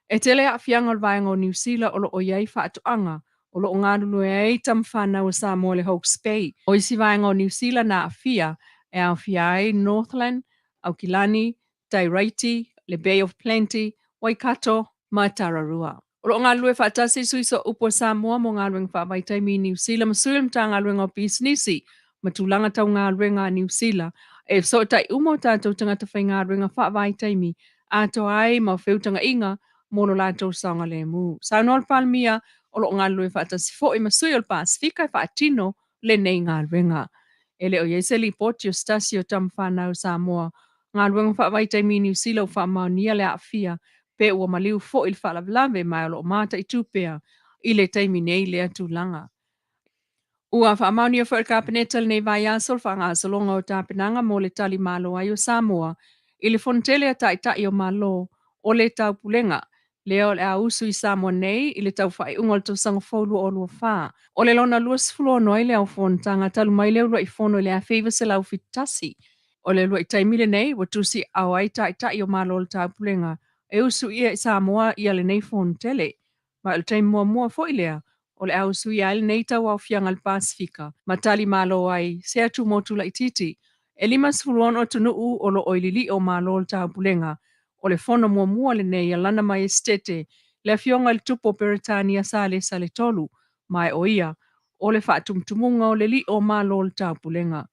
E tele aafiaga o le vaega o Niu Sila o lo o i ai faatoaga o lo o galulue ai tama fanau a Samoa i le Hawke's Bay. O isi vaega o Niu Sila na aafia e aofia ai Northland, Aukilani, Tairaiti, le Bay of Plenty, Waikato ma Tararua. O lo o galulue faatasi Sui Sooupu a Samoa mo Galuega Faavaitaimi i Niu Sila ma Sui o le Matagaluega o Pisinisi ma Tulaga Tau Galuega a Niu Sila e fesootai uma o tatou tagata faigaluega faavaitaimi atoa ai ma feutagaiga mo lo latou saogalemu. Saunoa le Palemia o lo o galulue faatasi foi ma sui o le Pasefika e faatino lenei galuega. E le o i ai se lipoti o se tasi o tama fanau Samoa galuega faavaitaimi i Niu Sila ua faamaonia le aafia pe ua maliu foi i le faalavelave, ma o lo o mataitu pea i le taimi nei lea tulaga. Ua faamaonia foi e le Kapeneta i lenei vaiaso le faagasologa o tapenaga mo le tali malo ai o Samoa i le Fonotele a Taitai o Malo o le Taupulega, lea o le a usu i Samoa nei i le tau faaiuga o le tausaga fou 2024. O le lona 26 ai lea o fonotaga talu mai le uluai fono i le 1971. O le uluai taimi lenei ua tusiaao ai Taitai o Malo o le Taupulega e usuia i Samoa ia lenei Fonotele. Ma o le taimi muamua foi lea o le a usuia ai lenei tauaofiaga i le Pasefika ma tali malo ai se atumotu laitiiti e 56 atunuu o lo o i lili'o o Malo o le Taupulega. O le fono muamua lenei a Lana Maiesetete, le Afioga i le Tupu o Peretania Salesa le Tolu, ma o ia o le faatumutumuga o le li'o o Malo o le Taupulega.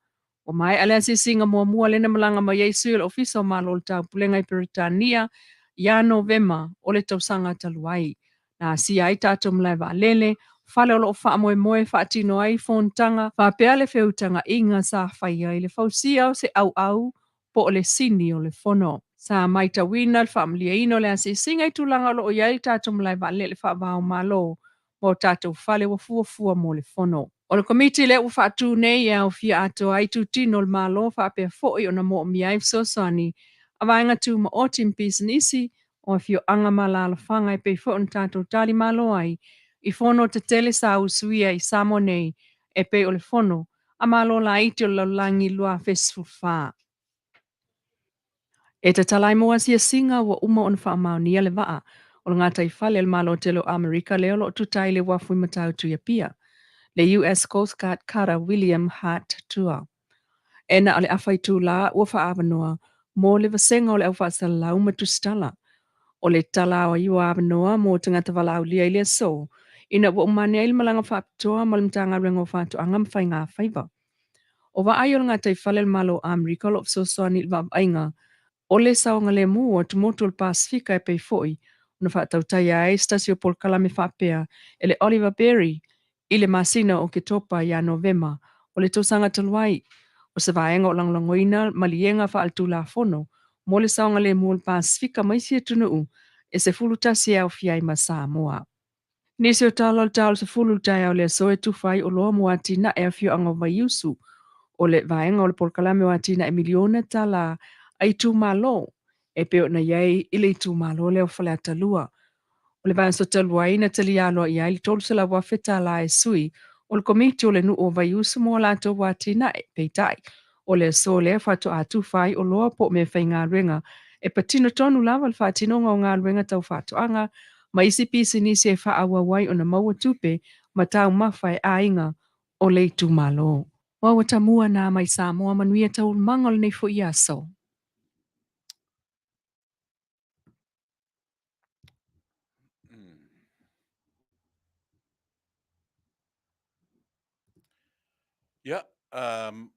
Ua maea le asiasiga muamua lea na malaga mai ai sui o le Ofisa o Malo o le Taupulega i Peretania ia Novema o le tausaga talu ai. Na asia ai tatou malae vaalele, fale o lo o faamoemoe e faatino ai fonotaga, faapea le feutagaiga sa faia i le fausia o se auau po o le sini o le fono. Sa matauina le faamalieina o le asiasiga i tulaga o lo o i ai le tatou malae vaalele faava o Malo ma o tatou fale ua fuafua mo le fono. O le Komiti lea ua faatu nei e aofia atoa ai itutino o le Malo faapea foi ona moomia ai fesoasoani a vaega tumaoti ma pisinisi o afioaga ma alaalafaga e pei foi ona tatou talimalo ai i fono tetele sa usuia i Samoa nei e pei o le fono a Malo Laiti o le Lalolagi 2014. E tatala ai mo asiasiga ua uma ona faamaonia le vaa o le gataifale a le Malo tele o Amerika lea o lo o tuta ai le uafu i Matautu i Apia, le US Coast Guard Cutter William Hart ii. E na o le afa itulā ua faaavanoa mo le vasega o le au faasalalau ma tusitala. O le tala o ai ua avanoa mo tagata valaaulia i le aso, ina ua uma ane ai le malaga faapitoa ma le Matagaluega o Faatoaga ma Faiga Faiva. O vaai o le gataifale o le Malo o Amerika o lo o fesoasoani i le vaavaaiga o le saogalemu o atumotu o le Pasefika e pei foi ona faatautaia ai se tasi o polokalame faapea e le Oliver Perry i le masina o Oketopa ia Novema o le tausaga talu ai. O se vaega o lagolagoina maliega faaletulafono mo le saogalemu o le Pasefika ma isi atunuu e 11 e aofia ai ma Samoa. Nisi o tala o le ta o le 10 i le taeao o le aso e tufa ai oloa mo atinae a afioaga o Vaiusu o le vaega o le polokalame o atinae miliona tala a itumalo e pei ona i ai i le itumalo lea o Faleata 2. O le vaiaso talu ai na talia aloaia ai le $300,000 e sui o le Komiti o le Nuu o Vaiusu mo a latou atinae, peitai, o le aso lea faatoa tufa ai oloa po o meafaigaluega e patino tonu lava le faatinoga o galuega tau faatoaga ma isi pisinisi e faaauau ai ona maua tupe ma taumafa e aiga o le itumalo. Ua ua tamua nā mai Samoa manuia taualumaga o lenei foi aso. Ia,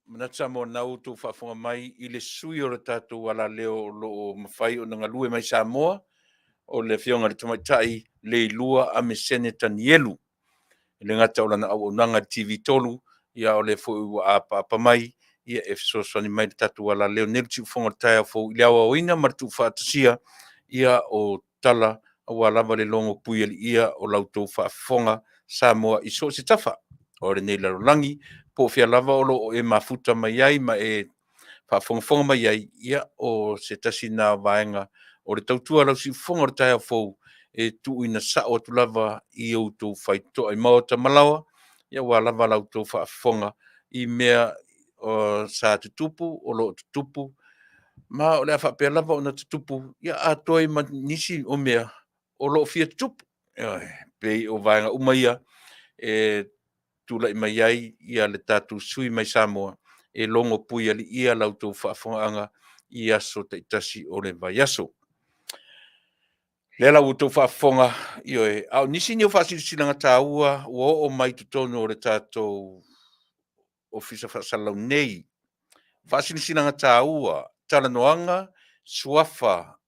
manatu Samoa na outou faafofoga mai i le sui o le tatou alaleo o lo o mafai ona galue mai Samoa, o le Afioga i le Tamaitai Leilua Amesene Tanielu. E le gata o lana auaunaga i le TV3, ia o lea foi ua apaapa mai ia e fesoasoani mai i le tatou alaleo nei le siufofoga o le taeao fou i le aoaoina ma le tuufaatasia ia o tala aua lava le logo puialiia o la outou faafofoga Samoa i so o se tafa o lenei lalolagi, po o fea lava o lo o e mafuta mai ai ma e faafogafoga mai ai, ia o se tasi lena o vaega o le tautua a lau siufofoga o le taeao fou e tuuina sao atu lava i outou faitotoa i maota ma laoa, ia aua lava la outou faafofoga i mea sa tutupu, o lo o tutupu, ma o le a faapea lava ona tutupu, ia atoa ai ma nisi o mea o lo o fia tutupu. Ioe, pei o vaega uma ia e tulai mai ai ia le tatou sui mai Samoa e logo puialiia la outou faafofogaaga i aso taitasi o le vaiaso. Lea la ua outou faafofoga, ioe, a o nisi nei o faasilasilaga taua ua oo mai i totonu o le tatou Ofisa Faasalalau nei. Faasilasilaga taua, talanoaga, suafa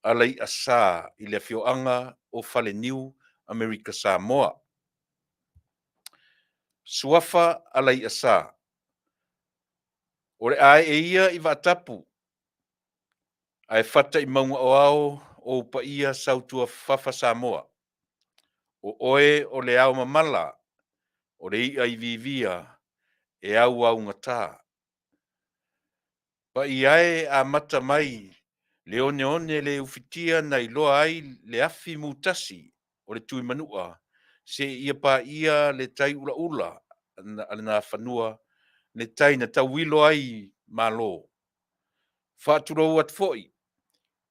Alaiasa i le afioaga o Faleniu, Amerika Samoa. Suafa Alaiasa. O le a ee ia i Vaatapu, ae fata i mauga o ao ou paia sautuafafafa Samoa. O oe o le ao mamala, o le i'a i viivia e auaugata. Paia e amata mai le oneone le ufitia na iloa ai le afi mutasi o le Tuimanua seia paia le tai ulaula a le Nafanua, le tai na tauilo ai Malo. Faatulou atu foi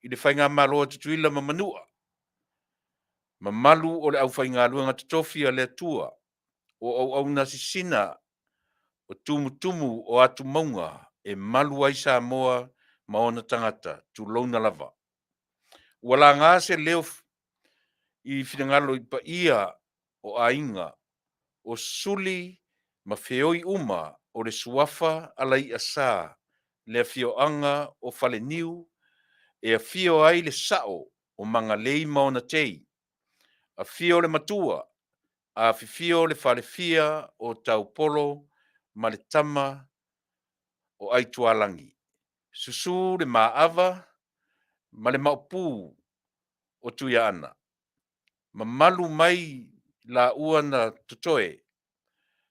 i le Faigamalo a Tutuila ma Manua, mamalu o le aufaigaluega totofi a le Atua, o auauna sisina o tumutumu o atumauga e malu ai Samoa ma ona tagata, tulouna lava. Ua laga se leo i finagalo i paia o aiga, o suli ma feoi uma o le suafa Alaiasa, le afioaga o Faleniu, e afio ai le sao o Magalei ma ona tei. Afio le matua, afifio le falefia o Taupolo ma le tama o Aitualagi. Susu le Maava ma le Maopu o Tuiaana. Mamalu mai laua na totoe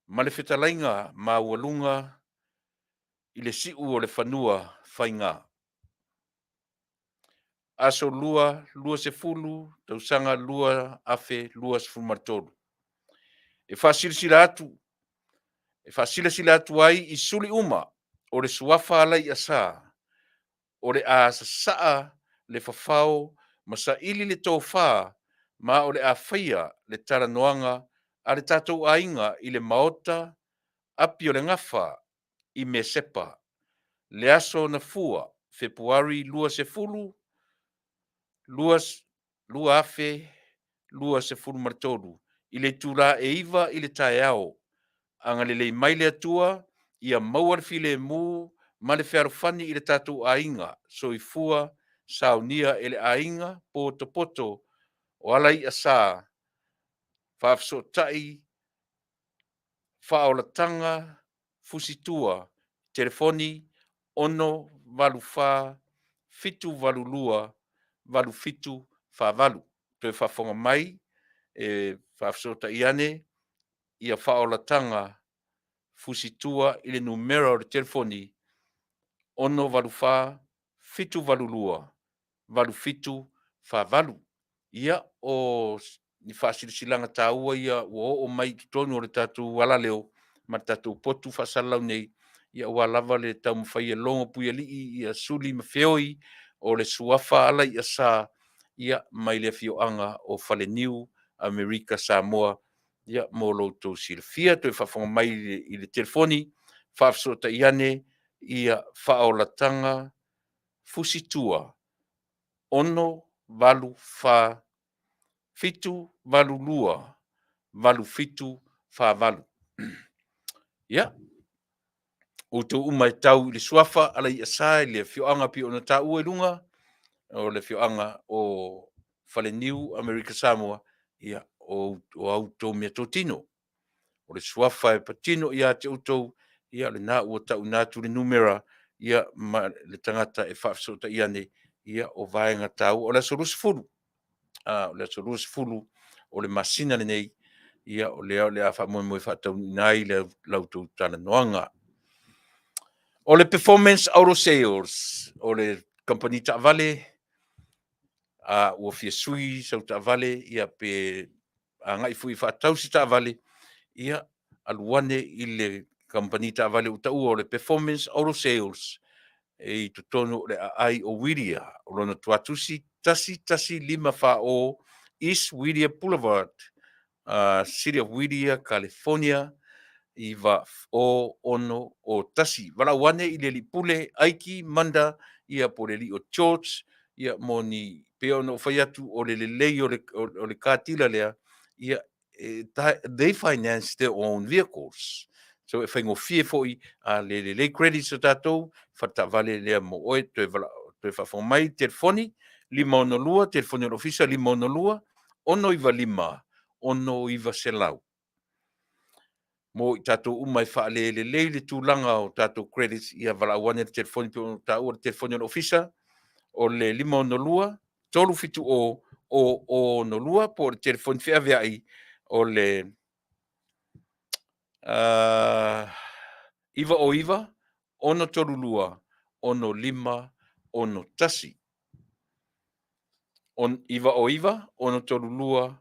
ma le fetalaiga maualuga i le siu o le fanua faiga. Aso 2, 20, tausaga 2023. E faasilasila atu, e faasilasila atu ai i suli uma o le suafa Alaiasa o le a sasaa le fafao ma saili le tofa ma o le a faia le talanoaga a le tatou aiga i le Maota Api o le Gafa i Mesepa, le aso Gafua, Fepuari 20, 2023 i le itula e 9 i le taeao. Agalelei mai le Atua ia maua le filemu ma le fealofani i le tatou aiga. Soifua saunia e le aiga potopoto o Alaiasa faafesootai faaolataga fusitua telefoni 684 782 8748. Toe faafofoga mai e faafesootai ane ia faaolataga fusitua i le numera o le telefoni 684 782 8748. Ia, o ni faasilasilaga taua ia ua oo mai i totonu o le tatou alaleo ma le tatou potu faasalalau nei, ia aua lava le taumafai e logo puialii ia suli ma feoi o le suafa Alaiasa ia mai le afioaga o Faleniu, Amerika Samoa, ia mo lo outou silafia. Toe faafofoga mai i le telefoni, faafesootai ane ia faaolataga fusitua 6 8 4 7 8 2 8 7 4 8. Ia, Outou uma e tau i le suafa Alaiasa i le afioaga pei ona taua i luga, o le afioaga o Faleniu, Amerika Samoa, ia, o a outou meatotino. O le suafa e patino ia te outou, ia o lena ua tauina atu le numera, ia ma le tagata e faafesootai ane, ia o vaega taua. O le aso 20, o le aso 20 o le masina lenei, ia o lea o le a faamoemoe e faataunuuina ai la outou talanoaga. O le Performance Auto Sales, o le kamupani taavale, a ua fia sui sau taavale, ia pe agai foi e faatau se taavale, ia alu ane i le kamupani taavale ua taua o le Performance Auto Sales e i totonu o le aai o Whittier, o lona tuatusi 11540 East Whittier Boulevard, City of Whittier, California 90601. Valaau ane i le alii pule Aiki Manda, ia po o le alii o George, ia mo ni, pei ona ou fai atu o le lelei o le car dealer lea, ia they finance their own vehicles. So e faigofie foi a le lelei credits o tatou, faletaavale lea mo oe. Toe toe faafofoga mai, telefoni 562, telefoni o le ofisa 562 695 6900. Mo i tatou uma e faalelelei le tulaga o tatou credits, ia valaau ane le telefoni pei ona taua le telefoni o le ofisa o le 562 370 062 po o le telefoni feaveai o le 909 632 6561. 909 632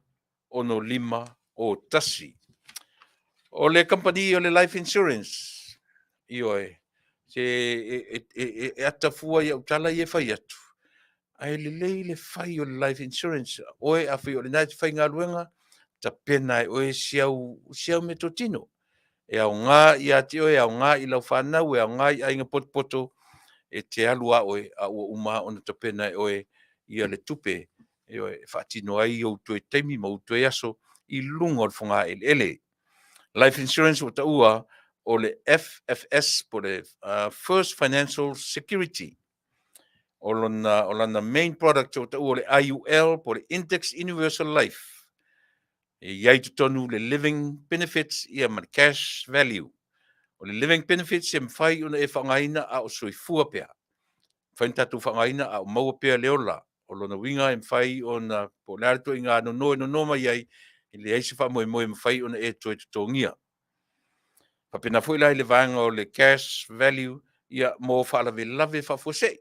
6561. O le kamupani o le Life Insurance, ioe, se e ata fua i au tala ia e fai atu, ae lelei le fai o le life insurance. Oe afai o lena e te faigaluega, tapena e oe si au, si au meatotino. E aoga ia te oe, e aoga i lau fanau, e aoga i aiga potopoto, e te alu lava oe a ua uma ona tapena e oe ia le tupe e faatino ai ou toe taimi ma ou toe aso i luga o le fogaeleele. Life insurance ua taua o le FFS po o le First Financial Security. O lona, o lana main product ua taua o le IUL po o le Index Universal Life. E i ai totonu le living benefits ia ma le cash value. O le living benefits e mafai ona e faaaogaina a o soifua pea. Mafai ona tatou faaaogaina a o maua pea le ola. O lona uiga e mafai ona, po o le a le ituaiga nono e nono mai ai, e leai se faamoemoe e mafai ona e toe totogia. Faapena foi la i le vaega o le cash value, ia, mo faalavelave faafuasei.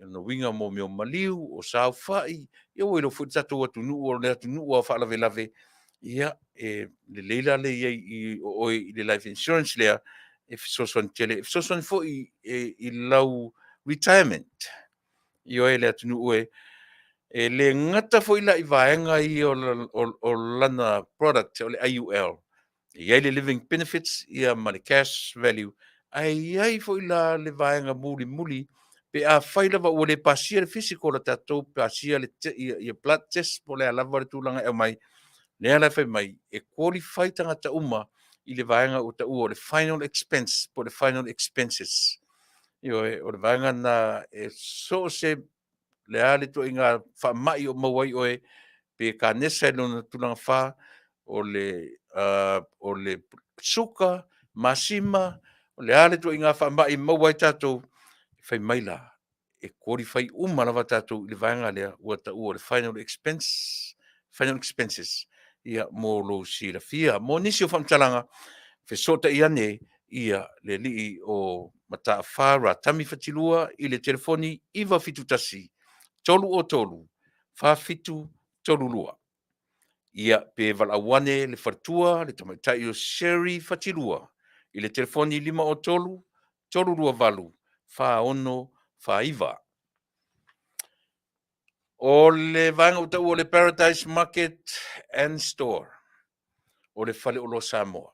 O lona uiga mo mea o maliu, o saofai, ia ua iloa foi le tatou atunuu o le atunuu lava o faalavelave, ia, e lelei la le i ai i o oe i le life insurance lea, e fesoasoani tele, e fesoasoani foi i lau retirement. Ioe le atunuu e, e le gata foi la i vaega ia o lana product o le IUL, e i ai le living benefits ia ma le cash value, ae i ai foi la le vaega mulimuli pe afai lava ua le pasia le physical a tatou, pasia le ia, ia blood test po o le a lava le tulaga e aumai, lea la e fai mai e qualify tagata uma i le vaega ua taua o le final expense po o le final expenses. Ioe, o le vaega lena e so o se le a le ituaiga faamai o maua ai oe, pe kanesa i lona tulaga fa, o le, o le suka, masima, o le a le ituaiga faamai e maua ai tatou, fai mai la, e qualify uma lava tatou i le vaega lea ua taua o le final expense, final expenses, ia, mo lou silafia. Mo nisi o faamatalaga, fesootai ane ia le alii o Mataafa Ratami Fatilua i le telefoni 971 303 4732. Ia, pe valaau ane le faletua, le tamaitai o Sherry Fatilua i le telefoni 503 328 4649. O le vaega ua taua o le Paradise Market and Store, o le faleoloa Samoa.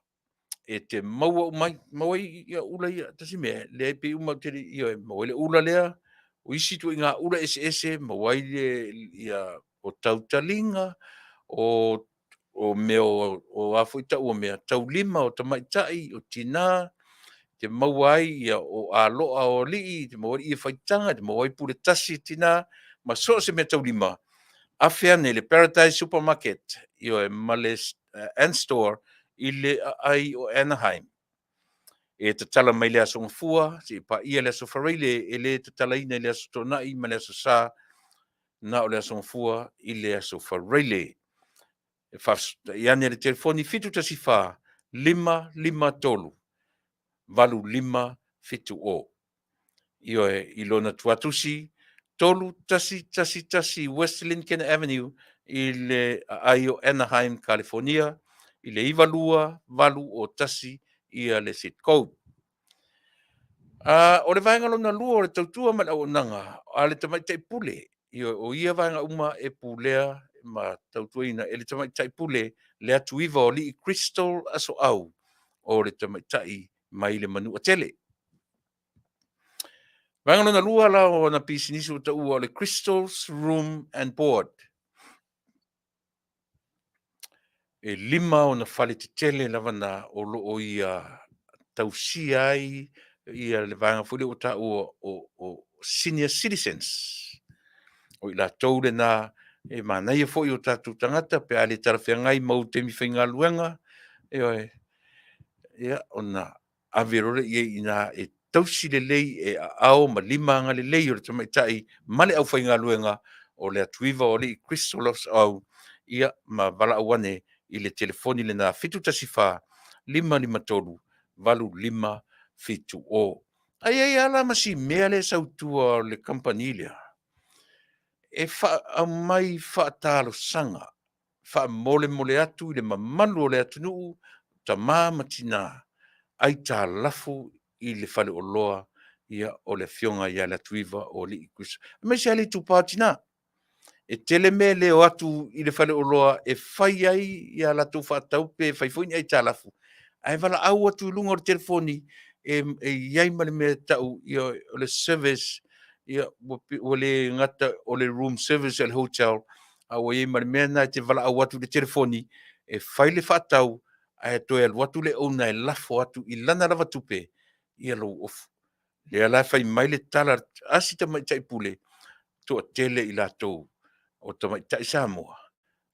E te maua uma ai, maua ai ia ula ia, tasi mea, leai pei uma ou te le, ioe, maua ai le ula lea, o isi ituaiga ula eseese, maua ai le, ia, o tautaliga, o, o mea o, o a foi tau o mea, taulima o tamaitai, o tinā. te maua ai ia o aloa o alii, te maua ai ie faitaga, te maua ai pule tasi a tina, ma so o se meataulima, afe ane i le Paradise Supermarket, ioe, ma le and Store i le aai o Anaheim. E tatala mai le Aso Gafua seia paia le Aso Faraile, e le tatalaina i le Aso Toonai ma le Aso Sa, na o le Aso Gafua i le Aso Faraile. E faafesotai ane i le telefoni 714 553 8570. Ioe, i lona tuatusi 3111 West Lincoln Avenue i le aai o Anaheim, California, i le 92801 ia le zip code. O le vaega lona lua o le tautua ma le auaunaga a le tamaitai pule, ioe, o ia vaega uma e pulea ma tautuaina e le tamaitai pule le atuiva o Alii Crystal Asoau o le tamaitai mai le Manuatele. Vaega lona lua la o ana pisinisi ua taua o le Crystal's Room and Board. E 5 ona fale tetele lava na o lo o ia tausia ai ia le vaega foi lea ua taua o senior citizens. O i latou lena e manaia foi o tatou tagata pe a le talafeagai ma ou taimi faigaluega, ioe, ia, ona ave loa lea i ai i ina e tausi lelei e aao ma lima agalelei o le tamaitai ma le aufaigaluega o le Atuiva o Alii Crystal Losoau, ia, ma valaau ane i le telefoni lena 714 553 8570. Ae i ai lava la ma si mea lea e sau i tua o le kamupani lea, e aumai faatalosaga, faamolemole atu i le mamalu o le atunuu, tama ma tina, aitalafu i le faleoloa ia o le afioga ia Leatuiva o Alii Crystal, aemaise lava le itupa o tina. E tele mea e le o atu i le faleoloa e fai ai ia latou faatau pe fai foi ni aitalafu, ae valaau atu i luga o le telefoni e i ai ma le mea e tau ia, o le service, ia, ua le gata o le room service a le hotel, a ua i ai ma le mea lena e te valaau atu i le telefoni e fai le faatau, ae toe alu atu le owner e lafo atu i lana lava tupe ia lou ofu. Lea la e fai mai le tala a si tamaitai pule, toatele i latou o tamaitai Samoa,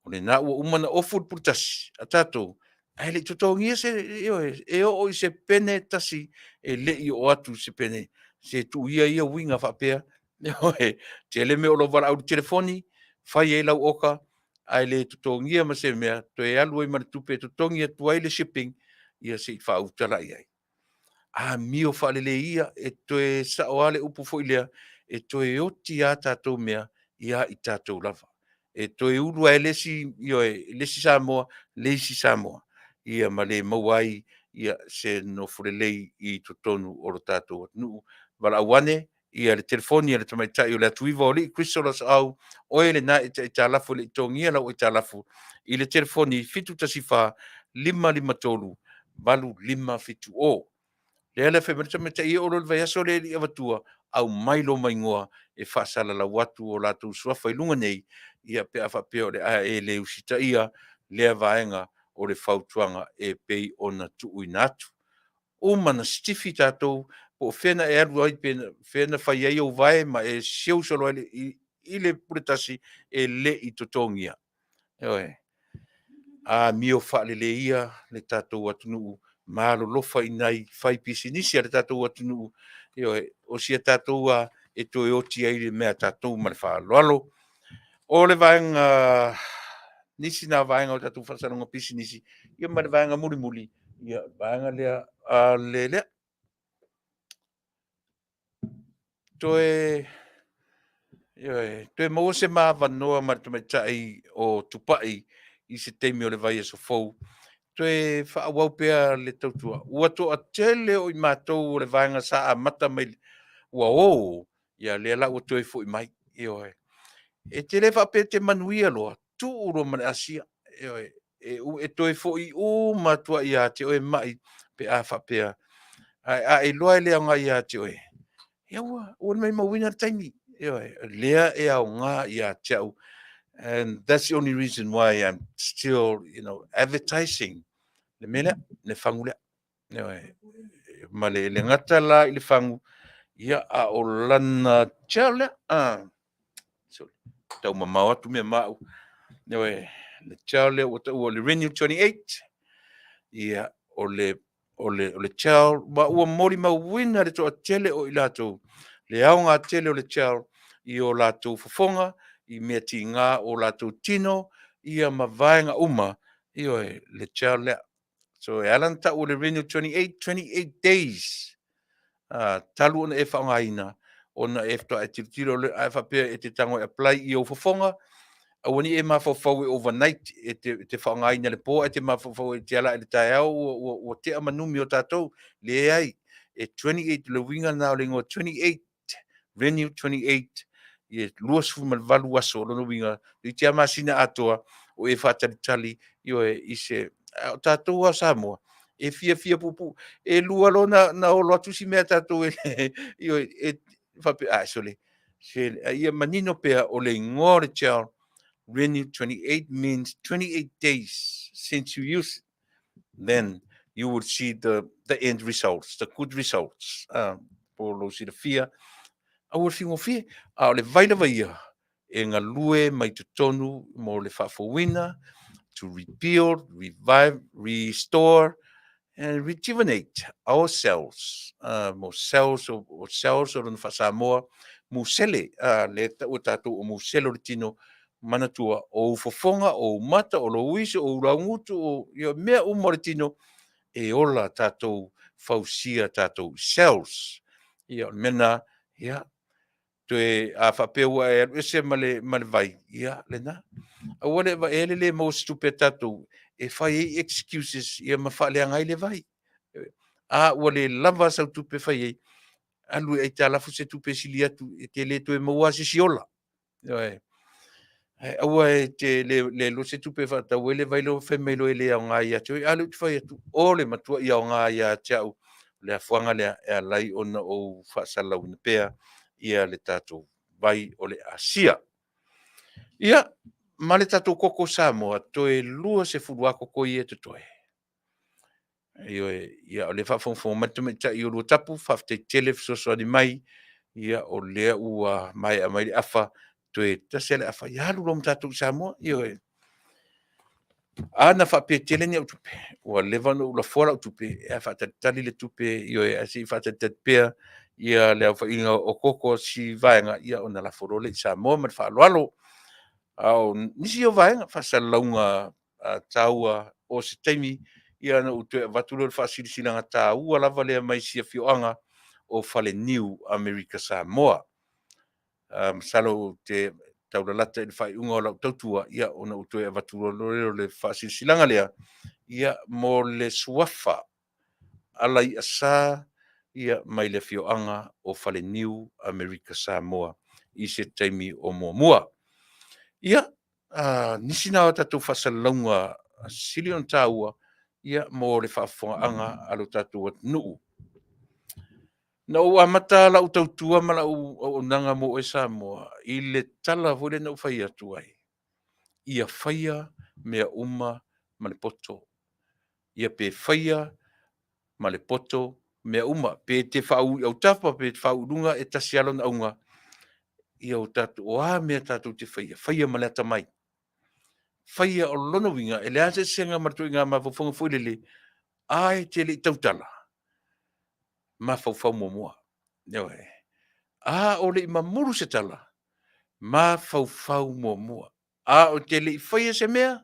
o lena ua uma ona ofu le pule tasi a tatou, ae le i totogia se, ioe, e oo i se pene tasi e le i oo atu se pene, se tuu ia ia uiga faapea, ioe, tele mea o lo o valaau i le telefoni, fai ai lau oka, ae le totogia ma se mea, toe alu ai ma le tupe e totogi atu ai le shipping, ia se i faauta la i ai. Amio faalelei ia, e toe sao lava le upu foi lea, e toe oti lava tatou mea ia i tatou lava. E toe ulu lava e le isi, ioe, le isi Samoa, le isi Samoa, ia ma le maua ai ia se nofo lelei i totonu o lo tatou atunuu. Valaau ane ia le telefoni a le tamaitai o le Atuiva o Alii Crystal Losoau, oe lena e te aitalafu e le i totogia lau aitalafu i le telefoni 714 553 8570. Lea la e fai mai le tamaitai e oo loa i le vaiaso lea e le i avatua, aumai lo ma igoa e faasalalau atu o latou suafa i luga nei, ia pe a faapea o le a e le usitaia lea vaega o le fautuaga e pei ona tuuina atu. Uma ona sitifi tatou, po o fea na e alu ai, pe fea na fai ai ou vae ma e siou solo ai i le pule tasi e le i totogia. Ioe. Amio faaleleia le tatou atunuu, ma alolofa i nai faipisinisi a le tatou atunuu, ioe, o si a tatou a e toe oti ai le mea a tatou ma le faaaloalo. O le vaega, nisi na vaega o tatou faasalalauga pisinisi, ia ma le vaega mulimuli, ia vaega lea a le lea. Toe, ioe, toe maua se ma avanoa ma le tamaitai o Tupai i se taimi o le vaiaso fou, toe faaauau pea le tautua. Ua toatele o i matou o le vaega sa amata mai ua o, ia lea la ua toe foi mai. Ioe. E te le faapea e te manuia loa, tuu loa ma le asia. Ioe. E toe foi uma atu lava ia te oe mai pe a faapea. Ae a e iloa e le aoga ia te oe, ia ua maumauina le taimi. Ioe. Lea e aoga ia te au. And that's the only reason why I'm still, advertising le mea lea, le fagu lea. Ioe. ma le le gata la i le fagu, ia, a o lana gel lea, sorry, tau mamao atu mea ma au, ioe, le gel lea ua taua o le Renew 28, ia, o le o le, o le gel, ma ua molimauina le toatele o i latou, le aoga tele o le gel i o latou fofoga, i mea tiga o latou tino, ia ma vaega uma, ioe, le gel lea. So e ala ona tau o le Renew 28, 28 days talu ona e faaaogaina, ona e faatoa e tilotilo lea, a e faapea e te tago e apply i ou fofoga, aua ne i e mafaufau e overnight, e te faaaogaina i le po ae te mafaufau e te ala ae i le taeao ua tea manumi o tatou. Leai, e 28, le uiga lena o le igoa 28, Renew 28, e 28 aso, o lona uiga, toeitiiti lava masina atoa o e faatalitali, ioe, i se... A o tatou lava o Samoa, e fiafia puupuu. E lua loa ona olo atu si mea a tatou e, ioe, e faapea, a, sole, se, a ia manino pea o le igoa o le gel, Renew 28 means 28 days since you use it, then you will see the end results, the good results. Po lou silafia, aua le figofie, a o le vai lava ia, e galue mai totonu mo le faafouina, to rebuild, revive, restore and rejuvenate our cells. Mo cells o, o cells o lona faa-Samoa, musele, lea e taua tatou o musele o le tino, manatua, o ou fofoga, o ou mata, o lou iso, o ou laugutu, o ia, mea uma o le tino, e ola tatou, fausia tatou cells. Ia, o le mea lena, ia, toe a faapea ua e alu ese ma le, ma le vai, ia, lena. Aua le vaea le le maua se tupe a tatou e fai ai excuses ia ma faaleaga ai le vai. A ua le lava sau tupe e fai ai, alu e aitalafu se tupe e sili atu, e te le toe maua lava se isi ola. Ioe. Ae aua e te le, le lua se tupe e faatau ai le vai lea fai mai loa e le aoga ia te oe. A lea ou te fai atu, o le matua i aoga ia te au, le afuaga lea e ala ai ona ou faasalalauina pea ia le tatou vai o le Asia. Ia, ma le tatou koko Samoa, toe 20 lava koko ia e totoe. Ioe, ia o lea e faafogafoga mai le tamaitai o Luatapu, faafetai tele fesoasoani mai, ia o lea ua maea mai le afa, toe tasi lava le afa, ia alu loa ma tatou i Samoa, ioe. A na faapea tele ni au tupe, ua leva ona ou lafoa lau tupe, ae faatalitali le tupe, ioe, ae se i faatalitali pea ia le aofaiga o koko o si vaega, ia ona lafo loa lea i Samoa ma le faaaloalo. A o nisi o vaega, faasalalauga taua o se taimi, ia ona ou toe avatu lea o le faasilasilaga taua lava lea mai si afioaga o Faleniu, Amerika Samoa. Masalo ou te taulalata i le faaiuga o lau tautua, ia ona ou toe avatu loa lea o le faasilasilaga lea, ia mo le suafa Alaiasa ia mai le afioaga o Faleniu, Amerika Samoa i se taimi o muamua. Ia, nisi na o tatou faasalalauga sili ona taua ia mo le faafofogaaga a lo tatou atunuu. Na ou amata lau tautua ma lau auaunaga mo oe Samoa i le tala foi lea na ou fai atu ai, ia faia mea uma ma le poto. Ia pe faia ma le poto mea uma. Pe te faauu i autafa, pe te faauu i luga, e tasi lava lona auga. Ia o tatou, o a mea tatou te faia, faia ma le atamai. Faia o lona uiga, e leai se eseesega ma le ituaiga mafaufauga foi lele, a e te le i tautala, mafaufau muamua. Ioe. A o le i mamulu se tala, mafaufau muamua. A o te le i faia se mea,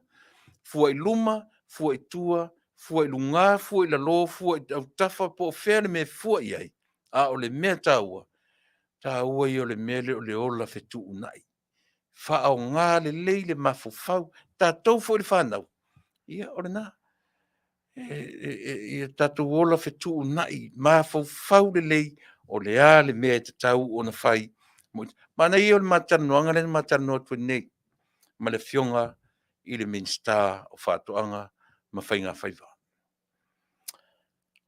fua i luma, fua i tua, fua i luga, fua i lalo, fua i autafa, po o fea le mea e fua i ai, a o le mea taua, taua ia o le mea lea o le ola fetuunai. Faaaoga lelei le mafaufau, tatou foi le fanau, ia o lena. Ia tatou ola fetuunai, mafaufau lelei o le a le mea e tatau ona fai. Manaia ia o le ma talanoaga lea na ma talanoa atu ai nei ma le Afioga i le Minisita o Faatoaga ma Faigafaiva.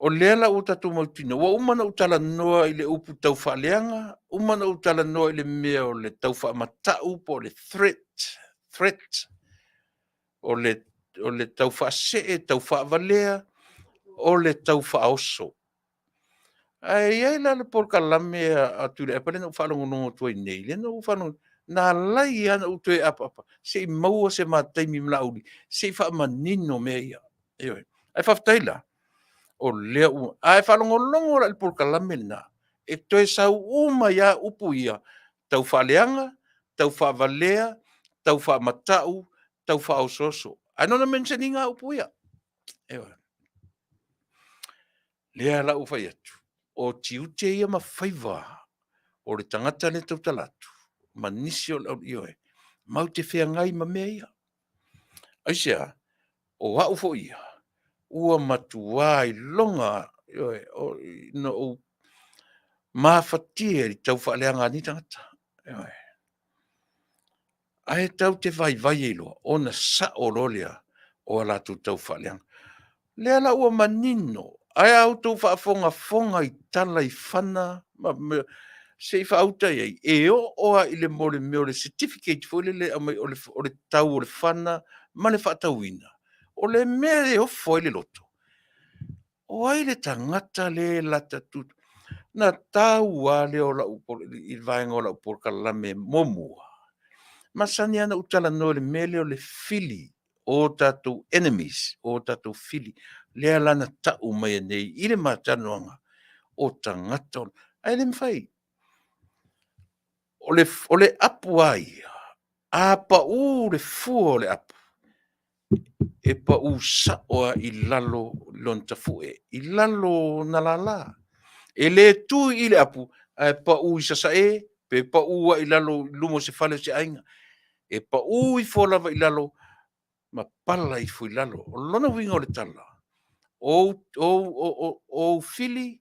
O lea la ua tatou mautinoa, ua uma ona ou talanoa i le upu tau faaleaga, uma ona ou talanoa i le mea o le tau faamatau po o le threat, threat o le tau faasee, tau faavalea, o le tau faaoso. Ae i ai la le polokalame a Tuilaepa lea na ou faalogologo atu ai nei, lea na ou faalogologo, na ala ai lava ona ou toe apaapa se i maua se ma taimi ma Laauli se i faamanino mea ia. Ioe. Ae faafetai la, o lea ua... A e faalogologo la i le polokalame lena, e toe sau uma ai lava upu ia, tau faaleaga, tau faavalea, tau faamatau, tau faaosooso. Ae na ona mention ina lava upu ia. Ioe. Lea la ua fai atu, o tiute ia ma faiva o le tagata lea e tautala atu, ma nisi o le au... ioe, matou te feagai ma mea ia. Aisea? O au foi ia, ua matua iloga, ioe, ona ou mafatia i le taufaaleaga a nei tagata. Ioe. Ae tatou te vaivai ai loa, ona sao loa lea o a latou taufaaleaga. O lea la ua manino, ae a outou faafogafoga i tala i fana ma mea, se i faauta i ai, e oo lava i le mea o le certificate foi lele e aumai o le tau o le fana ma le faatauina, o le mea e ofo ai le loto, o ai le tagata lea e lata tu? Na tau lava lea o lau i le vaega o lau polokalame muamua, masani lava ona ou talanoa i le mea lea o le fili o tatou enemies, o tatou fili, lea la na tau mai nei i le ma talanoaga, o tagata, ae le mafai. O le apu lava ia, a pau le fua o le apu, e pau sao lava i lalo lona tafue, i lalo o ona lala. E le tu i i le apu ae pau i sasae pe pau lava i lalo i luma o se fale o se aiga. E pau ifo lava i lalo ma pala ifo i lalo. O lona uiga o le tala, o ou fili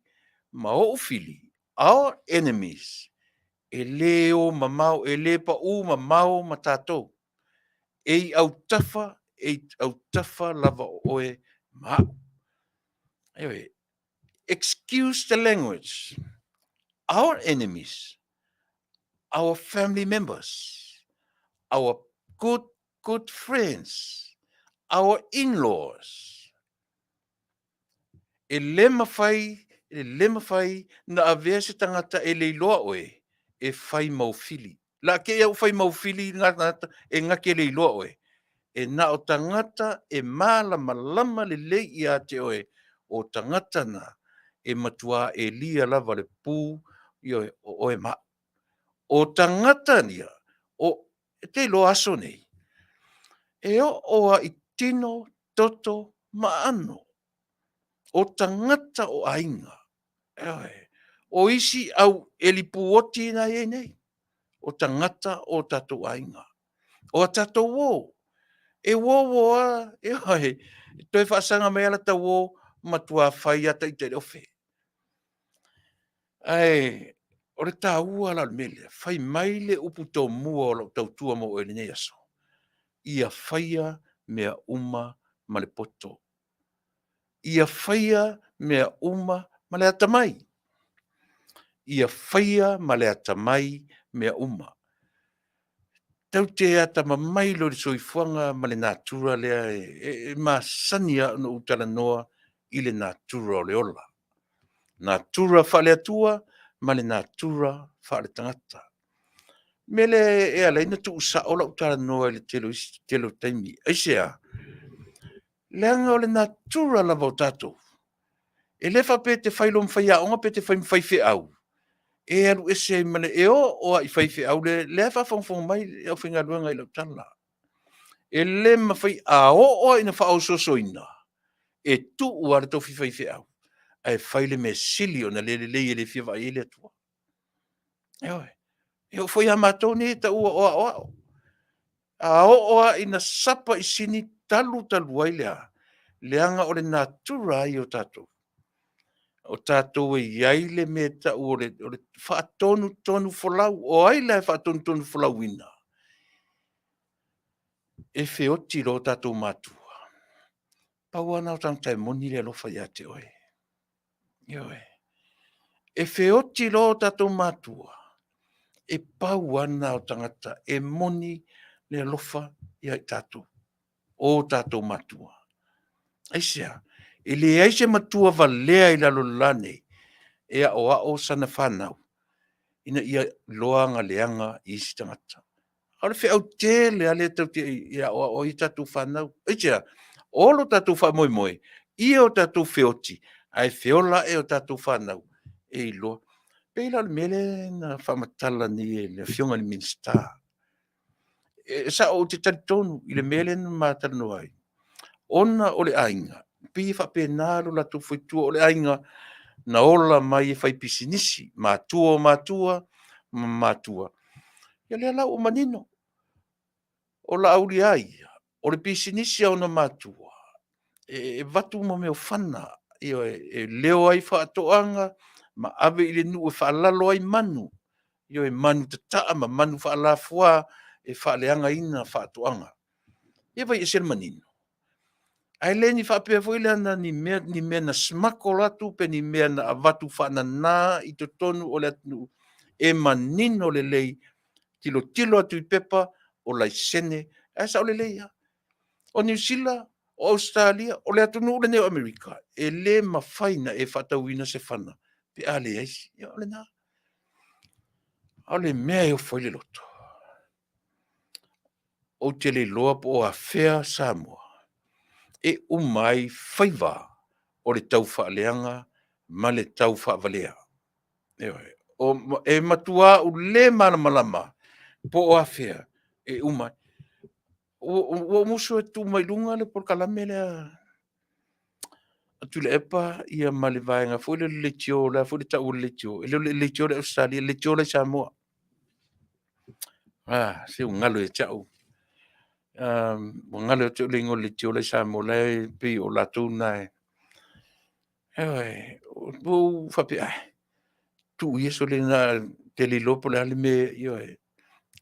ma ou fili, our enemies, e le o mamao, e le pau mamao ma tatou. E i autafa, e i autafa lava o oe ma au. Ioe. Excuse the language. Our enemies, our family members, our good, good friends, our in-laws. E le mafai, e le mafai na avea se tagata e le iloa oe e fai mau fili. La te i au fai mau fili na tagata e na te le iloa oe. E na o tagata e malamalama lelei ia te oe, o tagata na e matua elia lava le pu ioe, o oe ma au. O tagata ia, o, e te iloa aso nei, e oo lava i tino, toto ma aano. O tagata o aiga, ioe, o isi au eli puoti na e i ai nei, o tagata o tatou aiga. O a tatou uo, e uouo lava, ioe, e toe faasaga mai lava lata uo, matua fai lava ita i le ofe. Ae o le taua la o le mea lea, fai mai le upu tomua o lau tautua mo oe i lenei aso, ia faia mea uma ma le poto. Ia faia mea uma ma le atamai. Ia faia ma le atamai mea uma. Tatou te atamamai loa i le soifuaga ma le natura lea e masani lava ona ou talanoa i le natura o le ola. Natura faale-Atua ma le natura faale-tagata. O le mea lea e ala ai ona tuusao lau talanoa i le tele o isi tele o taimi. Aisea? Leaga o le natura lava o tatou, e le faapea e te fai loa ma faiaoga pe te fai ma faifeau, e alu ese ai ma le... e oo lava i faifeau lea, lea e faafogafoga mai le aufaigaluega i lau tala. E le mafai, a oo lava ina faaosoosoina, e tuu lava le tofi faifeau, ae fai le mea sili ona le lelei e le fia vaai i ai le Atua. Ioe. E oo foi ia matou nei e taua o aoao, a oo lava ina sapa i sini talu talu ai le a? Leaga o le natura lava ia o tatou, o tatou e i ai le mea e tau o le faatonutonu folau. O ai la e faatonutonu folauina? E feoti loa o tatou matua, pau lava lena o tagata e moni le alofa ia te oe. Ioe. E feoti loa o tatou matua, e pau lava lena o tagata e moni le alofa ia i tatou, o tatou matua. Aisea? E leai se matua valea i lalo o le la nei e aoao sana fanau ina ia iloa aga leaga i isi tagata. A o le feau tele lava lea tatou te e aoao ai a tatou fanau. Aisea? O lo tatou faamoemoe ia o tatou feoti ae feola ae o tatou fanau e iloa. E pei la o le mea lea na faamatala nei e le Afioga i le Minisita. E sao ou te talitonu i le mea lea na ma talanoa ai, ona o le aiga, e pei e faapena lo latou faitua, o le aiga na ola mai e faipisinisi, matua o matua ma matua. Ia lea la ua manino, o Laauli lava ia, o le pisinisi a ona matua, e avatu mea o fana, ioe, e leo ai faatoaga ma ave i le nuu e faalalo ai manu, ioe, manu tataa ma manu faalafua e faaleagaina faatoaga. Ia vaai e ese le manino? Ae le ni faapea foi lea na ni mea, ni mea na smuggle atu pe ni mea na avatu faanana i totonu o le atunuu, e manino lelei, tilotilo atu i pepa o laisene, ae sao lelei lava. O Niu Sila, o Ausetalia, o le atunuu lenei o Amerika, e le mafai ona e faatauina se fana pe a leai se… Ia o lena. A o le mea e ofo ai le loto, ou te le iloa po o afea Samoa e uma ai faiva o le taufaaleaga ma le taufaavalea. Ioe. E matua ou le malamalama po o afea e uma ai. Ua ou musu e tuu mai i luga le polokalame lea a Tuilaepa ia ma le vaega foi lea o le leitio, o le a foi le tau o le leitio? E le o le leitio lea Ausetalia, o le leitio la e i Samoa. A, se ua galo ia te au, ua galo ia te au le igoa o le leitio la e i Samoa la e pei o latou na e… Ioe. Ua ou faapea, ae, tuu ia sole ou te le iloa po o le a le mea, ioe.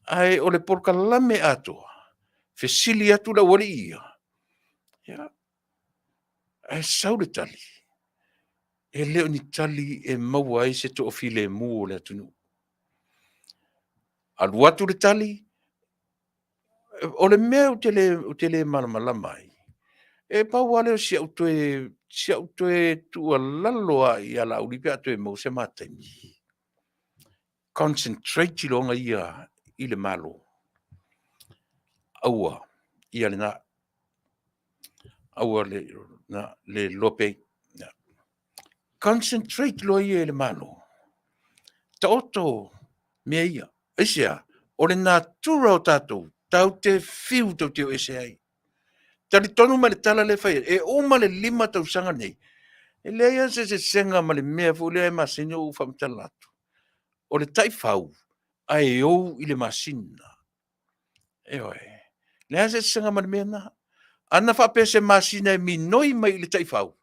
Ae o le polokalame atoa, fesili atu le aualii ia, ia, ae sau le tali, e le o ni tali e maua ai se toafilemu o le atunuu. Alu atu le tali, o le mea ou te le malamalama ai, e pau lava lea o si au toe tuualalo lava ia Laauli pe a toe maua se ma taimi, concentrate loa ia i le Malo, aua, ia lena, aua le Loa Pay. Concentrate loa ia i le Malo, taoto mea ia. Aisea? O le natura o tatou, tatou te fiu tatou te o ese ai. Talitonu mai le tala lea e fai atu, e uma le 5 tausaga lenei, e leai lava se eseesega ma le mea foi lea e masani ona ou faamatala atu, o le taifau ae ou i le masina. Ioe. E leai lava se eseesega ma le mea lena. Ana faapea o se masina e minoi mai i le taifau,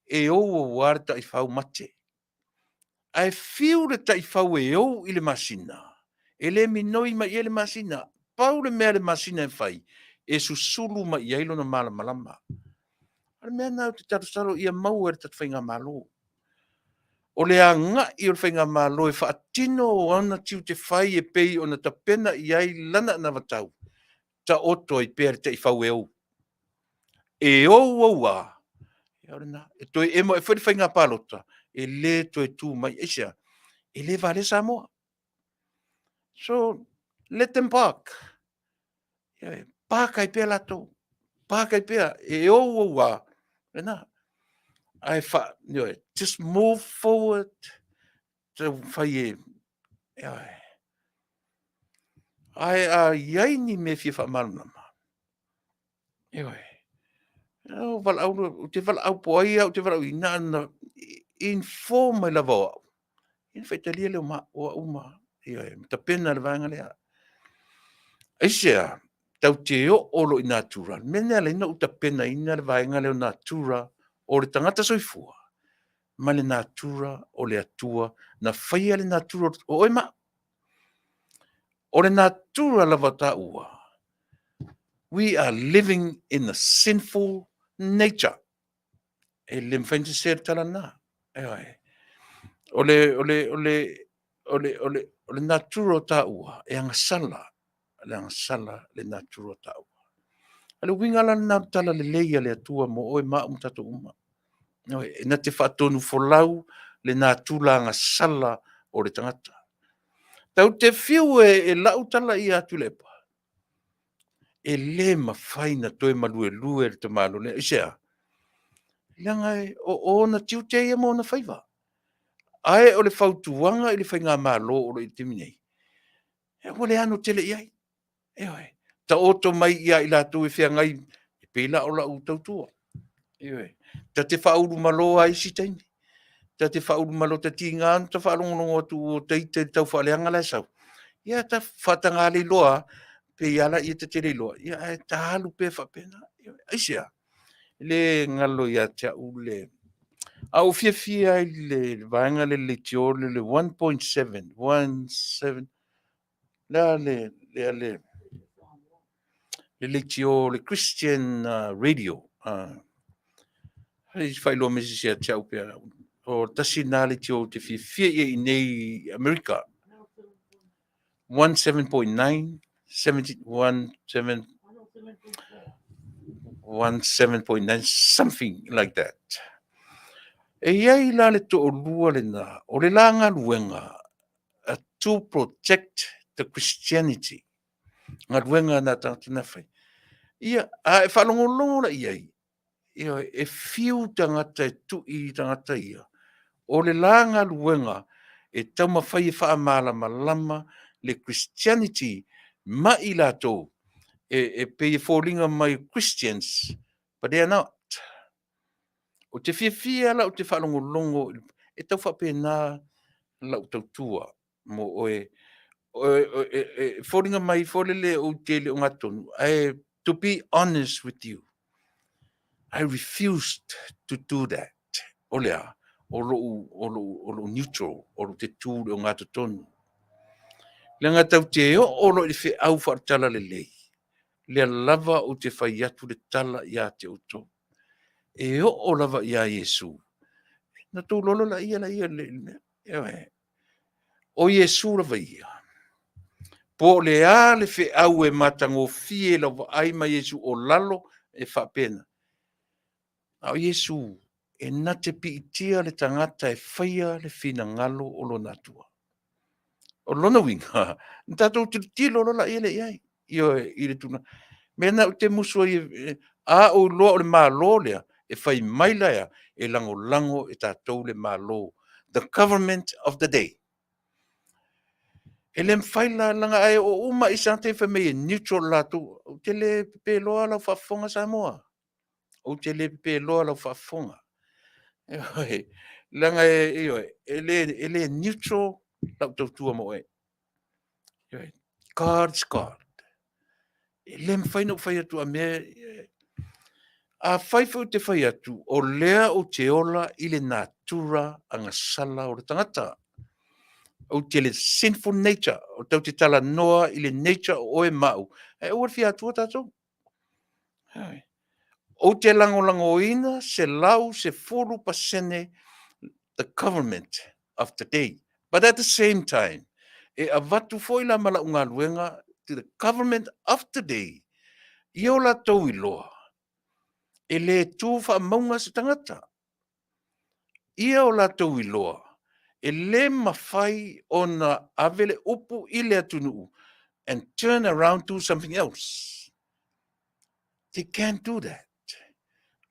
e ou au lava le taifau mate. Ae fiu le taifau e ou i le masina, e le minoi mai i ai le masina. Pau le mea a le masina e fai, e susulu mai i ai lona malamalama. O le mea lena ou te talosalo ia maua e le tatou Faigamalo. O le agai o le Faigamalo e faatino ona tiute fai e pei ona tapena i ai lana anavatau, taoto ai pea le taifau e ou. E ou ou lava, ia o lena. E toe emo ae foi le faiga palota, e le toe tu mai. Aisea? E le valea Samoa. So, let them park. Park ai pea latou. Park ai pea. E ou ou lava, lena. Ae fa, ioe, just move forward, taumafai e, ioe. Ae a i ai ni mea e fia faamalamalama, Ioe. O valaau, ou te valaau po o ai lava ou te valaauina, na ona inform mai lava o au, ia ona faitalia lea o au ma, ioe, ma tapena le vaega lea. Aisea? Tatou te oo loa i natura, le mea lena e ala ai ona ou tapenaina le vaega lea o natura o le tagata soifua ma le natura o le Atua na faia le natura o oe ma au. O le natura lava o taua, we are living in a sinful nature. E le mafai ona sese le tala lena. Ioe. O le, o le, o le, o le, o le, o le natura o taua, e agasala, le agasala le natura o taua. O le uiga la lena o le tala lelei a le Atua mo oe ma au ma tatou uma. E na te faatonufolau le natura agasala o le tagata. Tau te fiu e, e lau tala ia Tuilaepa, e le mafai na toe maluelue le tamalo lea. Aisea? Leaga e o ona tiute ia ma ona faiva. Ae o le fautuaga i le faigamalo o lo o i ai i le taimi nei, e ua le ano tele i ai. Ioe. Taoto mai ia i latou e feagai, e pei la o lau tautua. Ioe. Ta te faaulumalo lava i isi taimi. Ta te faaulumalo, ta tiga ona ta faalogologo atu ua ita i le taufaaleaga la e sau. Ia ta faataga le iloa lava, pei lava laia ta te le iloa, ia ae ta alu pea faapena. Aisea? E le galo ia te au le... A ou fiafia ai i le vaega lea leitio le 1.7, 1.7, le a le, le, le, le leitio, le Christian Radio. Hei faailoa mai se isi ia te au pea. O tasi lena leitio ou te fiafia i ai i nei i Amerika. 17.9, 17, 17, 17.9, something like that. E i ai la le toalua lena, o le la galuega to protect the Christianity. Galuega na tagata na fai. Ia, a e faalogologo la i ai, ioe, e fiu tagata e tui i tagata ia, o le la galuega e taumafai e faamalamalama le Christianity ma i latou e, e pei e foliga mai Christians, but they are not. Ou te fiafia la ou te faalogologo e tau faapena lau tautua mo oe. E foliga mai foi lele ou te le o gatonu, ae to be honest with you, I refused to do that. O le a? O lou, o lou, o lou neutral, o lou te tū i le ogatotonu. Leaga tau te oo loa i le feau faale-talalelei, lea lava ou te fai atu le tala ia te outou. E oo lava iā Iesu, na tou lolo laia laia le mea. Ioe. O Iesu lava ia. Po o le a le feau e matagofie i lau vaai ma Iesu o lalo e faapena. A o Iesu, e na te piitia le tagata e faia le finagalo o lona Atua. O lona uiga, na tatou tilotilo loa laia lea i ai, ioe, i le tulaga. Mea lena ou te musu ai, a ou iloa o le Malo lea, e fai mai la ea, e lagolago e tatou le Malo, the government of the day. E le mafai la, leaga a e oo uma i se taimi fai mai e neutral latou, ou te le pepeloa lau faafofoga Samoa. Ou te le pepeloa lau faafofoga. Ioe, leaga e, ioe, e le, e le neutral lau tautua mo oe. Ioe, God is God. E le mafai ona ou fai atu a mea, afai foi ou te fai atu, o lea ou te ola i le natura agasala o le tagata. Ou te le sinful nature, o tau te talanoa i le nature o oe ma au, ae aua le fia atua tatou. Ou te lagolagoina 110% the government of the day. But at the same time, e avatu foi la ma lau galuega to the government of the day, ia o latou iloa, e le tu faamauga se tagata. Ia o latou iloa, e le mafai ona ave le upu i le atunuu and turn around do something else. They can't do that.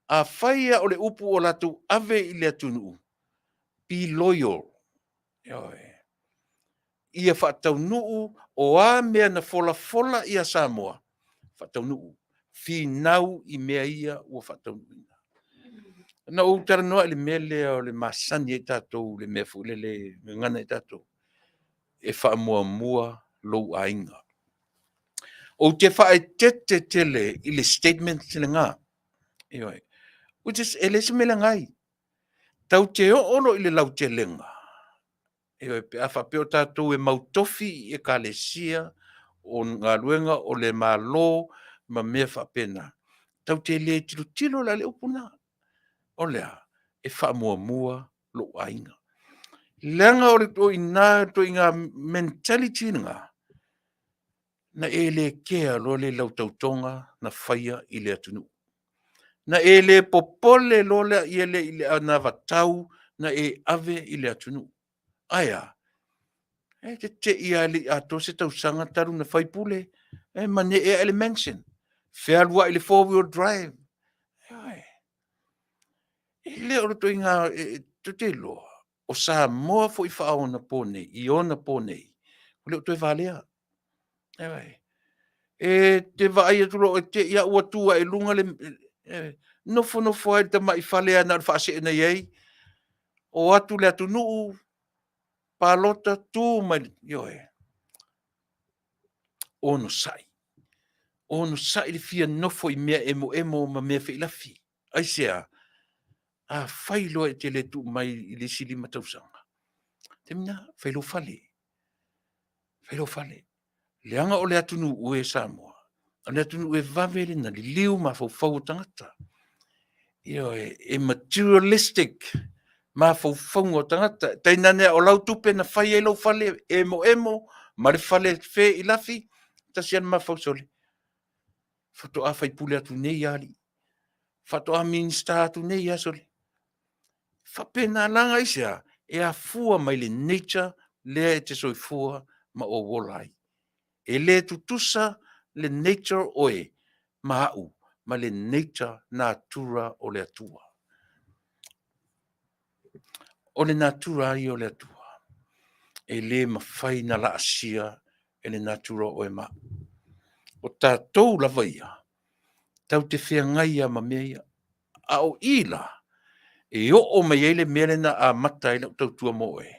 Afai ia o le upu o latou ave i le atunuu, be loyal. Ioe. Ia faataunuu o a mea na folafola ia Samoa, faataunuu, finau i mea ia ua faataunuuina. Na ou talanoa i le mea lea o le masani ai tatou, le mea foi lele gagana ai tatou, e faamuamua lou aiga. Ou te faaeteete tele i le statement lena. Ioe. Which is, e le se mea leaga ai. Tau te oo loa i le lautelega, ioe, pe a faapea o tatou e mautofi i ekalesia, o galuega o le Malo ma mea faapena, tau te le tilotilo la i le upu lena. O le a? E faamuamua lou aiga. Leaga o le ituaiga, ituaiga mentality lena, na e le kea loa lea i lau tautoga na faia i le atunuu. Na e le popole loa lea i le anavatau na e ave i le atunuu. Ae a? E te te i lava e le i atoa se tausaga talu na faipule, e manee ae le mansion, fealuai i le 4 wheel drive. Ioe. E le o le ituaiga, tou te iloa, o Samoa foi faaonapo nei, i ona po nei, ua le o toe valea. Ioe. E te vaai atu loa e te i lava ua tu ae i luga le, nofonofo ai i le tamai fale lava na o le faasee na i ai, o atu le atunuu, palota, tu mai, ioe. Onosai, onosai le fia nofo i mea emoemo ma mea feilafi. Aisea? Afai loa e te le tuu mai i le isi 5 tausaga, taimi lena, fai lou fale, fai lou fale. Leaga o le atunuu e Samoa, o le atunuu e vave le liliu mafaufau o tagata. Ioe, e materialistic mafaufauga o tagata. Tainane o lau tupe na fai ai lou fale emoemo ma le fale feilafi, tasi lava le mafaufau, sole, faatoa faipule atu nei lava alii, faatoa Minisita atu nei lava sole. Faapena, leaga aisea? E afua mai le nature lea e te soifua ma ou ola ai. E le tutusa le nature o oe ma au ma le nature natura o le Atua. O le natura ia o le Atua, e le mafai na laasia e le natura o oe ma au. O tatou lava ia, tatou te feagai lava ma mea ia. A o i la, e oo mai ai le mea lea na amata ai lau tautua mo oe,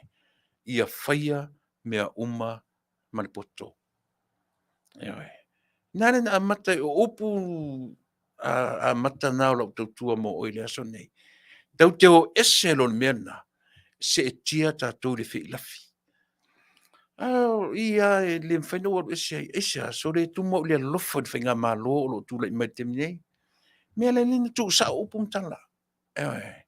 ia faia mea uma ma le poto. Ioe. Na lea na amata ai, o upu amata na o lau tautua mo oe i le aso lenei. Tatou te o ese loa i le mea lena, seetia tatou i le feilafi. A o i lava e le mafai ona ou alu ese ai, aisea? Sole tumu au i le alofa i le faigamalo o lo o tulai mai i le taimi nei. O le mea lea na tuusao upu ma tala. Ioe.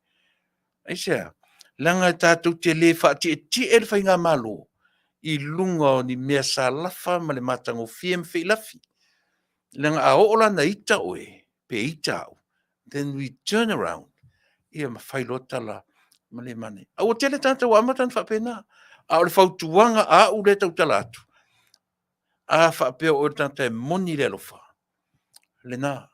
Aisea? Leaga tatou te le faatietie le faigamalo i luga o ni mea sa lafa ma le matagofie ma feilafi. Leaga a oo la ina ita oe, pe ita au, then we turn around, ia ma fai loa tala ma le manaia. A ua tele tagata ua amata ona faapena. A o le fautuaga a au lea e tautala atu, a faapea o oe o le tagata e moni le alofa, lena,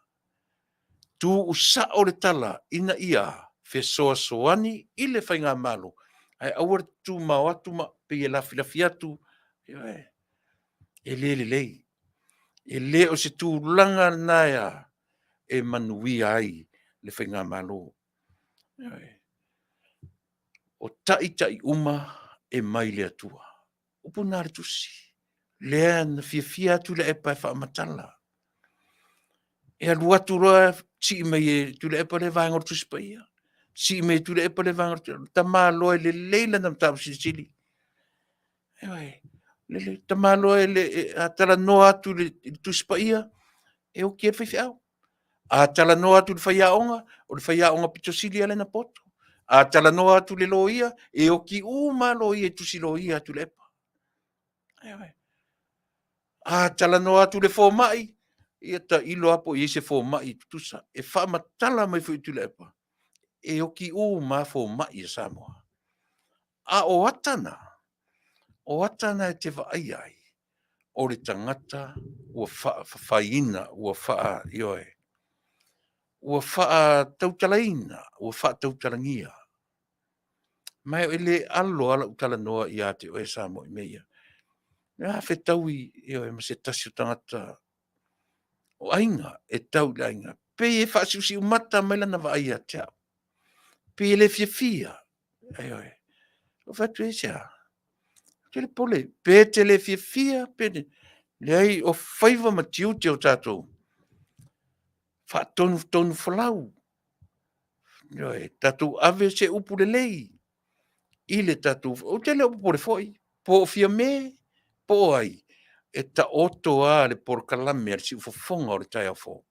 tuusao le tala ina ia fesoasoani i le faigamalo, ae aua le tumao atu ma pei e lafilafi atu, ioe, e le lelei. E le o se tulaga lena e manuia ai le faigamalo. Ioe. O taitai uma e mai le Atua. Upu na a le Tusi, lea na fiafia atu Tuilaepa e faamatala. E alu atu loa sii mai e Tuilaepa lea vaega o le Tusi Paia, sii mai e Tuilaepa lea vaega o le Tusi Paia. Tamaloa e lelei lana mataupu silisili. Ioe, lelei. Tamaloa e le, a talanoa atu i le Tusi Paia, e oki ai le faifeau. A talanoa atu i le faiaoga, o le faiaoga pito sili lava lena poto. A talanoa atu i le loia, e oki uma lava loia i tusi loia a Tuilaepa. Ioe. A talanoa atu i le fomai, ia tailo lava po o i ai se fomai e tutusa. E faamatala mai foi e Tuilaepa, e oki uma lava fomai a Samoa. A o ata na, o ata na e te vaaia ai, o le tagata ua faafafaiina, ua faa, ioe, ua faatautalaina, ua faatautalagia. Ma e le alo lava lau talanoa ia te oe Samoa i mea ia. A fetaui, ioe, ma se tasi o tagata o aiga, e tau i le aiga, pei e faasiusiumata mai lana vaai ia te au. Pei e le fiafia. Ioe. Ou fai atu, aisea? Ou te le pole, pe te le fiafia, pe le... Leai, o faiva ma tiute o tatou, faatonutonu folau. Ioe, tatou ave se upu lelei i le tatou... Ou te le o popole foi, po o Fiame, po o ai, e taoto lava le polokalame a le siufofoga o le taeao fou.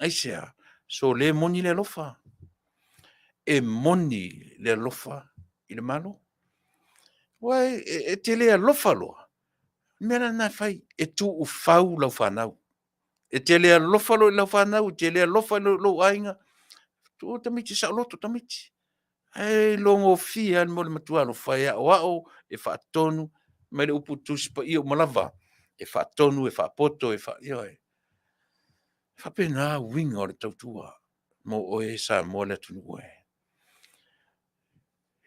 Aisea? So le moni le alofa. E moni le alofa i le Malo. Aua e te le alofa loa, o le mea la lena e fai, e tuufau lau fanau. E te le alofa loa i lau fanau, e te le alofa i lou aiga, tuu tamaiti e saoloto tamaiti. Ae iloagofie lava le mea o le matua alofa e aoao, e faatonu, mai le upu Tusi Paia uma lava, e faatonu, e faapoto, e faa, ioe. E faapena uiga o le tautua mo oe Samoa le atunuu e.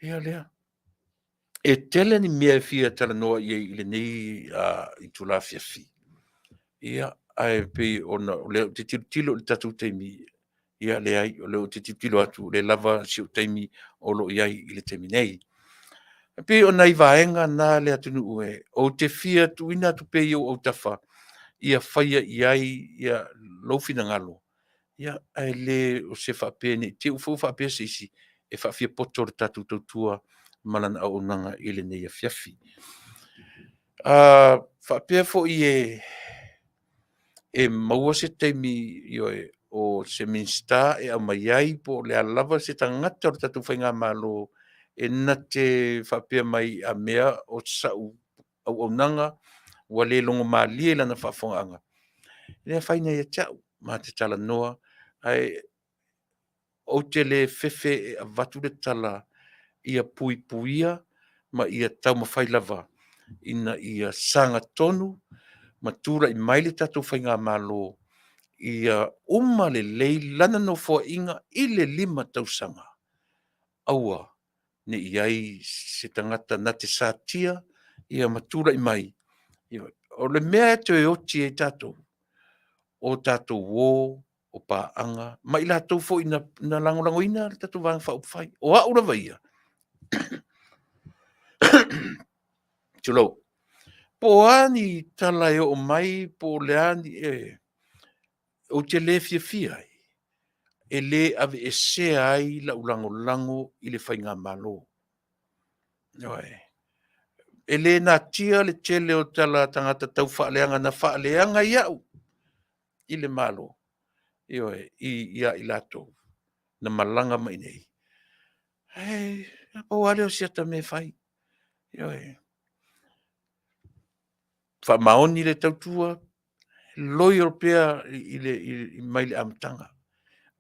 Ia lea. E tele ni mea e fia talanoa i ai i lenei itula afiafi. Ia, ae pei ona o lea ou te tilotilo i le tatou taimi, ia leai, o lea ou te tilotilo atu o lea lava si ou taimi o lo o i ai i le taimi nei. E pei o nai vaega na le atunuu e ou te fia tuuina atu pea i ou autafa ia faia i ai ia lou finagalo, ia ae le o se faapea ne i te i foi ua faapea se isi e faafiapoto le tatou tautua ma lana auaunaga i lenei afiafi. Faapea foi e maua se taimi, ioe, o se Minisita e aumai ai po o le a lava se tagata o le tatou faigamalo e na te faapea mai a mea o sau auaunaga ua le logomalie i lana faafofogaaga, e le afaina ia te au, ma te talanoa, ae ou te le fefe e avatu le tala ia puipuia ma ia taumafai lava ina ia sagatonu ma tulai mai le tatou faigamalo ia uma lelei lana nofoaiga i le 5 tausaga. Aua ne i i ai se tagata na te satia ia ma tulai mai. O le mea e toe oti ai tatou, o tatou uo, o paaga ma i latou foi na lagolagoina le tatou Vaega Faaupufai. O au lava ia, tulou, po o a ni tala e oo mai po o le a ni, ou te le fiafia ai e le aveesea ai lau lagolago i le faigamalo. Ioe. E le natia le tele o tala a tagata taufaaleaga na faaleaga i au i le Malo, ioe, ia i latou na malaga mai i inei. Ae pau lava lea o si ata mea e fai. Ioe. Faamaoni le tautua, loyal pea mai le amataga.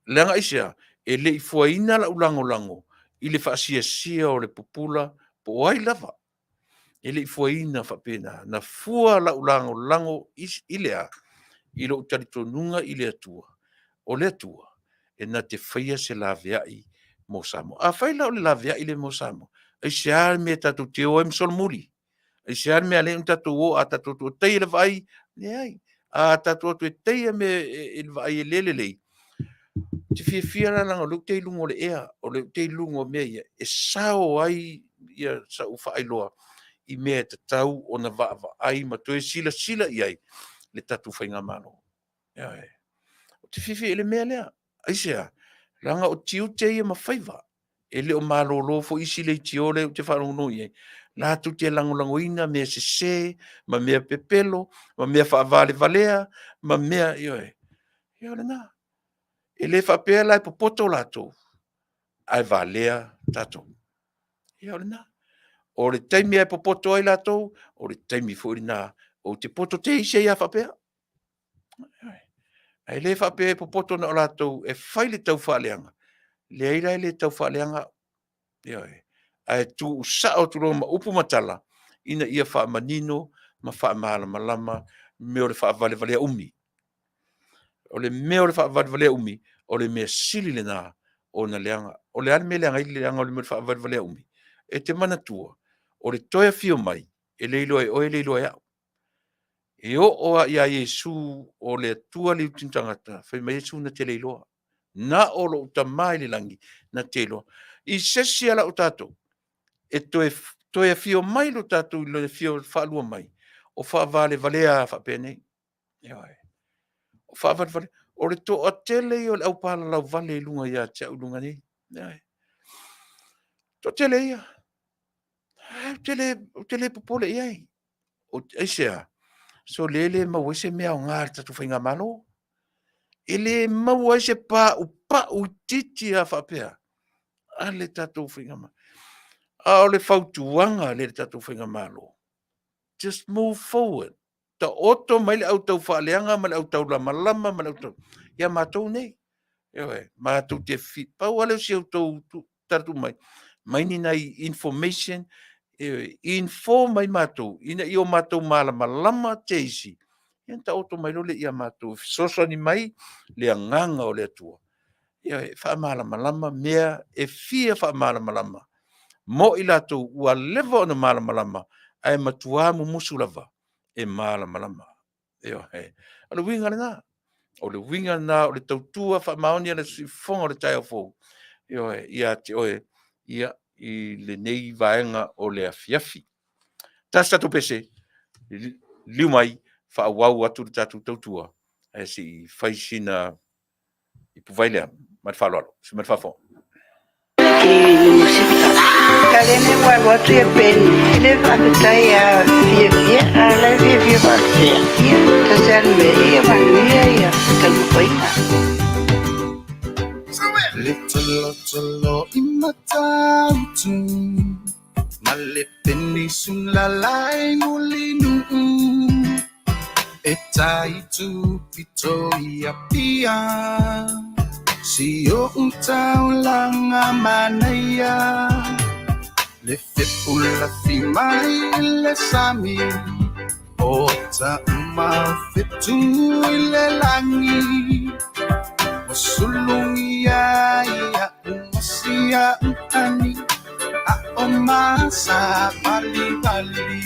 Leaga aisea? E le i fuaina lau lagolago i le faasiasia o le pupula po o ai lava. E le i fuaina faapena. Na fua lau lagolago i le a? I lou talitonuga i le Atua, o le Atua e na te faia se laveai mo Samoa. Afai la o le laveai lea mo Samoa, aisea le mea tatou te o ai ma solomuli? Aisea le mea e ala ai ona tatou o, a tatou o atu e taia le vaai? Leai. A tatou o atu e taia mea i le vaai e le lelei, ou te fiafia la leaga o lea ou te i luga o le ea, o lea ou te i luga o mea ia e sao ai sau faailoa i mea e tatau ona vaavaai ma toe silasila i ai le tatou faigamalo. Ioe. Ou te fiafia i le mea lea. Aisea? Leaga o tiute ia ma faiva. E le o malolo foi isi leitio lea ou te faalogologo i ai, latou te lagolagoina mea sese ma mea pepelo ma mea faavalevalea ma mea, ioe. Ia o lena. E le faapea la e popoto latou, ae valea tatou. Ia o lena. O le taimi e popoto ai latou, o le taimi foi lena ou te poto teisi ai lava faapea. Ae le faapea e popoto na o latou e fai le taufaaleaga. Leai la e le taufaaleaga au. Ioe. Ae tuusao atu loa ma upu ma tala ina ia faamanino ma faamalamalama mea o le faavalevalea umi. O le mea o le faavalevalea umi, o le mea sili lena ona leaga. O le a le mea e leaga ai le leaga o le mea o le faavalevalea umi? E te manatua, o le toe afio mai, e le iloa e oe, e le iloa e au. E oo lava ia Iesu o le Atua le iuti tagata, fai mai Iesu na te le iloa. Na o lou Tama i le lagi na te iloa. I se isi ala o tatou, e toe afio mai lo tatou i le afio faalua mai, o faavalevalea faapenei. Ioe. O faavalevalea. O le toatele ia o le aupalalauvale i luga ia te au i luga nei. Ioe. Toatele ia. Ae ou te le popole i ai. Aisea? Sole e le maua ai se mea aoga a le tatou faigamalo. E le maua ai se paupau itiiti lava faapea a le tatou faigamalo. A o le fautuaga lea i le tatou faigamalo, just move forward. Taoto mai le au taufaaleaga ma le au taulamalama ma le au tau... ia matou nei. Ioe, matou te fi... Pau lava lea o si a outou tatala tuu mai, mai ni nai information, e inform ai matou, ina ia o matou malamalama te isi, ia ona taoto mai loa lea ia matou e fesoasoani mai le agaga o le Atua. Ia e faamalamalama mea e fia faamalamalama mo i latou ua leva ona malamalama ae matua mumusu lava e malamalama. Ioe. O le uiga lena. O le uiga lena o le tautua faamaoni a le siufofoga o le taeao fou, ioe, ia te oe, ia, i lenei vaega o le afiafi. Tasi tatou pese, liu mai, faaauau atu le tatou tautua, ae se i fai sina ipuvai lea ma le faaaloalo. Se ma le faafofoga. Kalene ua alu atu ia Peni. E le faafetai a fiafia, a la e fiafia faapea. Ia, tasi lava le mea, ia manuia ia taumafaiga. Le tolotolo i Matautu ma le penisula lai Mulinuu e tai tupito i Apia si o'u taulaga manaia le fepulafi mai i le sami o Taʻumafetu i le lagi ua sulugia ai a'u ma si a'u ani a'o masavalivali.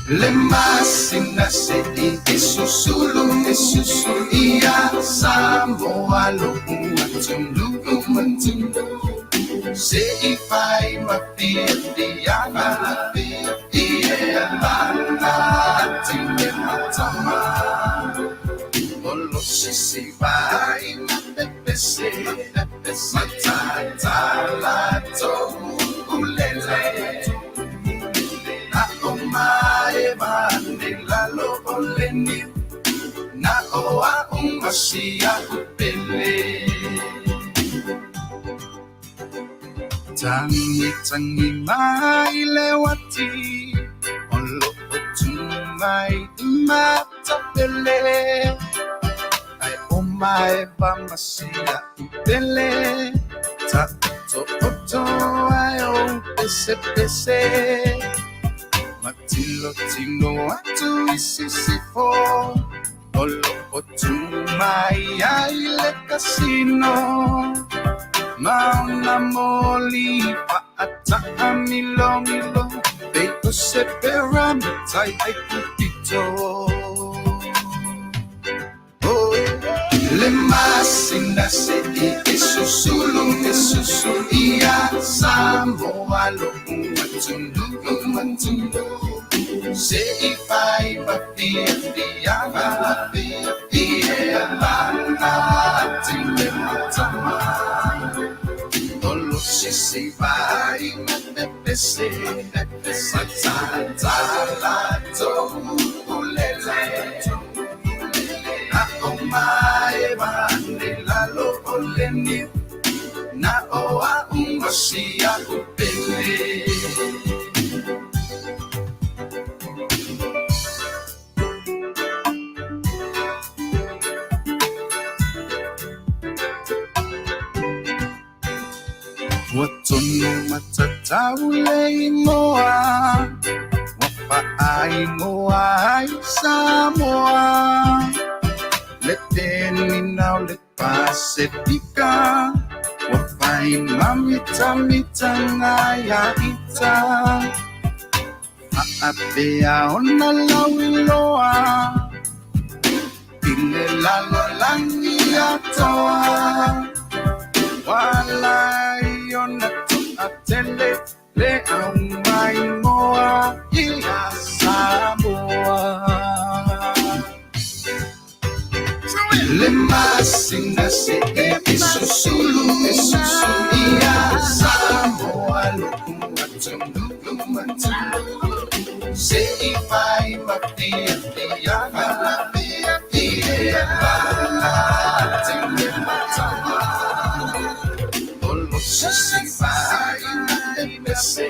Le masina se'i e susulu e susulu ia Samoa lo'u atunuu atunuu se'i fai ma fiafiaga ia lana tine matama o lo sisi vai ma pepese matatala to'ulele na o mae vane lalo o le niu na o a'u ma si a'u pele. Tangi tangi mai le uati o lo'o tu mai i Matapele ai o maeva ma si a'u pele ta'oto'oto ai o pesepese matilotilo atu i sisifo o lo'o tu mai ai le kasino ma ona moli fa'ataʻamilomilo pei o se perametai ai kupito. Oh, le masina se'i e susulu e susulu ia Samoa lo'u atunuu atunuu se'i fai ma fiafiaga ia lana tine matama o lo sisi vai ma pepese matatala to'ulele na o mae vane lalo o le niu na o a'u ma si a'u pele. Ua tonu matatau le igoa ua faaigoa ai Samoa le penina o le Pasifika ua fai ma mitamitaga ia ita faapea ona lauiloa i le lalolagi atoa ua ona toʻatele le aumaimoa ia Samoa. Le masina se'i e susulu e susulu ia Samoa lo'u atunuu atunuu se'i fai ma fiafiaga ia lana tine matama o lo sisi vai ma pepese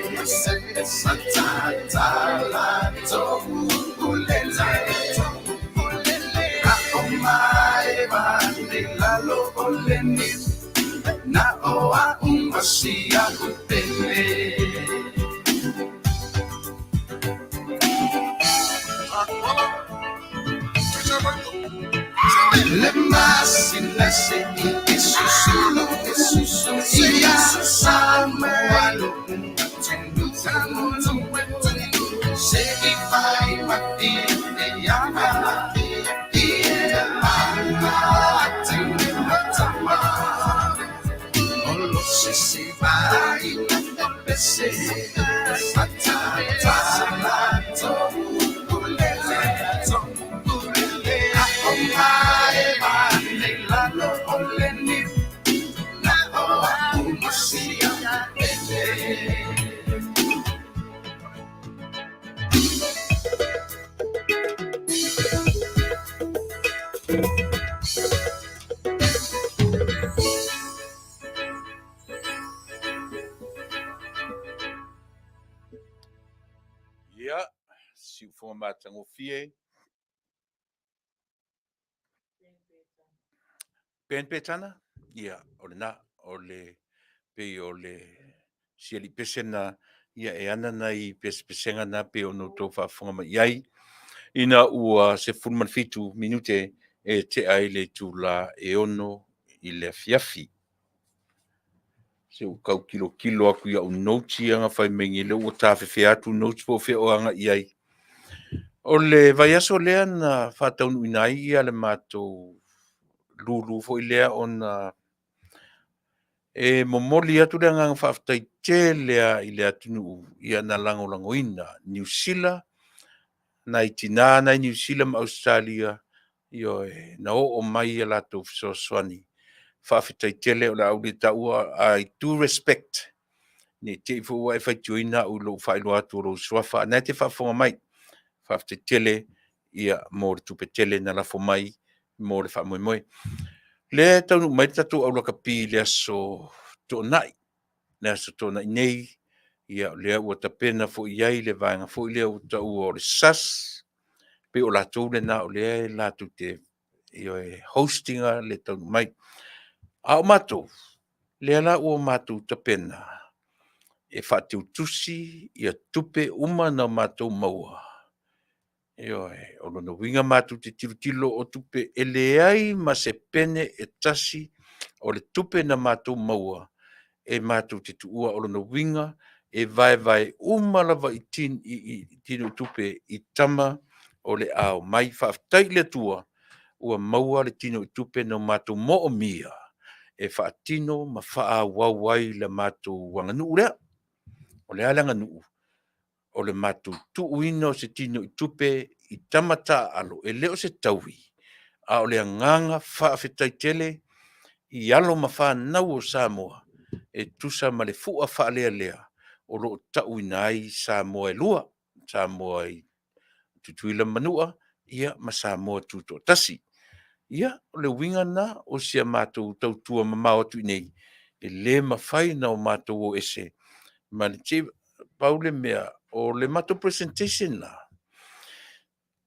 matatala to'ulele na o mae vane lalo o le niu Na o a'u ma si a'u pele. Le masina se i susulu ia Samoa lo'u atunuu se i fai mati e ama ia tama o lo se se vai pese patata to'ulele to'ulele a o mae nei lalo o le niu na o a'u ma si a'u pele. Ia, siufoga matagofie. Ben Petana? Ia, o lena, o le, pei o le siali pese na, ia e ana nai pesepesega na pei ona outou faafofoga mai i ai, ina ua 17 minute e tea ai le itula e 6 i le afiafi. Se ua tau tilotilo atu i au notes ia na fai mai nei, lea ua tafefea atu notes po o fea o agai i ai. O le vaiaso lea na faataunuuina ai ia le matou lulu foi lea ona e momoli atu le agaga faafetai tele lava i le atunuu ia na lagolagoina Niu Sila, nai tina nai Niu Sila ma Ausetalia, ioe, na oo mai a latou fesoasoani. Faafetai tele, o le a ou le taua, I do respect, ne i te i foi ua e faitioina au i lou faailoa atu o lou suafa, a o lena e te faafofoga mai. Faafetai tele ia mo le tupe tele na lafo mai mo le faamoemoe. Lea e taunuu mai le tatou aulakapi i le aso Toonai, le aso Toonai nei, ia o lea ua tapena foi i ai le vaega foi lea ua taua o le SAS, pei o latou lena o lea e latou te ioe host ina le taunuu mai. A o matou, lea la ua matou tapena e faateutusi ia tupe uma na matou maua. Ioe, o lona uiga matou te tilotilo o tupe e leai ma se pene e tasi o le tupe na matou maua e matou te tuua. O lona uiga e vaevae uma lava i tino tupe i tama o le a omai. Faafetai i le Atua ua maua le tino i tupe na matou moomia e faatino ma faaauau ai le matou aganuu lea. O le a le aganuu? O le matou tuuina o se tino i tupe i tama taaalo, e le o se taui, a o le agaga faafetai tele i alo ma fanau o Samoa e tusa ma le fua faalealea o lo o tauina ai Samoa e lua, Samoa i Tutuila ma Manua, ia ma Samoa Tutoatasi. Ia, o le uiga lena o si a matou tautua mamao atu i inei, e le mafai ona matou o ese ma le Pau le mea, o le matou presentation la,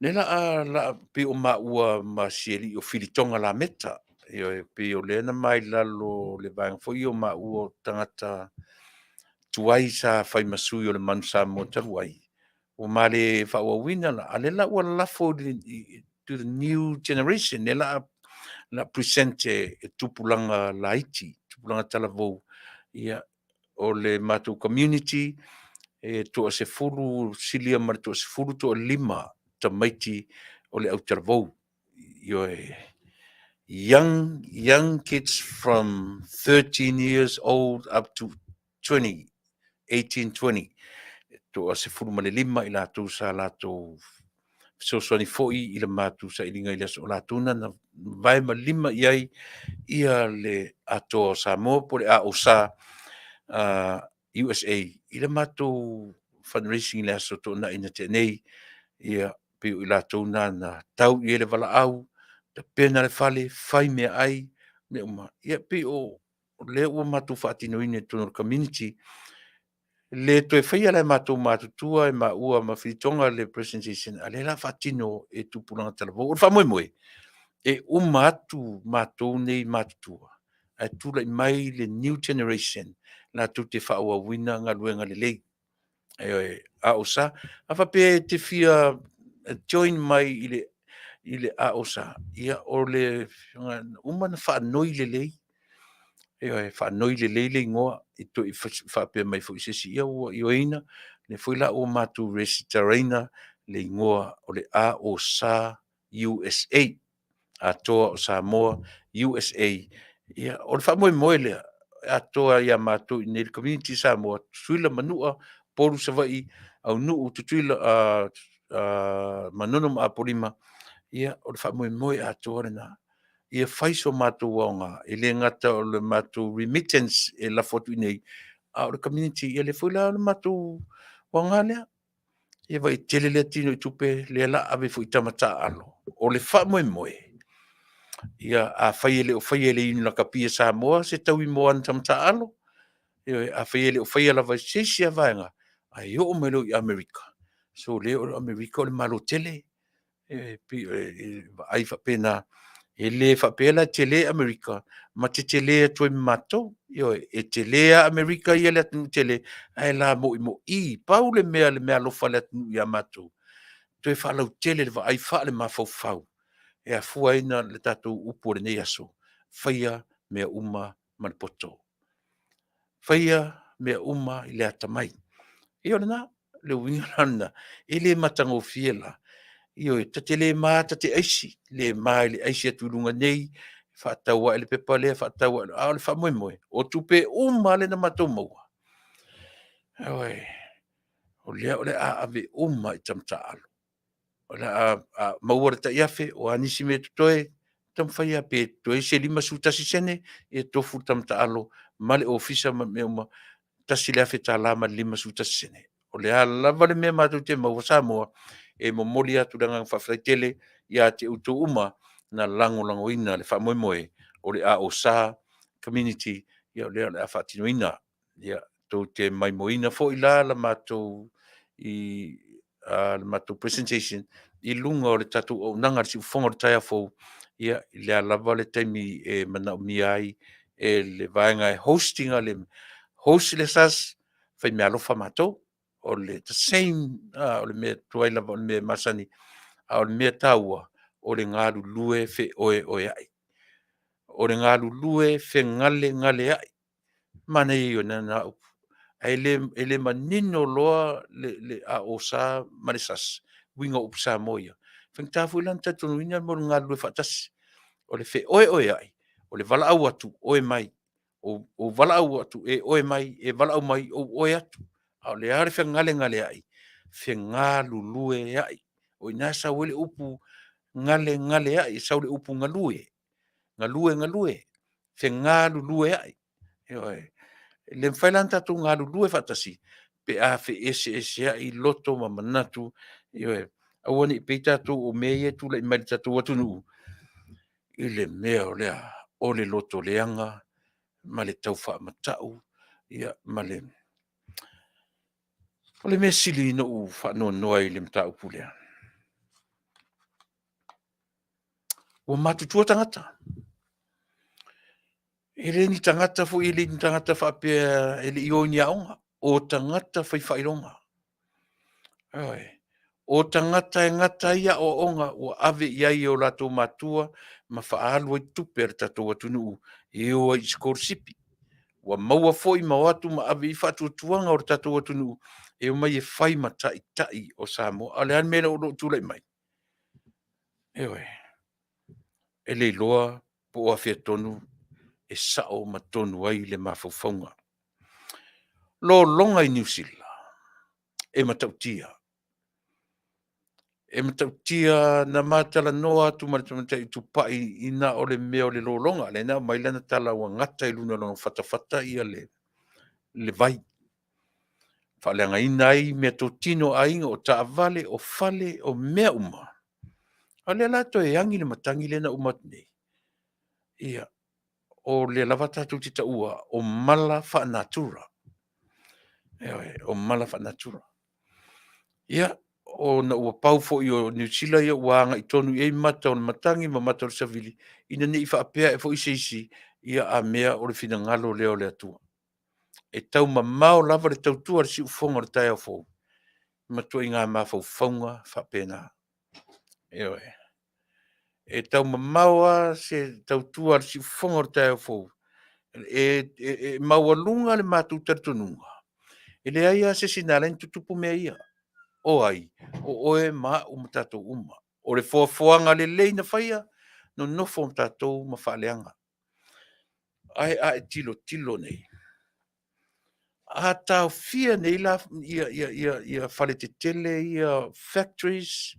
lea la pei o maua ma si alii o Filitoga Lameta, ioe, pei o lea na ma i lalo o le vaega foi o maua o tagata tuai sa fai ma sui o le Manu Samoa talu ai, ua ma le faaauauina la, a o lea la ua lafo to the new generation, lea la present e tupulaga laiti, tupulaga talavou, ia, o le matou community e toa-10, silia ma le toa-15 tamaiti o le autalavou. Ioe, young kids from 13 years old up to 20, 18, 20. Toa-15 i latou sa latou fesoasoani foi i le matou sailiga i le aso o latou na na vae ma lima i ai ia le atoa o Samoa po o le AOSA USA i le matou fundraising i le aso Toonai na tea nei, ia pei o i latou na na tau i ai le valaau, tapena le fale, fai meaai, mea uma. Ia pei o lea ua matou faatinoina i totonu o le community, le toe faia la e matou matutua e maua ma Filitoga le presentation, a o lea la faatino e tupulaga talavou. O le faamoemoe, e uma atu matou nei matutua, Ae tulai mai le new generation latou te faaauauina galuega lelei. Ioe, a o sa, a faapea e te fia join mai i le AOSA, ia o le uma na faanoi lelei, ioe, faanoi lelei le igoa i toe faapea mai foi se isi, ia ua ioeina, lea foi la ua matou resitalaina le igoa o le AOSA USA, Atoa o Samoa USA. Ia, o le faamoemoe lea, e atoa ia matou i inei i le community Samoa, Tutuila, Manua, Upolu, Savaii, Aunuu, Tutuila, Manono ma Apolima, ia o le faamoemoe atoa lena. Ia fai so matou aoga, e le gata o le matou remittance e lafo atu i inei, a o le community, ia lea foi la o le matou aoga lea. Ia vaai e tele lea tino i tupe lea o le a ave foi i tama taaalo. O le faamoemoe, ia afai e le o faia e le Iuni Lakapi a Samoa se taui mo ana tama taaalo, ioe, afai e le o faia lava e se isi lava vaega, ae oo mai loa i Amerika, sole o Amerika o le Malo tele. E pei e vaai faapena, e le faapea la e tele Amerika ma tetele atu ai ma matou. Ioe, e tele lava Amerika ia i le atunuu tele, ae lamoimoi. Pau le mea le meaalofa a le atunuu ia matou, toe faalautele le vaai faalemafaufau e afua ai ona le tatou upu o lenei aso, faia mea uma ma le poto. Faia mea uma i le atamai. Ia o lena, o le uiga la lena, e le matagofie la. Ioe, ta te le ma ta te aisi, le ma i le aisi atu i luga nei, faatau ae le pepa lea, faatau ae, a o le faamoemoe, o tupe uma lava lea na matou maua, ioe, o lea o le a ave uma i tama taaalo. O le a maua le tai $1,000, o a nisi mea totoe, taumafai lava pe totoe se 51sene, ia tofu le tama taalo ma le ofisa ma mea uma, $1,000.51. O le a lava le mea matou te maua Samoa, e momoli atu le agaga faafetai tele ia te outou uma na lagolagoina le faamoemoe o le AOSA Community, ia o lea o le a faatinoina. Ia, tou te maimoaina foi la le matou presentation i luga o le tatou auaunaga i le siufofoga o le taeao fou, ia, i le a lava le taimi e manaomia ai e le vaega e host ina le host le SSS, faimeaalofa matou. O le the same, o le mea tuai lava o le mea masani, a o le mea taua, o le galulue feoeoeai, o le galulue fegalegaleai. Manaia ia o na upu, ae le manino loa le AOSA ma le SSS, uiga o upu Samoa ia. E faigata foi la ona talitonuina le mea o le galulue faatasi. O le feoeoeai, o le valaau atu, oe mai, ou valaau atu e oe mai, e valaau mai, ou oe atu. A o le a le fegalegaleai? Fegalulueai. O i ina e sau ai le upu galegaleai, e sau i le upu galue, galue, galue, fegalulueai. Ioe. E le mafai la ona tatou galulue faatasi pe a feeseeseai loto ma manatu, ioe, aua ne i pei tatou o mea ia e tulai mai i le tatou atunuu i le mea o le a? O le lotoleaga ma le taufaamatau, ia ma le... O le mea sili ona ou faanoanoa ai i le mataupu lea, ua matutua tagata. E le ni tagata foi, e le ni tagata faapea e le i o i ni aoga, o tagata faifaailoga. Ioe. O tagata e gata ai aoaoga ua ave i ai e o latou matua ma faaalu ai tupe a le tatou atunuu e o ai i sikolasipi. Ua maua foi ma o atu ma ave i ai le faatuatuaga o le tatou atunuu e omai e fai ma taitai o Samoa. A o le a le mea o lo o tulai mai? Ioe, e le iloa po o afea tonu e sao ma tonu ai le mafaufauga. Lologa i Niu Sila, e matautia. E matautia na ma talanoa atu ma le tamaitai tupai ina o le mea o le lologa, lea na aumai lana tala ua gata i luga o lona fatafata le vai, faaleagaina ai meatotino a aiga, o taavale, o fale, o mea uma. A o lea la e toe agi le matagi lea na uma atu nei, ia, o lea lava tatou te taua o mala faanatura. Ioe, o mala faanatura. Ia, ona ua pau foi o Niu Sila ia ua agai tonu i ai mata o le matagi ma mata o le savili, ina ne i faapea ae foi se isi, Ia a mea o le finagalo lea o le Atua. E taumamao lava le tautua a le siufofoga o le taeao fou ma ituaiga mafaufauga faapena. Ioe. E taumamao lava se tautua a le siufofoga o le taeao fou, e maualuga le matou talitonuga, e leai lava se isi na ala ai ona tutupu mea ia. O ai? O oe ma au ma tatou uma. O le foafoaga lelei na faia, nonofo tatou ma faaleaga. Ae a e tilotilo nei, a taofia nei la faletetele ia, factories,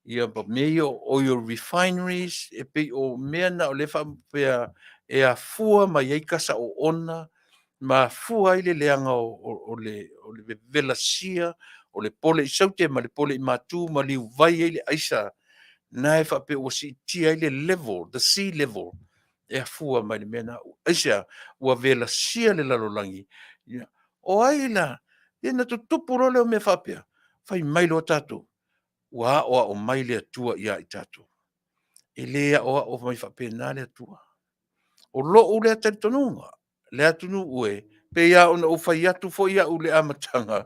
ia ma mea ia o oil refineries, e pei o mea na o lea e faapea e afua mai ai kasa oona ma afua ai le leaga o le vevela sia o le pole i saute ma le pole i matu ma liuvai ai le aisa na e faapea ua siitia ai le level, the sea level, e afua mai le mea lena. Aisea? Ua velasia le lalolagi. O ai la? Ia na tutupu loa lea o mea faapea, fai mai loa tatou, ua aoao mai le Atua ia i tatou. E le aoao mai faapena le Atua. O lou lea talitonuga, le atunuu e, pei lava ona ou fai atu foi au i le amataga,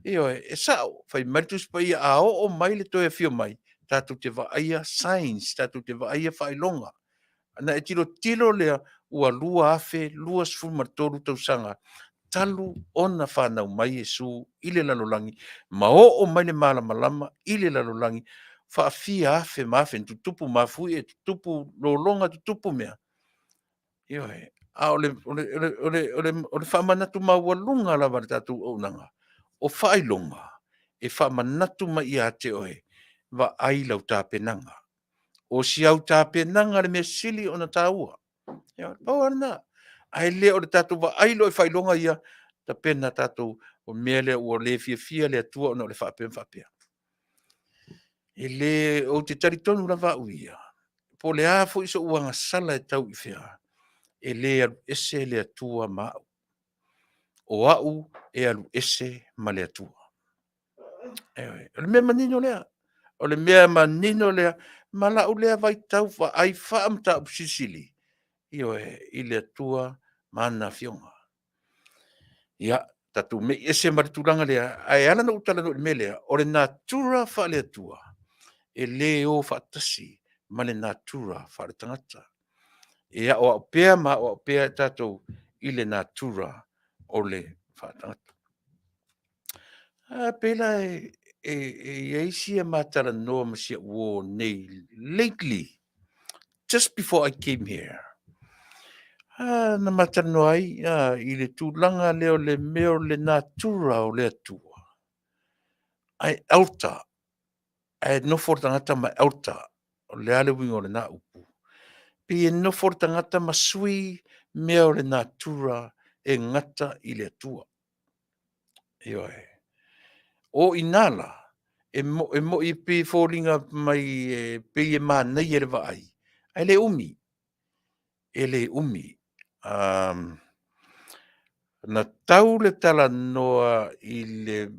ioe, e sao, fai mai le Tusi Paia a oo mai le toe afio mai, tatou te vaaia signs, tatou te vaaia faailoga. Ona e tilotilo lea, ua 2023 tausaga talu ona fanau mai Iesu i le lalolagi ma oo mai le malamalama i le lalolagi, faafia afe ma afe, tutupu mafuie, tutupu lologa, tutupu mea. Ioe. A o le faamanatu maualuga lava a le tatou auaunaga, o faailoga e faamanatu mai ia te oe, vaai lau tapenaga. O si au tapenaga le mea sili ona taua. Ioe, pau lava lena. Ae le o le tatou vaai loa i faailoga ia, tapena tatou, o le mea lea ua le fiafia le Atua ona o le faapea ma faapea. E le, ou te talitonu lava au ia, po o le a foi sou agasala e tau i fea, e le alu ese le Atua ma au. O au e alu ese ma le Atua. Ioe. O le mea manino lea. O le mea manino lea ma lau lea vaitau vaai faa-Mataupu Silisili, ioe, i le Atua ma ana Afioga. Ia, tatou mei ese ma le tulaga lea, ae ala ona ou talanoa i le mea lea, o le natura faale-Atua, e le o faatasi ma le natura faaletagata. E aoao pea ma aoao pea i tatou i le natura o le faaletagata. E pei la e i ai sia ma talanoa ma si au uo nei lately, just before I came here, na ma talanoa ai i le tulaga lea o le mea o le natura o le Atua, ae alter, ae nofo le tagata ma alter. O le a le uiga o lena upu? Pei e nofo le tagata ma sui mea o le natura e gata i le Atua. Ioe. O i ina la, e moi e pei e foliga mai e pei e manaia i le vaai, ae le umi, e le umi. Na tau le talanoa i le...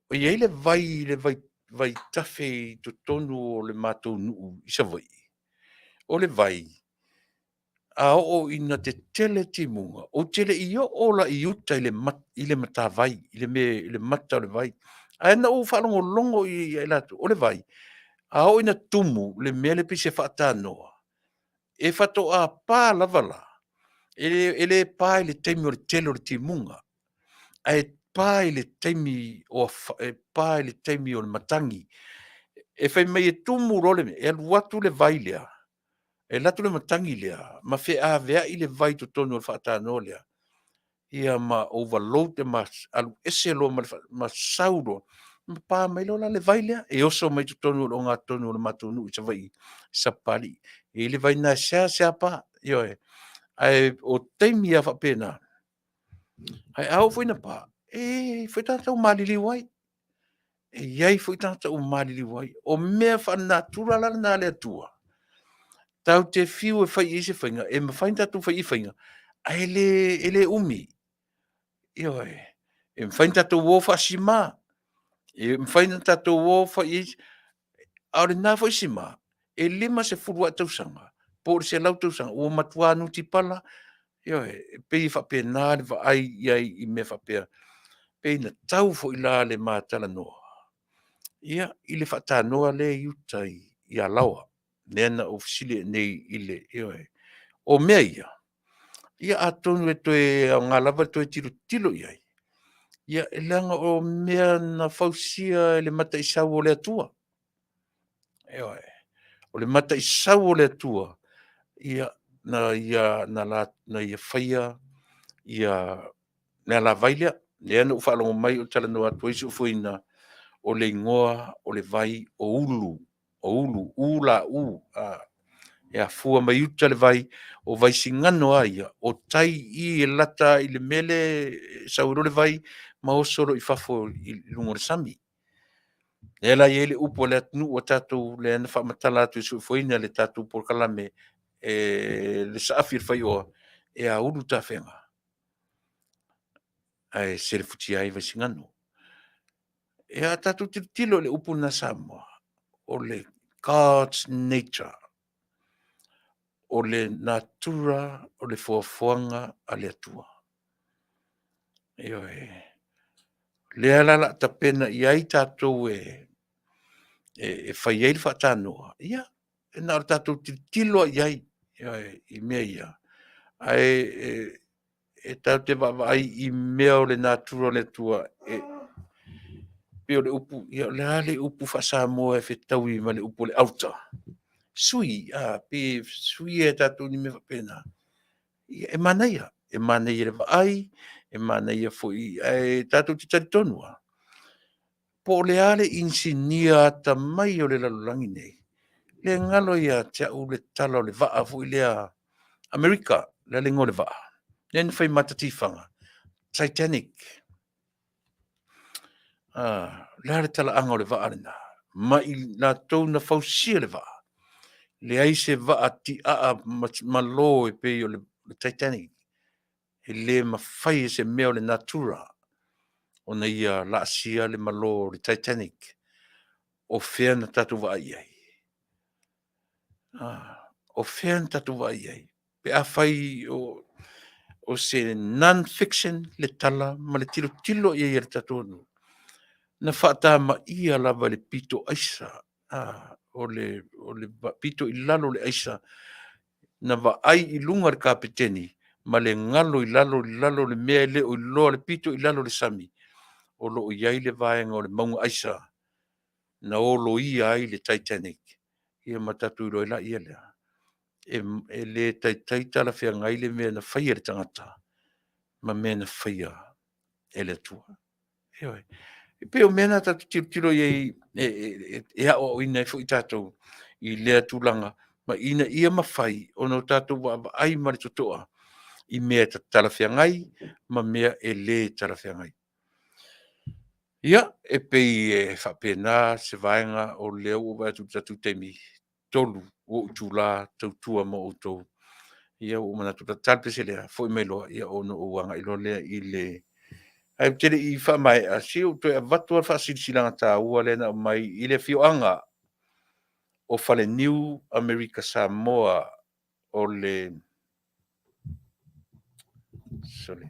E i ai le vai, le vai, vaitafe i totonu o le matou nuu i Savaii. O le vai, a oo ina tetele timuga, ou te le i oo la i uta i le matavai, i le mea, i le mata o le vai. Ae na ou faalogologo ia i latou, o le vai, a oo ina tumu le mea lea pei se faatanoa, e faatoa pa lava la, e le pa i le taimi o le tele o le timuga, ae pa i le taimi o, e pa i le taimi o le matagi. E fai mai e tumu loa le mea, e alu atu le vai lea, e alu atu le matagi lea ma feaveai le vai i totonu o le faatanoa lea, ia ma overload ma alu ese loa ma le, ma sau loa, ma pa mai loa la le vai lea, e oso mai totonu o le ogatotonu o le matou nuu i Savaii, Sapapalii. E i ai le vai lena e seasea pa, ioe. Ae o taimi lava faapena, ae a oo foi ina pa, e i ai foi tagata ua maliliu ai. E i ai foi tagata ua maliliu ai. O mea faalenatura la lena a le Atua, tatou te fiu e fai i ai se faiga, e mafai ona tatou fai i ai faiga, ae le, e le umi. Ioe. E mafai ona tatou o faasima, e mafai ona tatou o fai i ai, a o lena foi sima, e 50 ae tausaga. Po o le 100 tausaga, ua matua nutipala, ioe, e pei e faapena le vaai i ai i mea faapea. Pei na tau foi la le ma talanoa, ia, i le faatanoa lea i uta i Alaoa, lea na ou fesili ai nei i le, ioe. O mea ia, ia atonu e toe aoga lava le toe tilotilo i ai, ia leaga o mea na fausia e le mataisau o le Atua. Ioe. O le mataisau o le Atua, ia, na ia, na ia faia ia le alavai lea. Lea na ou faalogo mai o talanoa atu ai si ou foeina, o le igoa o le vai o Ulu, o Ulu, U L U, e afua mai uta le vai, o Vaisigano lava ia, o tai i i e lata i le mea lea e sau ai loa le vai ma oso loa i fafo i luga o le sami. Lea la e i ai le upu a le atunuu a tatou lea na faamatala atu e si ou foeina i le tatou polokalame e le saafi a le faioa, e aulu tafega ae selefutia ai Vaisigano. Ia a tatou tilotilo i le upu lena Samoa, o le God's nature, o le natura o le foafoaga a le Atua. Ioe. Lea la o le a tapena i ai tatou e fai ai le faatanoa, ia, e na o le tatou tilotilo lava i ai, ioe, i mea ia, ae e tatou te vaavaai i mea o le natura o le Atua, e pei o le upu, ia o le a le upu faa-Samoa e fetaui ma le upu o le alter? Sui, a, pe suia e tatou ni mea faapena. Ia, e manaia, e manaia i le vaai, e manaia foi, ae tatou te talitonu lava, po o le a le inisinia atamai o le lalolagi nei, le galo ia te au le tala o le vaa foi lea Amerika, o le a le igoa o le vaa? Lea na fai ma ata tifaga, Titanic. O le a le talaaga o le vaa lena? Ma i latou na fausia le vaa, leai se vaa tiaa malo e pei o le Titanic. E le mafai e se mea o le natura ona ia laasia le malo o le Titanic. O fea na tatou vaai i ai? O fea na tatou vaai i ai? Pe afai o se non-fiction le tala ma le tilotilo i ai a le tatou atunuu, na faatamaia lava e le pito aisa, o le pito i lalo o le aisa, na vaai i luga le kapeteni ma le galo i lalo i lalo le mea e le o iloa le pito i lalo o le sami, o lo o i ai le vaega o le mauga aisa na oloia ai le Titanic, ia ma tatou iloa ai laia lea, e le taitai talafeagai le mea na faia e le tagata ma mea na faia e le Atua. Ioe. E pei o mea na tatou te tilotilo i ai e aoaoina ai foi tatou i lea tulaga, ma ina ia mafai ona tatou vaavaai ma le totoa i mea e talafeagai ma mea e le talafeagai. Ia, e pei e faapena se vaega o lea ua ou vaai atu i le tatou taimi, 3 ou itula tautua mo outou. Ia ua ou manatu o le a ta le pese lea, foi mai loa ona ou agai loa lea i le... Ae ou te le i faamaea, se i ou toe avatu lava le faasilasilaga taua lea na aumai i le afioaga o Faleniu Amerika Samoa o le... Sorry,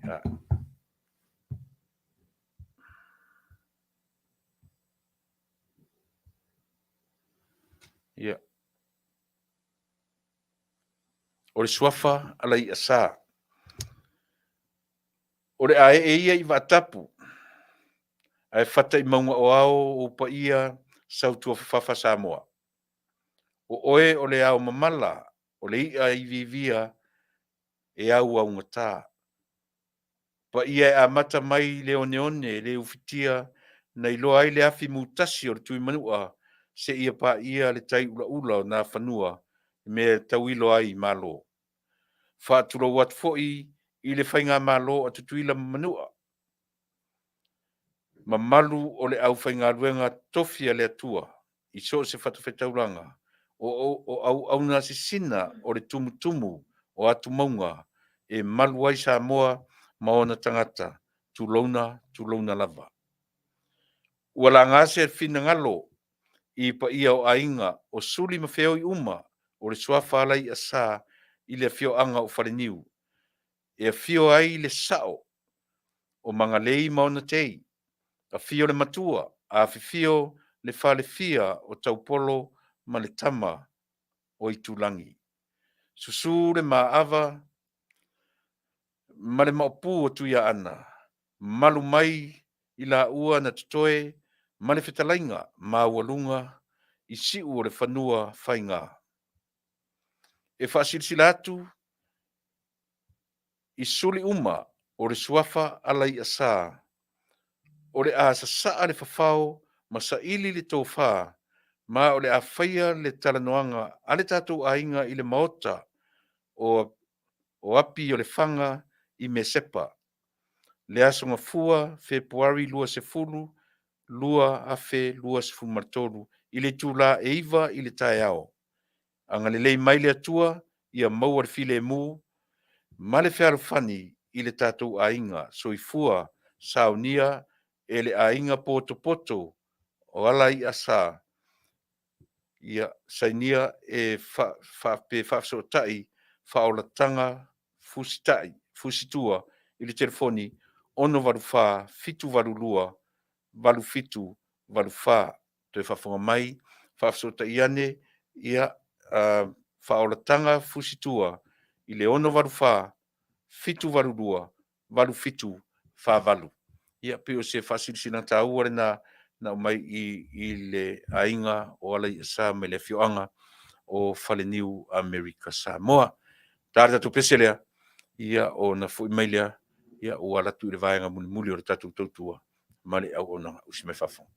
Ia. O le suafa Alaiasa. O le a ee ia i vaatapu, ae fata i mauga o ao ou paia sautuafafafa Samoa. O oe o le ao mamala, o le i'a iviivia e auaugata. Paia e amata mai i le oneone le ufitia na iloa ai le afi mutasi o le Tuimanua seia paia le tai ulaula o Nafanua i mea e tauilo ai Malo. Faatulou atu foi i le Faigamalo a Tutuila ma Manua, mamalu o le aufaigaluega totofi a le Atua i so o se fatafaitaulaga, o auauna sisina o le tumutumu o atumauga e malu ai Samoa ma ona tagata, tulouna, tulouna lava. Ua laga se finagalo i paia o aiga o suli ma feoi uma. o le suafa Alaiasa i le afioaga o Faleniu, e afio ai le sao o Magalei ma ona tei, afio le matua, afifio le falefia o Taupolo ma le tama o Itulagi. Susu le Maava ma le Maopu o Tuiaana, malu mai i laua na totoe ma le fetalaiga maualuga i siu o le fanua faiga. E faasilasila atu i suli uma o le suafa Alaiasa, o le a sasaa le fafao ma saili le tofa, ma o le a faia le talanoaga a le tatou aiga i le maota o Api o Lefaga i Mesepa, le Aso Gafua, Fepuari 20, 2023, i le itula e 9 i le taeao. Agalelei mai le Atua ia maua le filemu ma le fealofani i le tatou aiga. Soifua saunia e le aiga potopoto o Alaiasa, ia sainia e pe faafesootai faaolataga fusitai, fusitua i le telefoni 684 782 8784. Toe faafofoga mai, faafesootai ane ia faaolataga fusitua i le 684 782 8748. Ia, pei o se faasilasilaga taua lena na aumai i le aiga o Alaiasa mai le afioaga o Faleniu, Amerika Samoa. Ta le tatou pese lea, ia ona foi mai lea, ia ua alu atu i le vaega mulimuli o le tatou tautua ma le auaunaga. Usi mai faafofoga.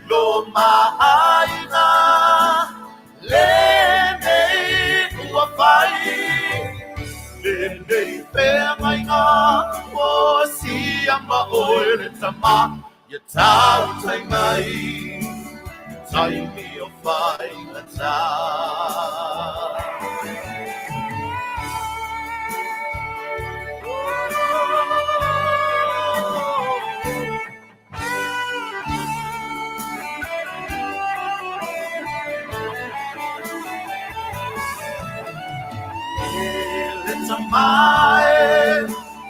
Lo maaiga lenei ua fai, lenei feagaiga ua sia ma oe le tama ia tautai mai, taimi o faigata. E le tama e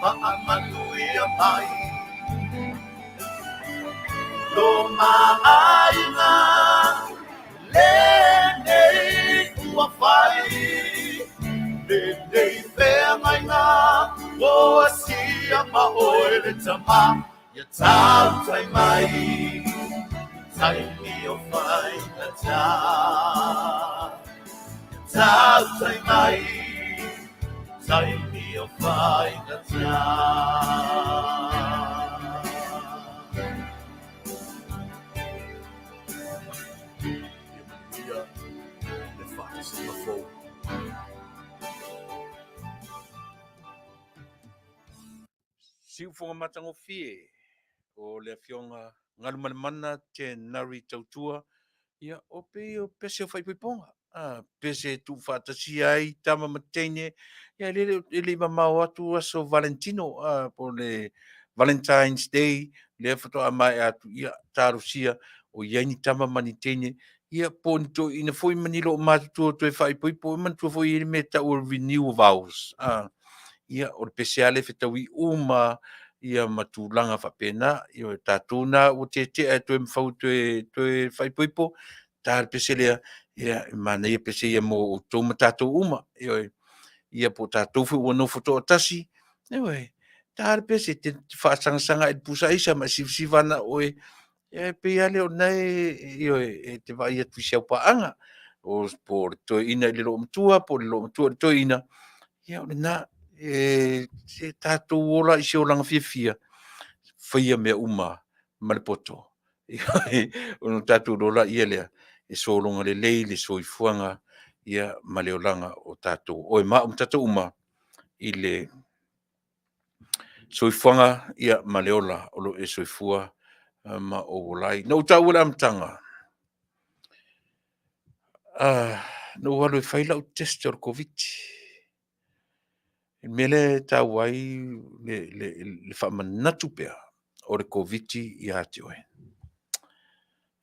faamanuia mai Lo maaiga lenei ua fai, lenei feagaiga ua asia ma oe le tama ia tautai mai, taimi o faigata. Ia tautai mai, taimi o faigata. Ia manuia le faatasiga fou. Siufoga matagofie o le Afioga Galumalemana Te Nari Tautua, ia, o pei o pese o faaipoipoga, a, pese e tuufaatasia ai tama ma teine, ia, e le e le i mamao atu aso Valentino, a, po o le Valentine's Day, lea faatoa maea atu, ia, talosia o i ai ni tama ma ni teine, ia, po o ni toeaiina foi ma ni loomatutua toe faaipoipo, e manatua foi e i ai le mea e tau o le renew vows, a, ia, o le pese lava lea e fetaui uma ia ma tulaga faapena. Ia, o tatou na ua tetea e toe mafau toe, toe faaipoipo, ta le pese lea, ia, e manaia pese ia mo outou ma tatou uma. Ioe, ia po o tatou foi ua nofo toatasi, ioe, ta le pese, te faasagasaga i le pusa aisa ma e sivasiva ana oe, ia e pei lava lea o lena e, ioe, e te vaai atu i si au paaga, o, po o le toeaina i le loomatua, po o le loomatua i le toeaina, ia o lena, e, se tatou ola i se olaga fiafia, faia mea uma ma le poto. Ona tatou iloa laia lea, e sologa lelei le soifuaga ia ma le olaga o tatou, oe ma au ma tatou uma i le soifuaga ia ma le ola o lo o e soifua ma ou ola ai. Na ou taua i le amataga, na ou alu e fai lau test o le Koviti. Le mea lea e taua ai le, le, le faamanatu pea o le Koviti ia te oe.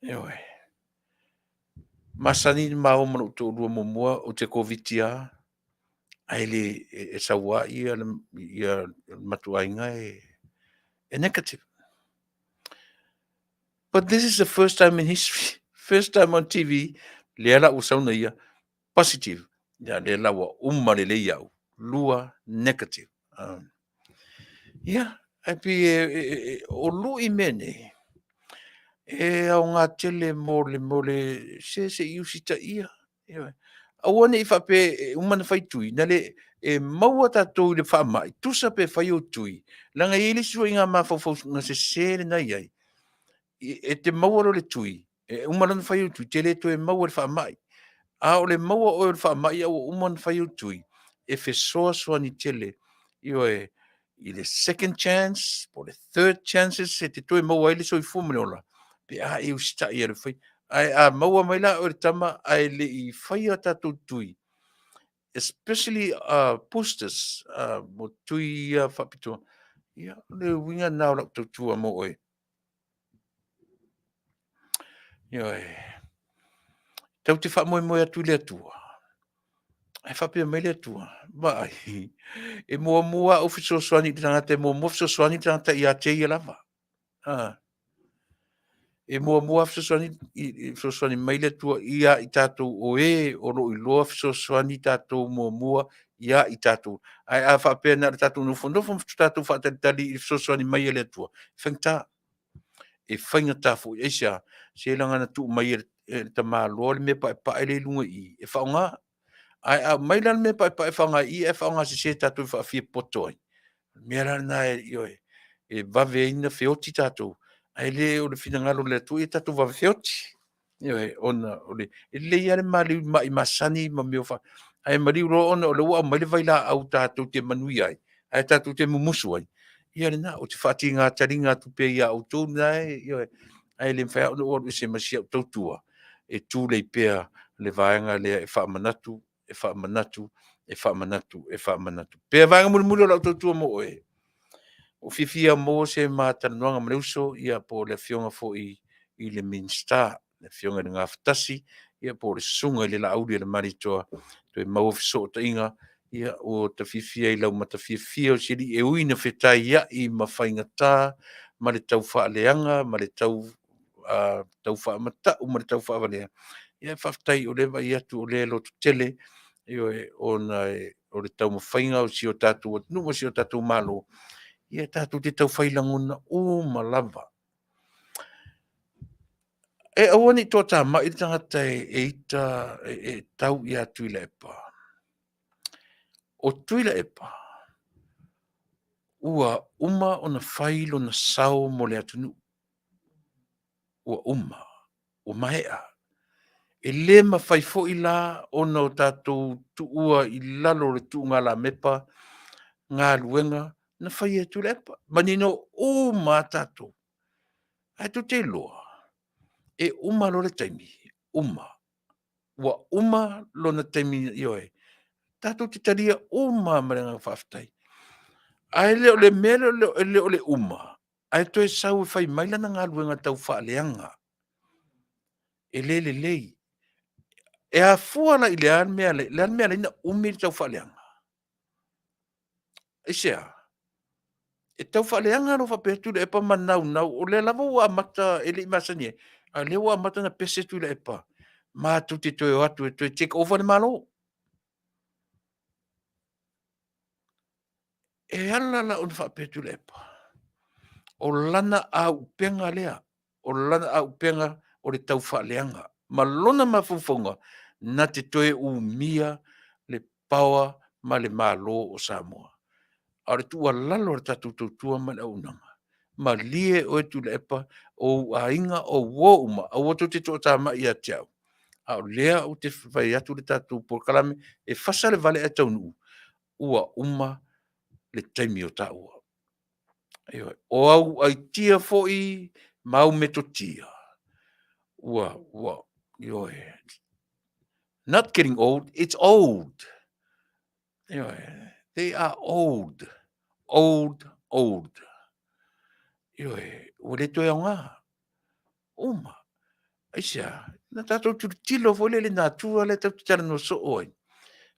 Ioe. Masani na ma o ma lou toalua muamua, ou te Koviti lava, ae le e sau lava ia le, ia le matou aiga e, e negative. But this is the first time in history, first time on TV, lea la ua sau na ia, positive. Ia lea la ua uma lelei au, lua negative. Ia, ae pei e, e, e, o lui mea nei, e aoga tele mo le, mo le se se i usitaia. Ioe. Aua ne i faapea e uma ona fai tui, na le e maua tatou i le faamai, tusa pe fai ou tui, leaga e i ai le isi ituaiga mafaufauga sese lena e i ai, e te maua loa le tui, e uma loa ona fai ou tui, te le toe maua i le faamai. A o le maua oe o le faamai a ua uma ona fai ou tui, e fesoasoani tele, ioe, i le second chance po o le third chances e te toe maua ai le soifua ma le ola, pe a e usitai i le fai. Ae a maua mai la oe le tama ae le i faia tatou tui, especially boosters, mo tui ia faapitoa, ia, o le uiga lena o lau tautua mo oe. Ioe. Tau te faamoemoe atu i le Atua. Ae faapea mai le Atua, vaai, e muamua au fesoasoani i le tagata, e muamua fesoasoani le tagata ia te ia lava. Ah. E muamua fesoasoani, fesoasoani mai le Atua ia i tatou o e o lo o iloa fesoasoani tatou muamua ia i tatou. Ae a faapea na o le tatou nofonofo ma tatou faatalitali i le fesoasoani mai a le Atua, e faigata. E faigata foi. Aisea? Se leaga na tuu mai e le tamaloa le mea paepae lea i luga i i, e faaaoga. Ae a aumai la le mea paepae e faaaoga i i ae faaaoga sese tatou e faafia poto ai, o le mea la lena e, ioe, e vave ai ona feoti tatou. Ae le o le finagalo o le Atua ia tatou vave feoti. Ioe, ona o le, e lelei lava le maliu i mai masani ma mea fa, ae maliu loa ona o lea ua aumai le vailaau tatou te manuia ai, ae tatou te mumusu ai. Ia lena, ou te faatiga taliga atu pea ia outou lena e, ioe, ae le mafai lava ona ou alu ese ma si au tautua, e tulei pea le vaega lea e faamanatu, e faamanatu, e faamanatu, e faamanatu pea. Vaega mulimuli o lau tautua mo oe, ua fiafia maua se ma talanoaga ma le uso, ia po o le afioga foi i le Minisita, le afioga i le Gafatasi, ia po o le susuga i le Laauli-a-le-Malietoa, toe maua fesootaiga, ia ua ta fiafia i lau matafiafia o si alii e ui ina fetaiai ma faigata ma le tau faaleaga ma le tau tau faamatau ma le tau faavalea. Ia faafetai o lea e vaai atu o lea e lototele, ioe, ona o le taumafaiga o si o tatou atunuu ma si o tatou Malo, ia tatou te tau fai lagona uma lava. E aua ne i toatamai le tagata e ita e tau ia Tuilaepa. O Tuilaepa, ua uma ona fai lona sao mo le atunuu. Ua uma, ua maea. E le mafai foi la ona o tatou tuua i lalo o le tuugalamepa galuega na faia e Tuilaepa. Manino uma lava tatou. Ae tou te iloa, e uma loa le taimi, uma. Ua uma lona taimi, ioe, tatou te talia uma lava ma le agaga faafetai. Ae le o le mea lea e le o le uma, ae toe sau e fai mai lana galuega taufaaleaga. E le lelei. E afua la i le a le mea, le a le mea e ala ai ona umi le taufaaleaga? Aisea? E taufaaleaga loa faapea Tuilaepa ma naunau, o lea lava ua amata e le i masani ai, a o lea ua amata ona pese Tuilaepa, matou te toe o atu e toe take over le Malo. E ala la ona faapea Tuilaepa, o lana aupega lea, o lana aupega o le taufaaleaga ma lona mafaufauga na te toe umia le power ma le Malo o Samoa. A o le tuualalo a le tatou tautua ma le auaunaga, malie oe Tuilaepa, o ou aiga, o uo uma, aua tou te toatamai ia te au, a o lea ou te fai atu le tatou polokalame, e fasa le vale ae taunuu, ua uma le taimi o taua. Ioe. O au aitia foi ma au metotia, ua, ua, ioe, not getting old, it's old. Ioe, they are old, old, old. Ioe, ua le toe aoga. Uma. Aisea? Na tatou tilotilo foi lea i le natura lea tatou te talanoa soo ai,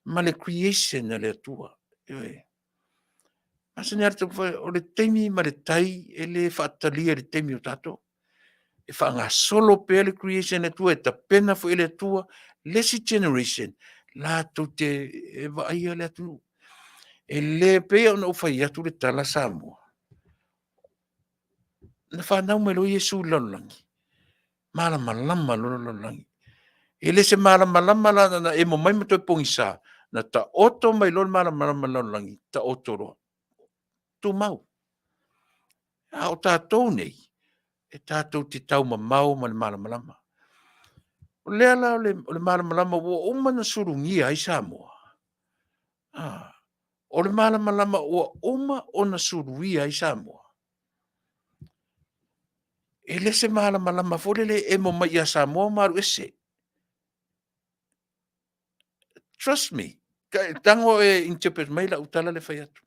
ma le creation a le Atua. Ioe. Masani lava le taumafai, o le taimi ma le tai e le faatalia i le taimi o tatou. E faagasolo pea le creation a le Atua, e tapena foi e le Atua le isi generation latou te vaaia le atunuu. E le pei ona ou fai atu le tala Samoa, na fanau mai loa Iesu i le lalolagi, malamalama loa le lalolagi. E le se malamalama la na emo mai ma toe pogisa, na taoto mai loa le malamalama i le lalolagi, taoto loa. Tumau. A o tatou nei, e tatou te taumamao ma le malamalama. O lea la o le malamalama ua uma ona sulugia ai Samoa, ah, o le malamalama ua uma ona suluia ai Samoa, e le se malamalama foi lele e emo mai ia Samoa ma alu ese. Trust me, tago e interpret mai lau tala le fai atu.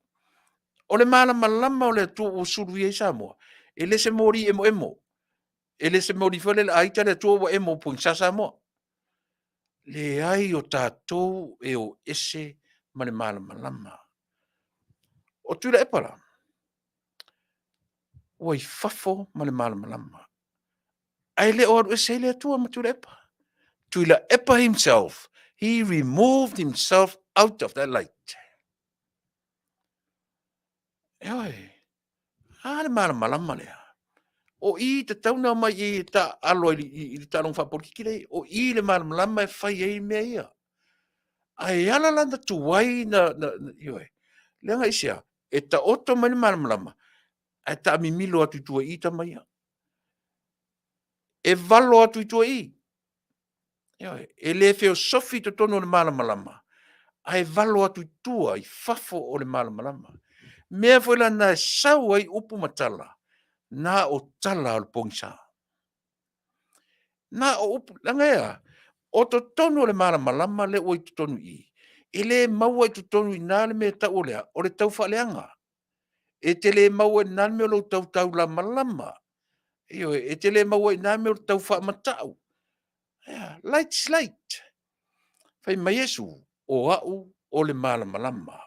O le malamalama o le Atua ua suluia ai Samoa, e le se moli emoemo, e le se moli foi lele a ita le Atua ua emo pogisa Samoa. Leai o tatou e o ese ma le malamalama. O Tuilaepa la, ua i fafo ma le malamalama. Ae le o alu ese ai le Atua ma Tuilaepa. Tuilaepa himself, he removed himself out of that light. Ioe, a le malamalama lea. O i tatau na omai i e taalo i le taaloga faapolitiki lea, o i le malamalama e fai ai mea ia. Ae ala la na tuai na, na, na ioe, leaga aisea, e taoto mai le malamalama, ae taamimilo atu i tua i i tama ia. E valo atu i tua i. Ioe, e le feosofi i totonu o le malamalama, ae valo atu i tua i fafo o le malamalama. Mea foi la na e sau ai upu ma tala, na o tala o le pogisa. Na o upu, leaga e a? O totonu o le malamalama lea ua i totonu i i, e le maua i totonu i ina le mea e tau o le a? O le taufaaleaga. E te le maua i ina le mea o lou tautaulamalama. Ioe, e te le maua i ina le mea o le taufaamatau. E a? Light is light. Fai mai Iesu, o au o le malamalama.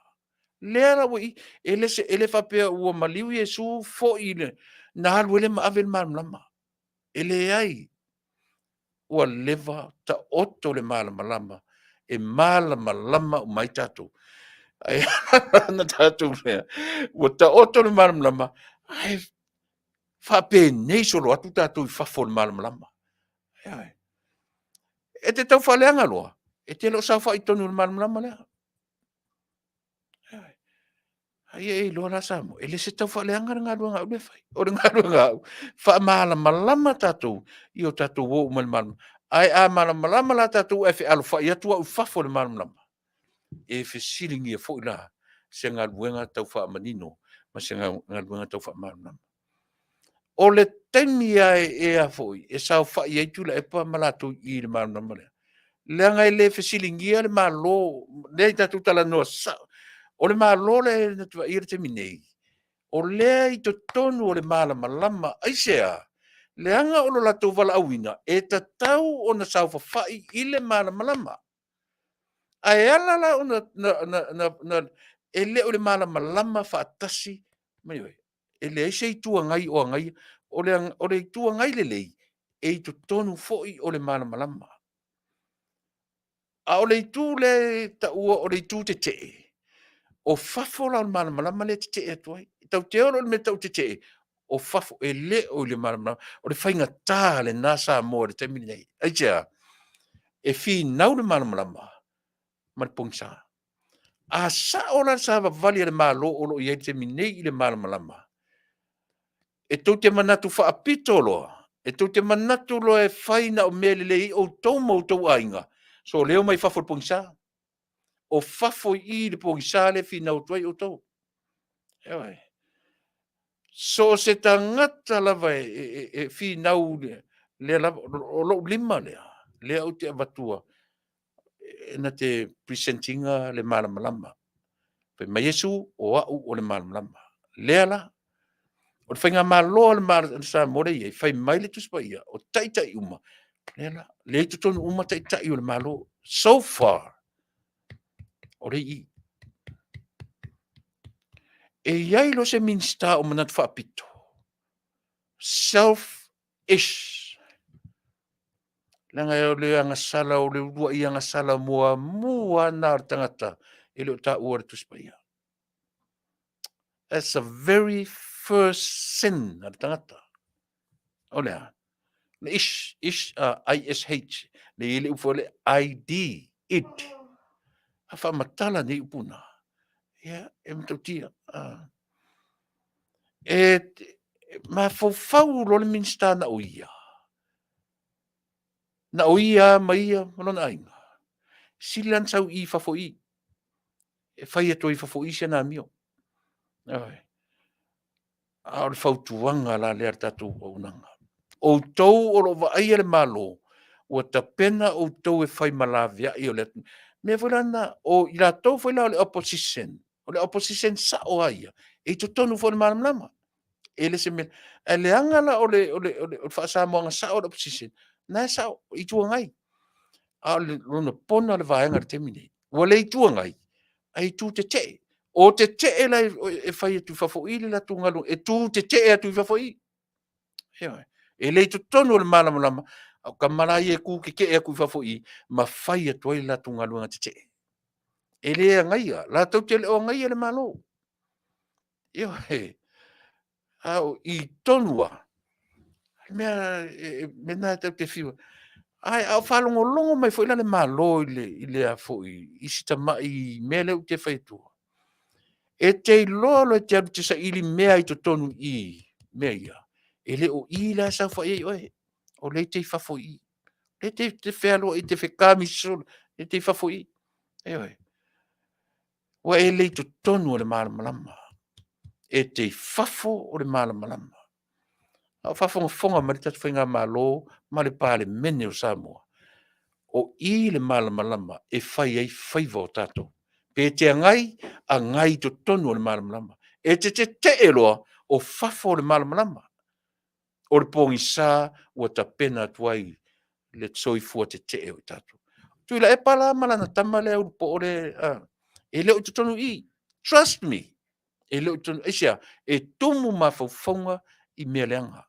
Lea la ua i i, e le, e le faapea ua maliu Iesu foi le, na alu ai lea ma ave le malamalama. E leai, ua leva taoto le malamalama e malamalama uma ai tatou. Ae na tatou mea, ua taoto le malamalama, ae faapenei solo atu tatou i fafo o le malamalama. Ioe. E te tau faaleaga loa, e te le o saofai i totonu o le malamalama lea. Ioe. Ai e iloa la Samoa, e le se taufaaleaga le galuega a au lea e fai. O le galuega a au, faamalamalama tatou i o tatou o uma i le malamalama. Ae a malamalama la tatou ae fealofai atu au i fafo o le malamalama, e fesiligia foi la se galuega tau faamanino ma se galuega tau faamalamalama. O le taimi lava e a foi, e saofai ai Tuilaepa ma latou i i le malamalama lea, leaga e le fesiligia le Malo, lea tatou te talanoa sao. O le Malo lea na te vaaia i le taimi nei, o lea e i totonu o le malamalama. Aisea? Leaga o lo latou valaauina e tatau ona saofafai i le malamalama. Ae ala la ona e le o le malamalama faatasi ma, ioe, e leai se Itu Agai o agaia. O le Itu Agai lelei, e i totonu foi o le malamalama. A o le itu lea e taua o le itu tetee, o fafo la o le malamalama lea e tetee atu ai. E tatou te o loa i le mea e tau tetee, o fafo, e le o i le malamalama. O le faigata lena Samoa i le taimi lenei. Aisea? E finau le malamalama ma le pogisa. A sao la le savavali a le Malo o lo o i ai i le taimi nei i le malamalama, e tou te manatu faapito loa, e tou te manatu loa e fai na o mea lelei ai outou ma outou aiga, soleo mai fafo i le pogisa. O fafo i i i le pogisa lea e finau atu ai outou. Ioe. So o se tagata lava e finau lea lava, o lou lima lea, lea ou te avatua na te present ina le malamalama. Fai mai Iesu, o au o le malamalama. Lea la, o le faigamalo a le Samoa lea e i ai, fai mai le Tusi Paia, o taitai uma, lea la, lea e i totonu uma taitai o le Malo. So far, o lea e i i. E i ai loa se Minisita o manatu faapito, self-ish, leaga o le agasala, o le uluai agasala muamua lena o le tagata e le o taua i le Tusi Paia. That's the very first sin a le tagata. O le a? Le ish, ish, I-S-H, le i le upu le I-D, it. A faamatala nei upu na. Ia, e matautia. E mafaufau loa le Minisita na o ia. Na o ia ma ia ma lona aiga. Sili la ona sau i fafo i. E fai atu ai i fafo i si ana amio. Ioe. A o le fautuaga la lea a le tatou auaunaga. Outou o lo o vaaia le Malo, ua tapena outou e fai ma laveai o le atunuu. Mea foi la lena, o i latou foi la o le opposition, o le opposition sao lava ia, e i totonu foi o le malamalama. E le se mea, ae leaga la o le faa-Samoaga sao o le opposition, na e sao, Itu Agai. A o lona pona o le vaega i le taimi lenei, ua le Itu Agai, ae itu tetee. O tetee la e fai atu i fafo i le latou galuega, e tu tetee atu i fafo i. Ioe. E le i totonu o le malamalama, a o tama la ia e tu tetee atu i fafo i ma fai atu ai le latou galuega tetee. E le agaia, latou te le o agaia le Malo. Ioe. A o i tonu lava, mea lena e tatou te fiu ai. Ae a o faalogologo mai foi la le Malo i le a foi, i si tamai mea lea ou te fai atua, e te iloa loa e te alu e te saili mea i totonu i i, mea ia, e le o i la e saofai ai oe. O lea e te i fafo i i. O lea e te fealuai e te fekamisolo, e te i fafo i i. Ioe. Ua e le i totonu o le malamalama. E te i fafo o le malamalama. A o faafogafoga mai le tatou Faigamalo ma le Palemene o Samoa, o i le malamalama e fai ai faiva o tatou. Pe te agai, agai i totonu o le malamalama. E te tetee loa, o fafo o le malamalama. O le pogisa ua tapena atu ai le soifua tetee o i tatou. Tuilaepa la ma lana tama lea ulupoo lea, e le o i totonu i i. Trust me, e le o i totonu. Aisea? E tumu mafaufauga i mea leaga.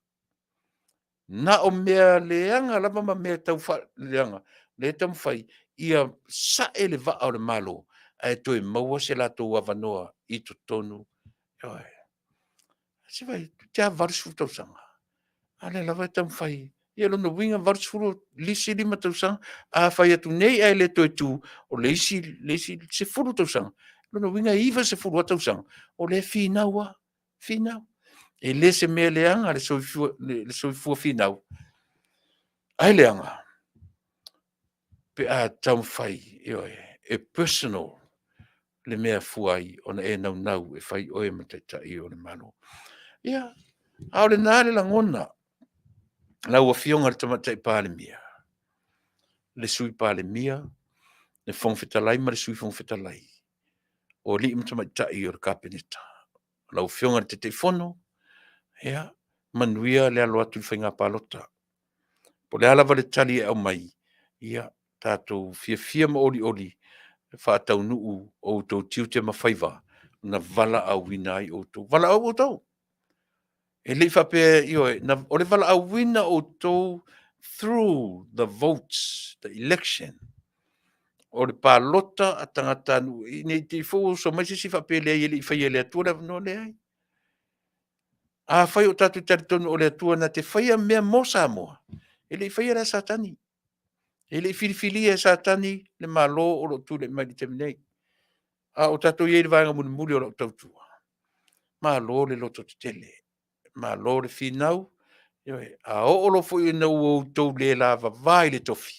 Na o mea leaga lava ma mea tau faaleaga lea e taumafai ia sae le vaa o le Malo ae toe maua se latou avanoa i totonu. Ioe. Se i vaai, toeitiiti lava 80 tausaga, a o lea lava e taumafai. Ia o lona uiga 80 i le isi 5 tausaga, a fai atu nei ae le toe tu, o le isi 10 tausaga, o lona uiga e 90 lava tausaga o lea e finau lava, finau. E le o se mea leaga le soifua finau, ae leaga pe a taumafai, ioe, e personal le mea e afua ai ona e naunau e fai oe ma Taitai o le Malo. Ia, a o lena le lagona, lau Afioga i le Tamaitai Palemia, le Sui Palemia, le Fofoga Fetalai ma le Sui Fofoga Fetalai, o alii ma tamaitai o le Kapeneta, lau Afioga i le Taitaifono, ia, manuia le alo atu i le faiga palota. Po o le a lava le tali e aumai, ia tatou fiafia ma olioli e faataunuu outou tiute ma faiva na valaauina ai outou. Valaau outou! E le i faapea, ioe, o le valaauina o outou through the votes, the election. O le palota a tagatanuu, ne i te i foi ua oso mai se isi faapea e leai e le i faia e le Atua le avanoa, leai. Afai o tatou talitonu o le Atua na te faia mea mo Samoa, e le i faia la e Satani. E le i filifilia e Satani le Malo o lo o tulai mai i le taimi nei. A o tatou i ai i le vaega mulimuli o lau tautua, malo le lototetele, malo le finau, ioe. A oo loa foi ina ua outou le lavava i le tofi,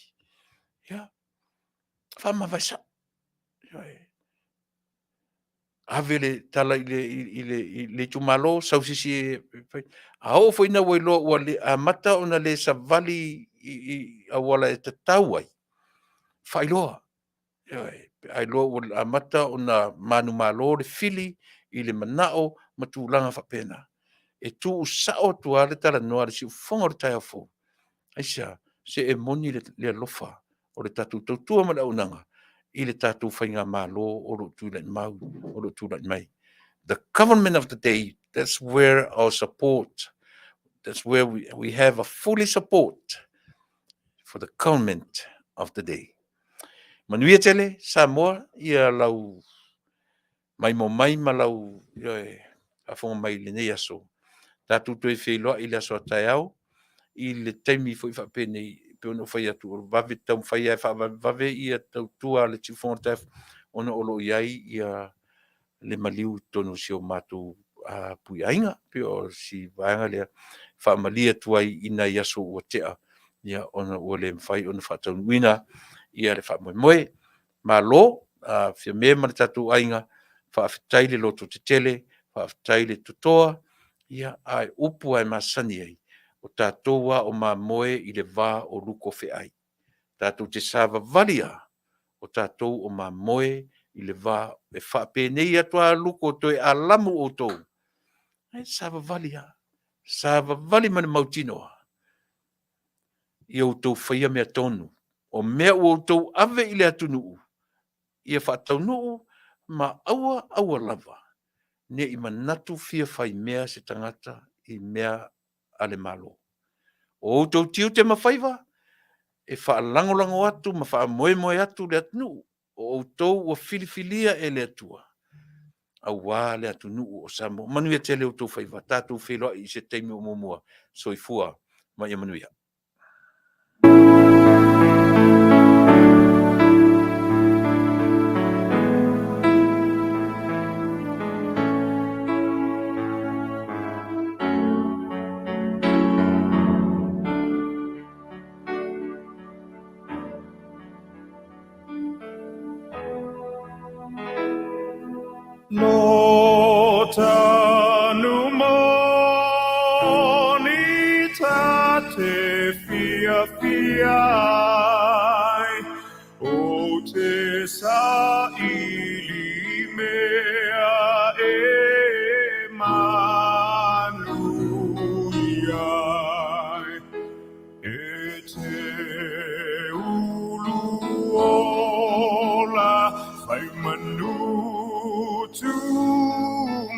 ia, faamavae sao. Ioe. Ave le tala i le itumalo, sau se isi e fai. A oo foi ina ua iloa ua amata ona le savali i auala e tatau ai, faailoa. Ioe. Pe a iloa ua amata ona manumalo le fili i le manao ma tulaga faapena, e tuusao atu lava le talanoa a le siufofoga o le taeao fou. Aisea? Se e moni le alofa o le tatou tautua ma le auaunaga i le tatou faigamalo o lo o tulai o lo o tulai mai. The government of the day, that's where our support, that's where we have a fully support for the government of the day. Manuia tele Samoa ia lau maimoa mai ma lau ioe, faafofoga mai i lenei aso. Tatou toe feiloai i le aso a taeao i le taimi foi faapenei e pei ona ou fai atu o le vave taumafai lava e faavavevave ia tautua a le siufofoga o le taeao ona o lo o i ai ia le maliu i totonu o si o matou aiga. E pei o si vaega lea e faamalie atu ai i nai aso ua tea ona ua le mafai ona faataunuuina le faamoemoe. Malo, Fiame ma le tatou aiga, faafetai le lototetele, faafetai le totoa, a o upu lava e masani ai, o tatou lava o mamoe i le va o luko feai. Tatou te savavali lava o tatou o mamoe i le va, e faapenei atu lava luko toe alamu outou, ae savavali lava, savavali ma le mautinoa ia outou faia mea tonu. O mea ua outou ave i le atunuu, ia faataunuu ma aua aua lava ne i manatu fia faimea se tagata i mea a le Malo. O outou tiute ma faiva e faalagolago atu ma faamoemoe atu le atunuu, o outou ua filifilia e le Atua aua le atunuu o Samoa. Manuia tele outou faiva, tatou feiloai i se taimi o muamua. Soifua ma ia manuia. Lo tanu moni ta te fiafia ai, o te saili mea e manuia ai. E te ulu ola fai manu tumau,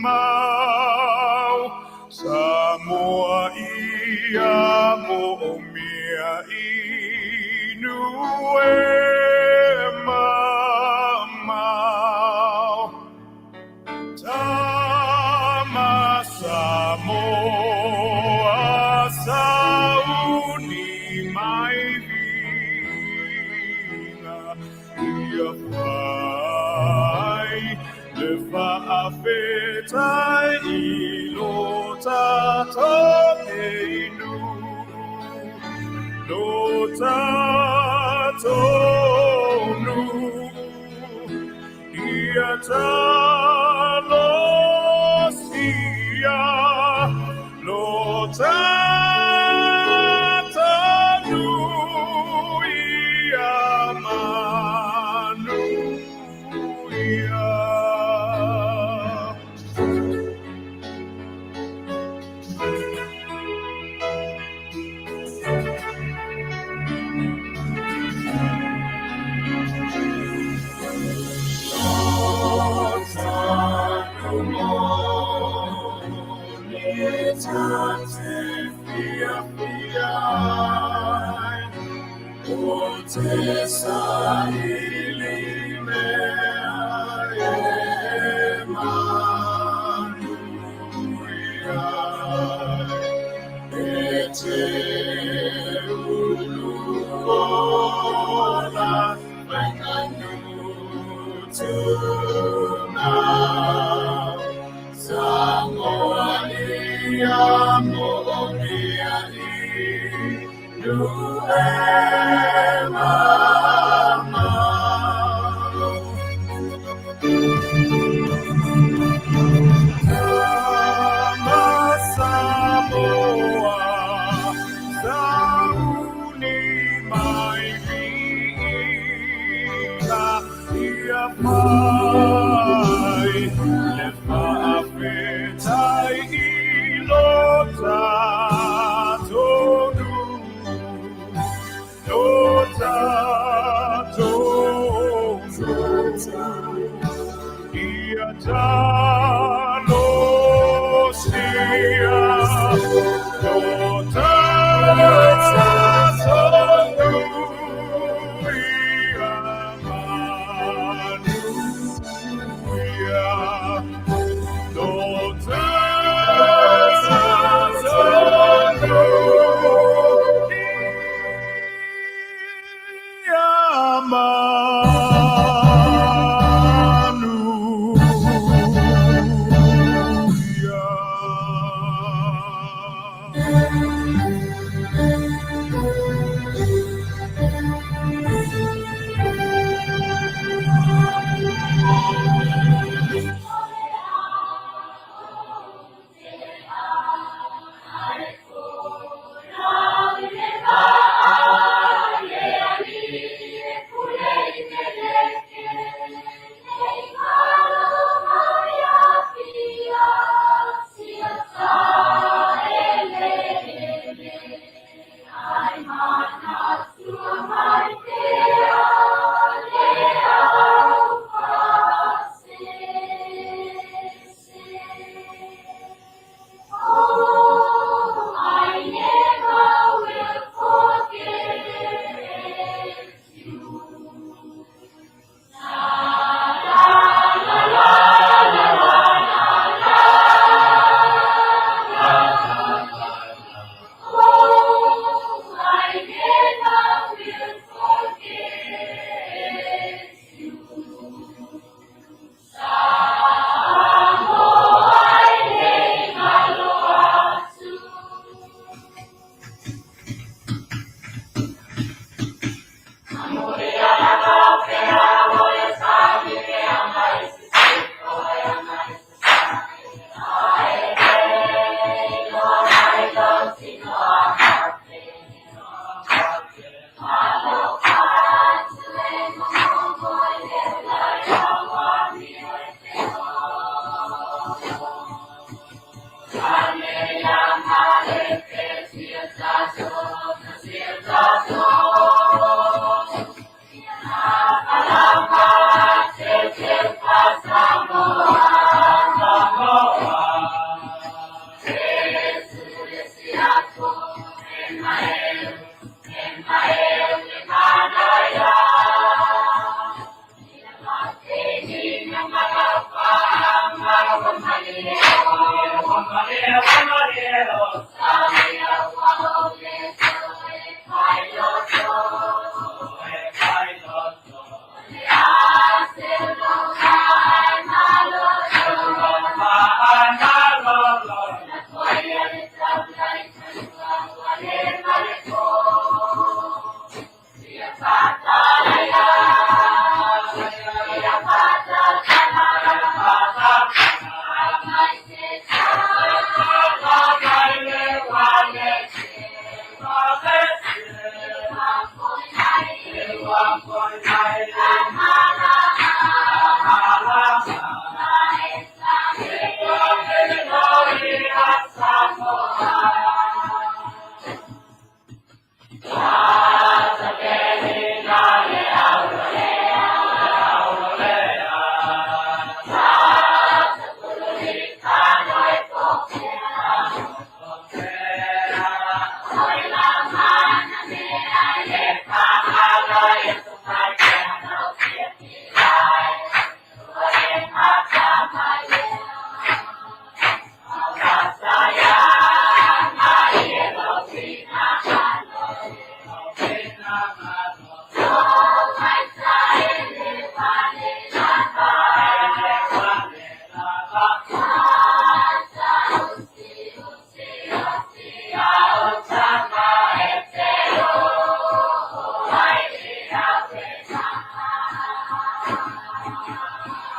Samoa ia moomia inu e mamao. Tama Samoa sauni mai viiga ia fai le faafetai i lo tatou nei nuu, lo tatou nuu. Ia talosia lo tatou nuu ia manuia.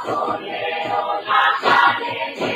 O le ola ka le.